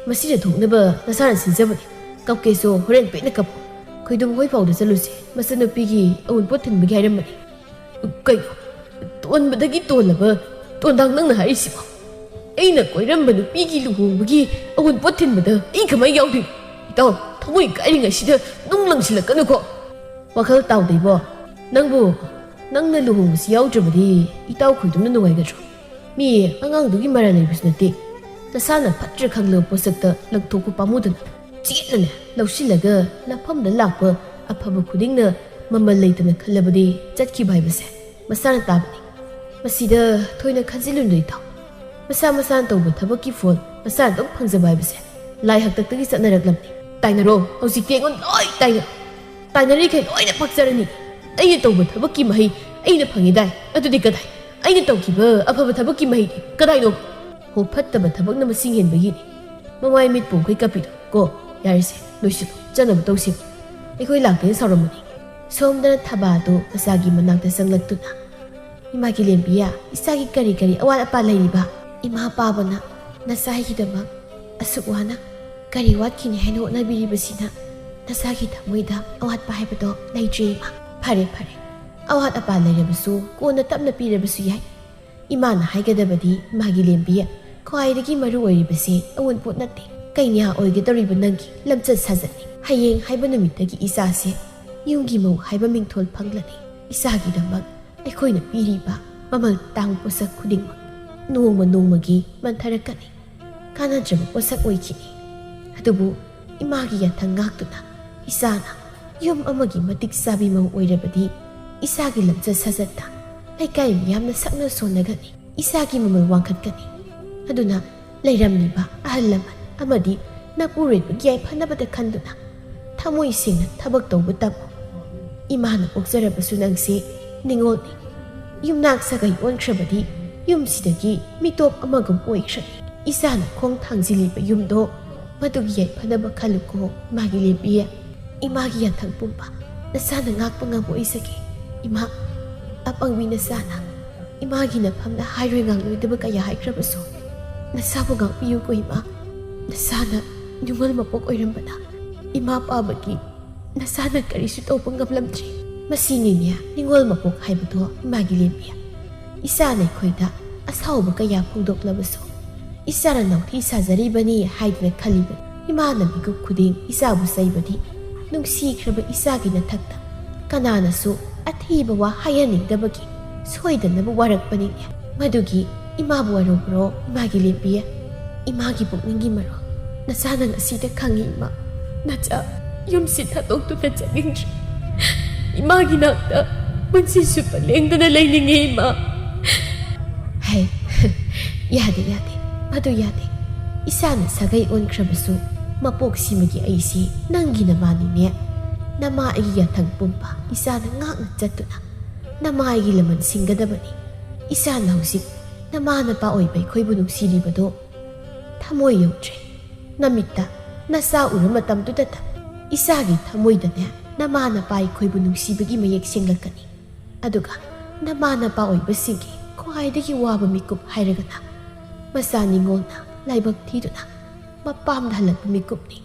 ꯃꯁꯤꯅ ꯊꯣꯛꯅꯕ ꯅꯁꯥꯅ ꯁꯤꯟꯖꯕꯅꯤ꯫ ꯀꯞꯀꯦꯁꯨ ꯍꯣꯔꯦꯟ ꯄꯦꯠꯅ ꯀꯞꯄꯨ꯫ ꯈꯣꯏꯗꯨꯝ ꯍꯣꯏ ꯐꯥꯎꯗ ꯆꯠꯂꯨꯁꯦ꯫ ꯃꯆꯟꯅꯨꯄꯤꯒꯤ ꯑꯎꯟꯄꯣꯠ ꯊꯤꯟꯕꯒꯤ ꯍꯥꯏꯔꯝꯕꯅꯤ꯫" "ꯀꯩꯅꯣ? ꯇꯣꯟꯕꯗꯒꯤ ꯇꯣꯜꯂꯕ ꯇꯣꯟꯗꯥꯡ ꯅꯪꯅ ꯍꯥꯏꯔꯤꯁꯤꯕꯣ? ꯑꯩꯅ ꯀꯣꯏꯔꯝꯕ ꯅꯨꯄꯤꯒꯤ ꯂꯨꯍꯣꯡꯕꯒꯤ ꯑꯎꯟꯄꯣꯠ ꯊꯤꯟꯕꯗ ꯑꯩ ꯀꯃꯥꯏ ꯌꯥꯎꯗꯣꯏꯅꯣ? ꯏꯇꯥꯎ, ꯊꯃꯣꯏ ꯀꯥꯏꯔꯤꯉꯩꯁꯤꯗ ꯅꯨꯡ ꯂꯪꯁꯤꯜꯂꯛꯀꯅꯨꯀꯣ꯫" "ꯋꯥꯈꯜ ꯇꯥꯎꯗ ꯏꯕꯣ꯫ ꯅꯪꯕꯨ, ꯅꯪꯅ ꯂꯨꯍꯣꯡꯕꯁꯤ ꯌꯥꯎꯗ꯭ꯔꯕꯗꯤ ꯏꯇꯥꯎ ꯈꯣꯏꯗꯨꯝꯅ ꯅꯨꯡꯉꯥꯏꯒꯗ꯭ꯔꯣ? ꯃꯤ ꯑꯉꯥꯡꯗꯨꯒꯤ ꯃꯔꯥꯜ ꯂꯩꯕꯁꯨ ꯅꯠꯇꯦ꯫ ꯅꯁꯥꯅ ꯐꯠꯇ꯭ꯔ ꯈꯪꯂꯕ ꯄꯣꯠꯁꯛꯇ ꯂꯪꯊꯣꯛꯄ ꯄꯥꯝꯃꯨꯗꯅ ꯆꯦꯠꯅꯅꯦ ꯂꯧꯁꯤꯜꯂꯒ ꯅꯐꯝꯗ ꯂꯥꯛꯄ ꯑꯐꯕ ꯈꯨꯗꯤꯡꯅ ꯃꯃꯜ ꯂꯩꯇꯅ ꯈꯜꯂꯕꯗꯤ ꯆꯠꯈꯤꯕ ꯍꯥꯏꯕꯁꯦ ꯃꯁꯥꯅ ꯇꯥꯕꯅꯤ꯫ ꯃꯁꯤꯗ ꯊꯣꯏꯅ ꯈꯟꯖꯤꯜꯂꯨꯅꯨ ꯏꯇꯥꯎ꯫ ꯃꯁꯥ ꯃꯁꯥꯅ ꯇꯧꯕ ꯊꯕꯛꯀꯤ ꯐꯣꯜ ꯃꯁꯥꯅ ꯑꯗꯨꯝ ꯐꯪꯖꯕ ꯍꯥꯏꯕꯁꯦ ꯂꯥꯏ ꯍꯥꯛꯇꯛꯇꯒꯤ ꯆꯠꯅꯔꯛꯂꯕꯅꯤ꯫ ꯇꯥꯏꯅꯔꯣ, ꯍꯧꯖꯤꯛꯇꯤ ꯑꯩꯉꯣꯟꯗ ꯂꯣꯏ ꯇꯥꯏꯅꯔꯣ꯫ ꯇꯥꯏꯅꯔꯤꯈꯩ ꯂꯣꯏꯅ ꯄꯛꯆꯔꯅꯤ꯫ ꯑꯩꯅ ꯇꯧꯕ ꯊꯕꯛꯀꯤ ꯃꯍꯩ ꯑꯩꯅ ꯐꯪꯉꯤꯗꯥꯏ? ꯑꯗꯨꯗꯤ ꯀꯗꯥꯏ? ꯑꯩꯅ ꯇꯧꯈꯤꯕ ꯑꯐꯕ ꯊꯕꯛꯀꯤ ꯃꯍꯩꯗꯤ ꯀꯗꯥꯏꯅꯣ?" "ꯍꯣ, ꯐꯠꯇꯕ ꯊꯕꯛꯅ ꯃꯁꯤꯡ ꯍꯦꯟꯕꯒꯤꯅꯤ꯫ ꯃꯃꯥꯏ ꯃꯤꯠ ꯄꯣꯝꯈꯩ ꯀꯞꯄꯤꯗꯣ꯫ ꯀꯣ, ꯌꯥꯔꯦꯁꯦ, ꯂꯣꯏꯁꯤꯜꯂꯣ, ꯆꯠꯅꯕ ꯇꯧꯁꯦ꯫ ꯑꯩꯈꯣꯏ ꯂꯥꯛꯇꯦꯅ ꯁꯥꯎꯔꯝꯕꯅꯤ꯫" ꯁꯣꯝꯗꯅ ꯊꯕꯥꯗꯨ ꯃꯆꯥꯒꯤ ꯃꯅꯥꯛꯇ ꯆꯪꯂꯛꯇꯨꯅ, "ꯏꯃꯥ ꯀꯤꯂꯦꯝꯕꯤꯌꯥ, ꯏꯆꯥꯒꯤ ꯀꯔꯤ ꯀꯔꯤ ꯑꯋꯥꯠ ꯑꯄꯥ ꯂꯩꯔꯤꯕ? ꯏꯃꯥ ꯄꯥꯕꯅ ꯅꯆꯥꯒꯤꯗꯃꯛ ꯑꯁꯨꯛ ꯋꯥꯅ ꯀꯔꯤ ꯋꯥꯠꯈꯤꯅꯤ ꯍꯥꯏꯅ ꯍꯣꯠꯅꯕꯤꯔꯤꯕꯁꯤꯅ ꯅꯆꯥꯒꯤ ꯊꯃꯣꯏꯗ ꯑꯋꯥꯠꯄ ꯍꯥꯏꯕꯗꯣ ꯂꯩꯇ꯭ꯔꯦ ꯏꯃꯥ꯫ ꯐꯔꯦ, ꯐꯔꯦ, ꯑꯋꯥꯠ ꯑꯄꯥ ꯂꯩꯔꯕꯁꯨ ꯀꯣꯟꯅ ꯇꯞꯅ ꯄꯤꯔꯕꯁꯨ ꯌꯥꯏ꯫ ꯏꯃꯥꯅ ꯍꯥꯏꯒꯗꯕꯗꯤ, ꯏꯃꯥꯒꯤ ꯂꯦꯝꯕꯤ, ꯈ꯭ꯋꯥꯏꯗꯒꯤ ꯃꯔꯨ ꯑꯣꯏꯔꯤꯕꯁꯦ ꯑꯋꯨꯟꯄꯣꯠ ꯅꯠꯇꯦ꯫ ꯀꯩꯅꯥ ꯑꯣꯏꯒꯗꯧꯔꯤꯕ ꯅꯪꯒꯤ ꯂꯝꯆꯠ ꯁꯥꯖꯠꯅꯤ꯫ ꯍꯌꯦꯡ ꯍꯥꯏꯕ ꯅꯨꯃꯤꯠꯇꯒꯤ ꯏꯆꯥꯁꯦ ꯌꯨꯝꯒꯤ ꯃꯧ ꯍꯥꯏꯕ ꯃꯤꯡꯊꯣꯜ ꯐꯪꯂꯅꯤ꯫ ꯏꯆꯥꯒꯤꯗꯃꯛ ꯑꯩꯈꯣꯏꯅ ꯄꯤꯔꯤꯕ ꯃꯃꯜ ꯇꯥꯡꯕ ꯄꯣꯠꯁꯛ ꯈꯨꯗꯤꯡꯃꯛ ꯅꯣꯡꯃ ꯅꯣꯡꯃꯒꯤ ꯃꯟꯊꯔꯛꯀꯅꯤ꯫ ꯀꯥꯟꯅꯗ꯭ꯔꯕ ꯄꯣꯠꯁꯛ ꯑꯣꯏꯈꯤꯅꯤ꯫ ꯑꯗꯨꯕꯨ ꯏꯃꯥꯒꯤ ꯌꯥꯊꯪ ꯉꯥꯛꯇꯨꯅ ꯏꯆꯥꯅ ꯌꯨꯝ ꯑꯃꯒꯤ ꯃꯇꯤꯛ ꯆꯥꯕꯤ ꯃꯧ ꯑꯣꯏꯔꯕꯗꯤ, ꯏꯆꯥꯒꯤ ꯂꯝꯆꯠ ꯁꯥꯖꯠꯇ ꯂꯩꯀꯥꯏ ꯃꯤꯌꯥꯝꯅ ꯁꯛꯅ ꯁꯣꯟꯅꯒꯅꯤ꯫ ꯏꯆꯥꯒꯤ ꯃꯃꯜ ꯋꯥꯡꯈꯠꯀꯅꯤ꯫ ꯑꯗꯨꯅ ꯂꯩꯔꯝꯂꯤꯕ ꯑꯍꯜ ꯂꯃꯟ ꯑꯃꯗꯤ ꯅꯄꯨꯔꯣꯏꯕꯒꯤ ꯌꯥꯏꯐꯅꯕꯗ ꯈꯟꯗꯨꯅ ꯊꯃꯣꯏ ꯁꯦꯡꯅ ꯊꯕꯛ ꯇꯧꯕ ꯇꯝꯃꯨ꯫ ꯏꯃꯥꯅ ꯄꯣꯛꯆꯔꯕꯁꯨ ꯅꯪꯁꯦ ꯅꯤꯉꯣꯜꯅꯤ꯫ ꯌꯨꯝꯅꯥꯛ ꯁꯥꯒꯩ ꯑꯣꯟꯈ꯭ꯔꯕꯗꯤ ꯌꯨꯝꯁꯤꯗꯒꯤ ꯃꯤꯇꯣꯞ ꯑꯃꯒꯨꯝ ꯑꯣꯏꯈ꯭ꯔꯅꯤ꯫ ꯏꯆꯥꯅ ꯈꯣꯡ ꯊꯥꯡꯖꯤꯜꯂꯤꯕ ꯌꯨꯝꯗꯣ ꯃꯗꯨꯒꯤ ꯌꯥꯏꯐꯅꯕ ꯈꯜꯂꯨꯀꯣ, ꯏꯃꯥꯒꯤ ꯂꯦꯝꯕꯤ꯫ ꯏꯃꯥꯒꯤ ꯌꯥꯊꯪ ꯄꯨꯝꯕ ꯅꯆꯥꯅ ꯉꯥꯛꯄ ꯉꯝꯕ ꯑꯣꯏꯖꯒꯦ꯫ ꯏꯃꯥ, ꯑꯄꯪꯕꯤ ꯅꯆꯥꯅ ꯏꯃꯥꯒꯤ ꯅꯐꯝꯗ ꯍꯥꯏꯔꯣꯏ ꯉꯥꯡꯂꯣꯏꯗꯕ ꯀꯌꯥ ꯍꯥꯏꯈ꯭ꯔꯕꯁꯨ, ꯅꯆꯥꯕꯨ ꯉꯥꯛꯄꯤꯌꯨꯀꯣ ꯏꯃꯥ꯫ ꯅꯆꯥꯅ ꯅꯤꯉꯣꯜ ꯃꯄꯣꯛ ꯑꯣꯏꯔꯝꯕꯅ ꯏꯃꯥ ꯄꯥꯕꯒꯤ ꯅꯆꯥꯅ ꯀꯔꯤꯁꯨ ꯇꯧꯕ ꯉꯝꯂꯝꯗ꯭ꯔꯦ꯫ ꯃꯁꯤꯅꯤꯅꯦ ꯅꯤꯉꯣꯜ ꯃꯄꯣꯛ ꯍꯥꯏꯕꯗꯣ, ꯏꯃꯥꯒꯤ ꯂꯦꯝꯕꯤ꯫ ꯏꯆꯥꯅ ꯑꯩꯈꯣꯏꯗ ꯑꯁꯥꯎꯕ ꯀꯌꯥ ꯐꯣꯡꯗꯣꯛꯂꯕꯁꯨ, ꯏꯆꯥꯅ ꯅꯥꯎꯊꯤ ꯁꯥꯖꯔꯤꯕꯅꯤ ꯍꯥꯏꯗꯨꯅ ꯈꯜꯂꯤꯕꯅꯤ꯫ ꯏꯃꯥꯅ ꯃꯤꯀꯨꯞ ꯈꯨꯗꯤꯡ ꯏꯆꯥꯕꯨ ꯆꯩꯕꯗꯤ, ꯅꯨꯡꯁꯤꯈ꯭ꯔꯕ ꯏꯆꯥꯒꯤ ꯅꯊꯛꯇ ꯀꯅꯥꯅꯁꯨ ꯑꯊꯤꯕ ꯋꯥ ꯍꯥꯏꯍꯟꯅꯤꯡꯗꯕꯒꯤ ꯁꯣꯏꯗꯅꯕ ꯋꯥꯔꯛꯄꯅꯤꯅꯦ꯫ ꯃꯗꯨꯒꯤ ꯏꯃꯥꯕꯨ ꯋꯥꯔꯧꯕ꯭ꯔꯣ, ꯏꯃꯥꯒꯤ ꯂꯦꯝꯕꯤ? ꯏꯃꯥꯒꯤ ꯄꯨꯛꯅꯤꯡꯒꯤ ꯃꯔꯣꯜ ꯅꯆꯥꯅ ꯉꯁꯤꯗ ꯈꯪꯉꯤ, ꯏꯃꯥ꯫ ꯅꯆꯥ ꯌꯨꯝꯁꯤ ꯊꯥꯗꯣꯛꯇꯨꯅ ꯆꯠꯅꯤꯡꯗ꯭ꯔꯦ꯫ ꯏꯃꯥꯒꯤ ꯅꯥꯛꯇ ꯄꯨꯟꯁꯤ ꯆꯨꯞꯄ ꯂꯦꯡꯗꯅ ꯂꯩꯅꯤꯡꯉꯤ, ꯏꯃꯥ꯫ ꯍꯩ, ꯌꯥꯗꯦ, ꯌꯥꯗꯦ, ꯃꯗꯨ ꯌꯥꯗꯦ꯫ ꯏꯆꯥꯅ ꯁꯥꯒꯩ ꯑꯣꯟꯈ꯭ꯔꯕꯁꯨ, ꯃꯄꯣꯛꯁꯤꯃꯒꯤ ꯑꯩꯁꯤ ꯅꯪꯒꯤ ꯅꯃꯥꯅꯤꯅꯦ꯫ ꯅꯃꯥ ꯑꯩꯒꯤ ꯌꯥꯊꯪ ꯄꯨꯝꯕ ꯏꯆꯥꯅ ꯉꯥꯛꯅ ꯆꯠꯇꯨꯅ ꯅꯃꯥ ꯑꯩꯒꯤ ꯂꯃꯟ ꯁꯤꯡꯒꯗꯕꯅꯤ꯫ ꯏꯆꯥꯅ ꯍꯧꯖꯤꯛ ꯅꯃꯥ ꯅꯄꯥ ꯑꯣꯏꯕ ꯑꯩꯈꯣꯏꯕꯨ ꯅꯨꯡꯁꯤꯔꯤꯕꯗꯣ ꯊꯃꯣꯏ ꯌꯧꯗ꯭ꯔꯦ꯫ ꯅꯃꯤꯠꯇ ꯅꯆꯥ ꯎꯔ ꯃꯇꯝꯗꯨꯗꯇ ꯏꯆꯥꯒꯤ ꯊꯃꯣꯏꯗꯅꯦ ꯅꯃꯥ ꯅꯄꯥ ꯑꯩꯈꯣꯏꯕꯨ ꯅꯨꯡꯁꯤꯕꯒꯤ ꯃꯌꯦꯛ ꯁꯦꯡꯂꯛꯀꯅꯤ꯫ ꯑꯗꯨꯒ ꯅꯃꯥ ꯅꯄꯥ ꯑꯣꯏꯕꯁꯤꯡꯒꯤ ꯈ꯭ꯋꯥꯏꯗꯒꯤ ꯋꯥꯕ ꯃꯤꯀꯨꯞ ꯍꯥꯏꯔꯒꯅ ꯃꯆꯥ ꯅꯤꯉꯣꯜꯅ ꯂꯥꯏꯕꯛ ꯊꯤꯗꯨꯅ ꯃꯄꯥꯝꯗ ꯍꯜꯂꯛꯄ ꯃꯤꯀꯨꯞꯅꯤ꯫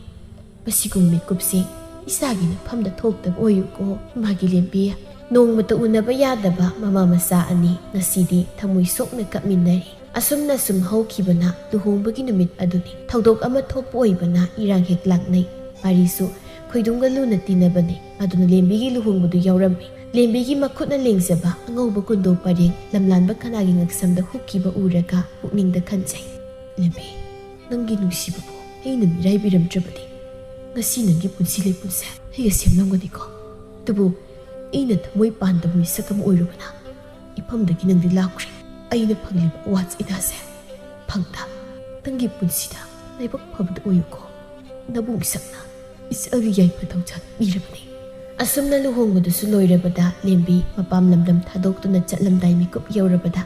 ꯃꯁꯤꯒꯨꯝꯕ ꯃꯤꯀꯨꯞꯁꯦ ꯏꯆꯥꯒꯤ ꯅꯐꯝꯗ ꯊꯣꯛꯇꯕ ꯑꯣꯏꯌꯨꯀꯣ, ꯏꯃꯥꯒꯤ ꯂꯦꯝꯕꯤ꯫ ꯅꯣꯡꯃꯇ ꯎꯅꯕ ꯌꯥꯗꯕ ꯃꯃꯥ ꯃꯆꯥ ꯑꯅꯤ ꯉꯁꯤꯗꯤ ꯊꯃꯣꯏ ꯁꯣꯛꯅ ꯀꯞꯃꯤꯟꯅꯔꯤ꯫ ꯑꯁꯨꯝꯅ ꯁꯨꯝ ꯍꯧꯈꯤꯕꯅ ꯂꯨꯍꯣꯡꯕꯒꯤ ꯅꯨꯃꯤꯠ ꯑꯗꯨꯅꯤ꯫ ꯊꯧꯗꯣꯛ ꯑꯃ ꯊꯣꯛꯄ ꯑꯣꯏꯕꯅ ꯏꯔꯥꯡ ꯍꯦꯛ ꯂꯥꯛꯅꯩ꯫ ꯃꯔꯤꯁꯨ ꯈꯣꯏꯗꯨꯝꯒ ꯂꯨꯅ ꯇꯤꯟꯅꯕꯅꯤ꯫ ꯑꯗꯨꯅ ꯂꯦꯝꯕꯤꯒꯤ ꯂꯨꯍꯣꯡꯕꯗꯨ ꯌꯥꯎꯔꯝꯃꯤ꯫ ꯂꯦꯝꯕꯤꯒꯤ ꯃꯈꯨꯠꯅ ꯂꯦꯡꯖꯕ ꯑꯉꯧꯕ ꯀꯨꯟꯗꯣ ꯄꯔꯦꯡ ꯂꯝꯂꯥꯟꯕ ꯀꯅꯥꯒꯤ ꯉꯛꯁꯝꯗ ꯍꯨꯛꯈꯤꯕ ꯎꯔꯒ ꯄꯨꯛꯅꯤꯡꯗ ꯈꯟꯖꯩ꯫ ꯂꯦꯝꯕꯤ, ꯅꯪꯒꯤ ꯅꯨꯡꯁꯤꯕꯕꯨ ꯑꯩꯅ ꯃꯤꯔꯥꯏꯕꯤꯔꯝꯗ꯭ꯔꯕꯗꯤ ꯉꯁꯤ ꯅꯪꯒꯤ ꯄꯨꯟꯁꯤ ꯂꯩꯄꯨꯟꯁꯦ ꯑꯩꯒ ꯁꯦꯝꯂꯝꯒꯅꯤꯀꯣ꯫ ꯑꯗꯨꯕꯨ ꯑꯩꯅ ꯊꯃꯣꯏ ꯄꯥꯟꯗꯕ ꯃꯤꯁꯛ ꯑꯃ ꯑꯣꯏꯔꯨꯕꯅ ꯏꯐꯝꯗꯒꯤ ꯅꯪꯗꯤ ꯂꯥꯞꯈ꯭ꯔꯦ꯫ ꯑꯩꯅ ꯐꯪꯂꯤꯕ ꯑꯋꯥ ꯆꯩꯊꯥꯁꯦ ꯐꯪꯗ ꯅꯪꯒꯤ ꯄꯨꯟꯁꯤꯗ ꯂꯥꯏꯕꯛ ꯐꯕꯗ ꯑꯣꯏꯌꯨꯀꯣ꯫ ꯅꯕꯨꯡ ꯏꯁꯛꯅ ꯏꯆꯜꯒꯤ ꯌꯥꯏꯐ ꯊꯧꯖꯥꯜ ꯄꯤꯔꯕꯅꯤ꯫ ꯑꯁꯨꯝꯅ ꯂꯨꯍꯣꯡꯕꯗꯨꯁꯨ ꯂꯣꯏꯔꯕꯗ ꯂꯦꯝꯕꯤ ꯃꯄꯥꯝ ꯂꯝꯗꯝ ꯊꯥꯗꯣꯛꯇꯨꯅ ꯆꯠꯂꯝꯗꯥꯏ ꯃꯤꯀꯨꯞ ꯌꯧꯔꯕꯗ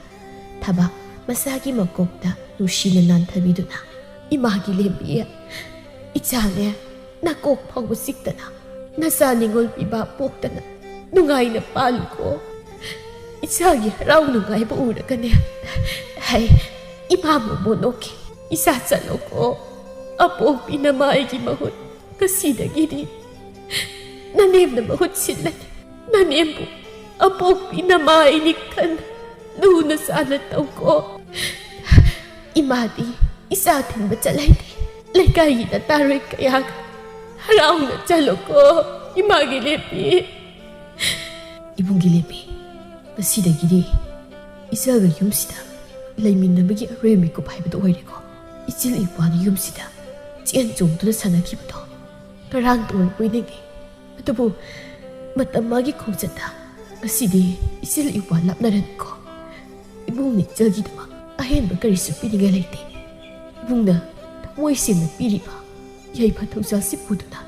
ꯊꯕꯥꯛ ꯃꯆꯥꯒꯤ ꯃꯀꯣꯛꯇ ꯅꯨꯡꯁꯤꯅ ꯅꯥꯟꯊꯕꯤꯗꯨꯅ, "ꯏꯃꯥꯒꯤ ꯂꯦꯝꯕꯤ, ꯏꯆꯥꯅꯦ ꯅꯀꯣꯛ ꯐꯥꯎꯕ ꯆꯤꯛꯇꯅ ꯅꯆꯥ ꯅꯤꯉꯣꯜ ꯄꯤꯕ ꯄꯣꯛꯇꯅ ꯅꯨꯡꯉꯥꯏꯅ ꯄꯥꯜꯂꯨꯀꯣ꯫ ꯏꯆꯥꯒꯤ ꯍꯔꯥꯎ ꯅꯨꯡꯉꯥꯏꯕ ꯎꯔꯒꯅꯦ ꯍꯩ ꯏꯃꯥ ꯃꯣꯃꯣ ꯅꯣꯛꯈꯤ꯫ ꯏꯆꯥ ꯆꯠꯂꯣꯀꯣ꯫ ꯑꯄꯣꯛꯄꯤ ꯅꯃꯥꯏꯒꯤ ꯃꯍꯨꯠ ꯉꯁꯤꯗꯒꯤꯗꯤ ꯅꯅꯦꯝꯅ ꯃꯍꯨꯠ ꯁꯤꯜꯂꯅꯤ꯫ ꯅꯅꯦꯝꯕꯨ ꯑꯄꯣꯛꯄꯤ ꯅꯃꯥꯏꯅꯤ ꯈꯟ ꯂꯨꯅ ꯆꯥꯅ ꯇꯧꯀꯣ꯫ ꯏꯃꯥꯗꯤ ꯏꯆꯥ ꯊꯤꯟꯕ ꯆꯠꯂꯩꯗꯤ ꯂꯩꯀꯥꯏꯒꯤ ꯅꯇꯥꯔꯣꯏ ꯀꯌꯥꯒ ꯍꯔꯥꯎꯅ ꯆꯠꯂꯣꯀꯣ꯫ ꯏꯃꯥꯒꯤ ꯂꯦꯝꯕꯤ꯫ ꯏꯕꯨꯡꯒꯤ ꯂꯦꯝꯕꯤ, ꯉꯁꯤꯗꯒꯤꯗꯤ ꯏꯆꯜꯒ ꯌꯨꯝꯁꯤꯗ ꯂꯩꯃꯤꯟꯅꯕꯒꯤ ꯑꯔꯣꯏꯕ ꯃꯤꯀꯨꯞ ꯍꯥꯏꯕꯗꯨ ꯑꯣꯏꯔꯦꯀꯣ꯫ ꯏꯆꯤꯜ ꯏꯄ꯭ꯋꯥꯅ ꯌꯨꯝꯁꯤꯗ ꯆꯦꯟ ꯆꯣꯡꯗꯨꯅ ꯁꯥꯟꯅꯈꯤꯕꯗꯣ ꯉꯔꯥꯡꯇ ꯑꯣꯏꯕꯣꯏ ꯅꯤꯡꯏ꯫ ꯑꯗꯨꯕꯨ ꯃꯇꯝ ꯃꯥꯒꯤ ꯈꯣꯡꯆꯠꯇ ꯉꯁꯤꯗꯤ ꯏꯆꯤꯜ ꯏꯄ꯭ꯋꯥ ꯂꯥꯞꯅꯔꯅꯤꯀꯣ꯫ ꯏꯕꯨꯡꯅ ꯏꯆꯜꯒꯤꯗꯃꯛ ꯑꯍꯦꯟꯕ ꯀꯔꯤꯁꯨ ꯄꯤꯅꯤꯡꯉꯥꯏ ꯂꯩꯇꯦ꯫ ꯏꯕꯨꯡꯅ ꯊꯃꯣꯏ ꯁꯦꯡꯅ ꯄꯤꯔꯤꯕ ꯌꯥꯏꯐ ꯊꯧꯖꯥꯜꯁꯤ ꯄꯨꯗꯨꯅ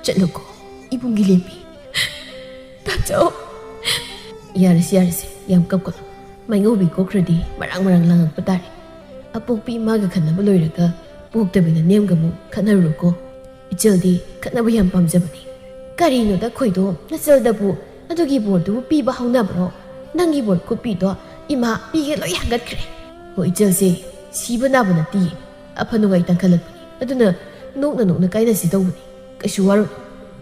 ꯆꯠꯂꯨꯀꯣ, ꯏꯕꯨꯡꯒꯤ ꯂꯦꯝꯕꯤ꯫ ꯇꯥꯆꯧ꯫ ꯌꯥꯔꯦꯁꯦ, ꯌꯥꯔꯦꯁꯦ, ꯌꯥꯝ ꯀꯞꯀꯅꯨ꯫ ꯃꯥꯏꯉꯧꯕꯤ ꯀꯣꯛꯈ꯭ꯔꯗꯤ ꯃꯔꯥꯡ ꯃꯔꯥꯡ ꯂꯥꯡꯉꯛꯄ ꯇꯥꯔꯦ꯫ ꯑꯄꯣꯛꯄꯤ ꯏꯃꯥꯒ ꯈꯟꯅꯕ ꯂꯣꯏꯔꯒ ꯄꯣꯛꯇꯕꯤ ꯅꯅꯦꯝꯒ ꯑꯃꯨꯛ ꯈꯠꯅꯔꯨꯔꯣꯀꯣ꯫ ꯏꯆꯜꯗꯤ ꯈꯠꯅꯕ ꯌꯥꯝ ꯄꯥꯝꯖꯕꯅꯤ꯫ ꯀꯔꯤꯅꯣꯗ ꯈꯣꯏꯗꯣ, ꯅꯆꯜꯗꯕꯨ ꯑꯗꯨꯒꯤ ꯕꯣꯔꯗꯨꯕꯨ ꯄꯤꯕ ꯍꯧꯅꯕ꯭ꯔꯣ? ꯅꯪꯒꯤ ꯕꯣꯔ ꯈꯨꯄꯤꯗꯣ ꯏꯃꯥ ꯄꯤꯒꯦ ꯂꯣꯏ ꯍꯥꯡꯒꯠꯈ꯭ꯔꯦ꯫ ꯍꯣ, ꯏꯆꯜꯁꯦ ꯁꯤꯕ ꯅꯥꯕ ꯅꯠꯇꯤꯌꯦ, ꯑꯐ ꯅꯨꯡꯉꯥꯏ ꯇꯥꯡꯈꯠꯂꯛꯄꯅꯤ꯫ ꯑꯗꯨꯅ ꯅꯣꯛꯅ ꯅꯣꯛꯅ ꯀꯥꯏꯅꯁꯤ ꯇꯧꯕꯅꯤ꯫ ꯀꯩꯁꯨ ꯋꯥꯔꯨꯅꯨ꯫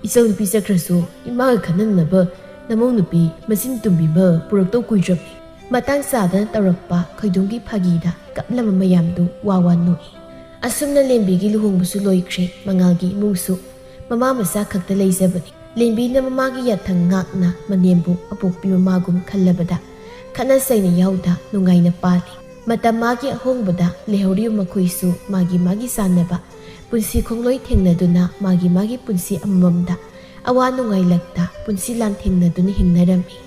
ꯏꯆꯜ ꯅꯨꯄꯤ ꯆꯠꯈ꯭ꯔꯁꯨ ꯏꯃꯥꯒ ꯈꯟꯅꯅꯕ ꯅꯃꯧ ꯅꯨꯄꯤ ꯃꯆꯤꯟ ꯇꯨꯝꯕꯤ ꯑꯃ ꯄꯨꯔꯛꯇꯧ ꯀꯨꯏꯗ꯭ꯔꯕꯅꯤ꯫ ꯃꯇꯥꯡ ꯆꯥꯗꯅ ꯇꯧꯔꯛꯄ ꯈꯣꯏꯗꯣꯝꯒꯤ ꯐꯥꯒꯤꯗ ꯀꯞꯂꯝꯕ ꯃꯌꯥꯝꯗꯨ ꯋꯥ ꯋꯥ ꯅꯣꯛꯏ꯫ ꯑꯁꯨꯝꯅ ꯂꯦꯝꯕꯤꯒꯤ ꯂꯨꯍꯣꯡꯕꯁꯨ ꯂꯣꯏꯈ꯭ꯔꯦ꯫ ꯃꯉꯥꯜꯒꯤ ꯏꯃꯨꯡꯁꯨ ꯃꯃꯥ ꯃꯆꯥ ꯈꯛꯇ ꯂꯩꯖꯕꯅꯤ꯫ ꯂꯦꯝꯕꯤꯅ ꯃꯃꯥꯒꯤ ꯌꯥꯊꯪ ꯉꯥꯛꯅ ꯃꯅꯦꯝꯕꯨ ꯑꯄꯣꯛꯄꯤ ꯃꯃꯥꯒꯨꯝ ꯈꯜꯂꯕꯗ ꯈꯠꯅ ꯆꯩꯅ ꯌꯥꯎꯗ ꯅꯨꯡꯉꯥꯏꯅ ꯄꯥꯜꯂꯤ꯫ ꯃꯇꯝ ꯃꯥꯒꯤ ꯑꯍꯣꯡꯕꯗ ꯂꯩꯍꯧꯔꯤꯕ ꯃꯈꯣꯏꯁꯨ ꯃꯥꯒꯤ ꯃꯥꯒꯤ ꯆꯥꯟꯅꯕ ꯄꯨꯟꯁꯤ ꯈꯣꯡꯂꯣꯏ ꯊꯦꯡꯅꯗꯨꯅ ꯃꯥꯒꯤ ꯃꯥꯒꯤ ꯄꯨꯟꯁꯤ ꯑꯃꯃꯝꯗ ꯑꯋꯥ ꯅꯨꯡꯉꯥꯏ ꯂꯛꯇ ꯄꯨꯟꯁꯤ ꯂꯥꯟꯊꯦꯡꯅꯗꯨꯅ ꯍꯤꯡꯅꯔꯝꯃꯤ꯫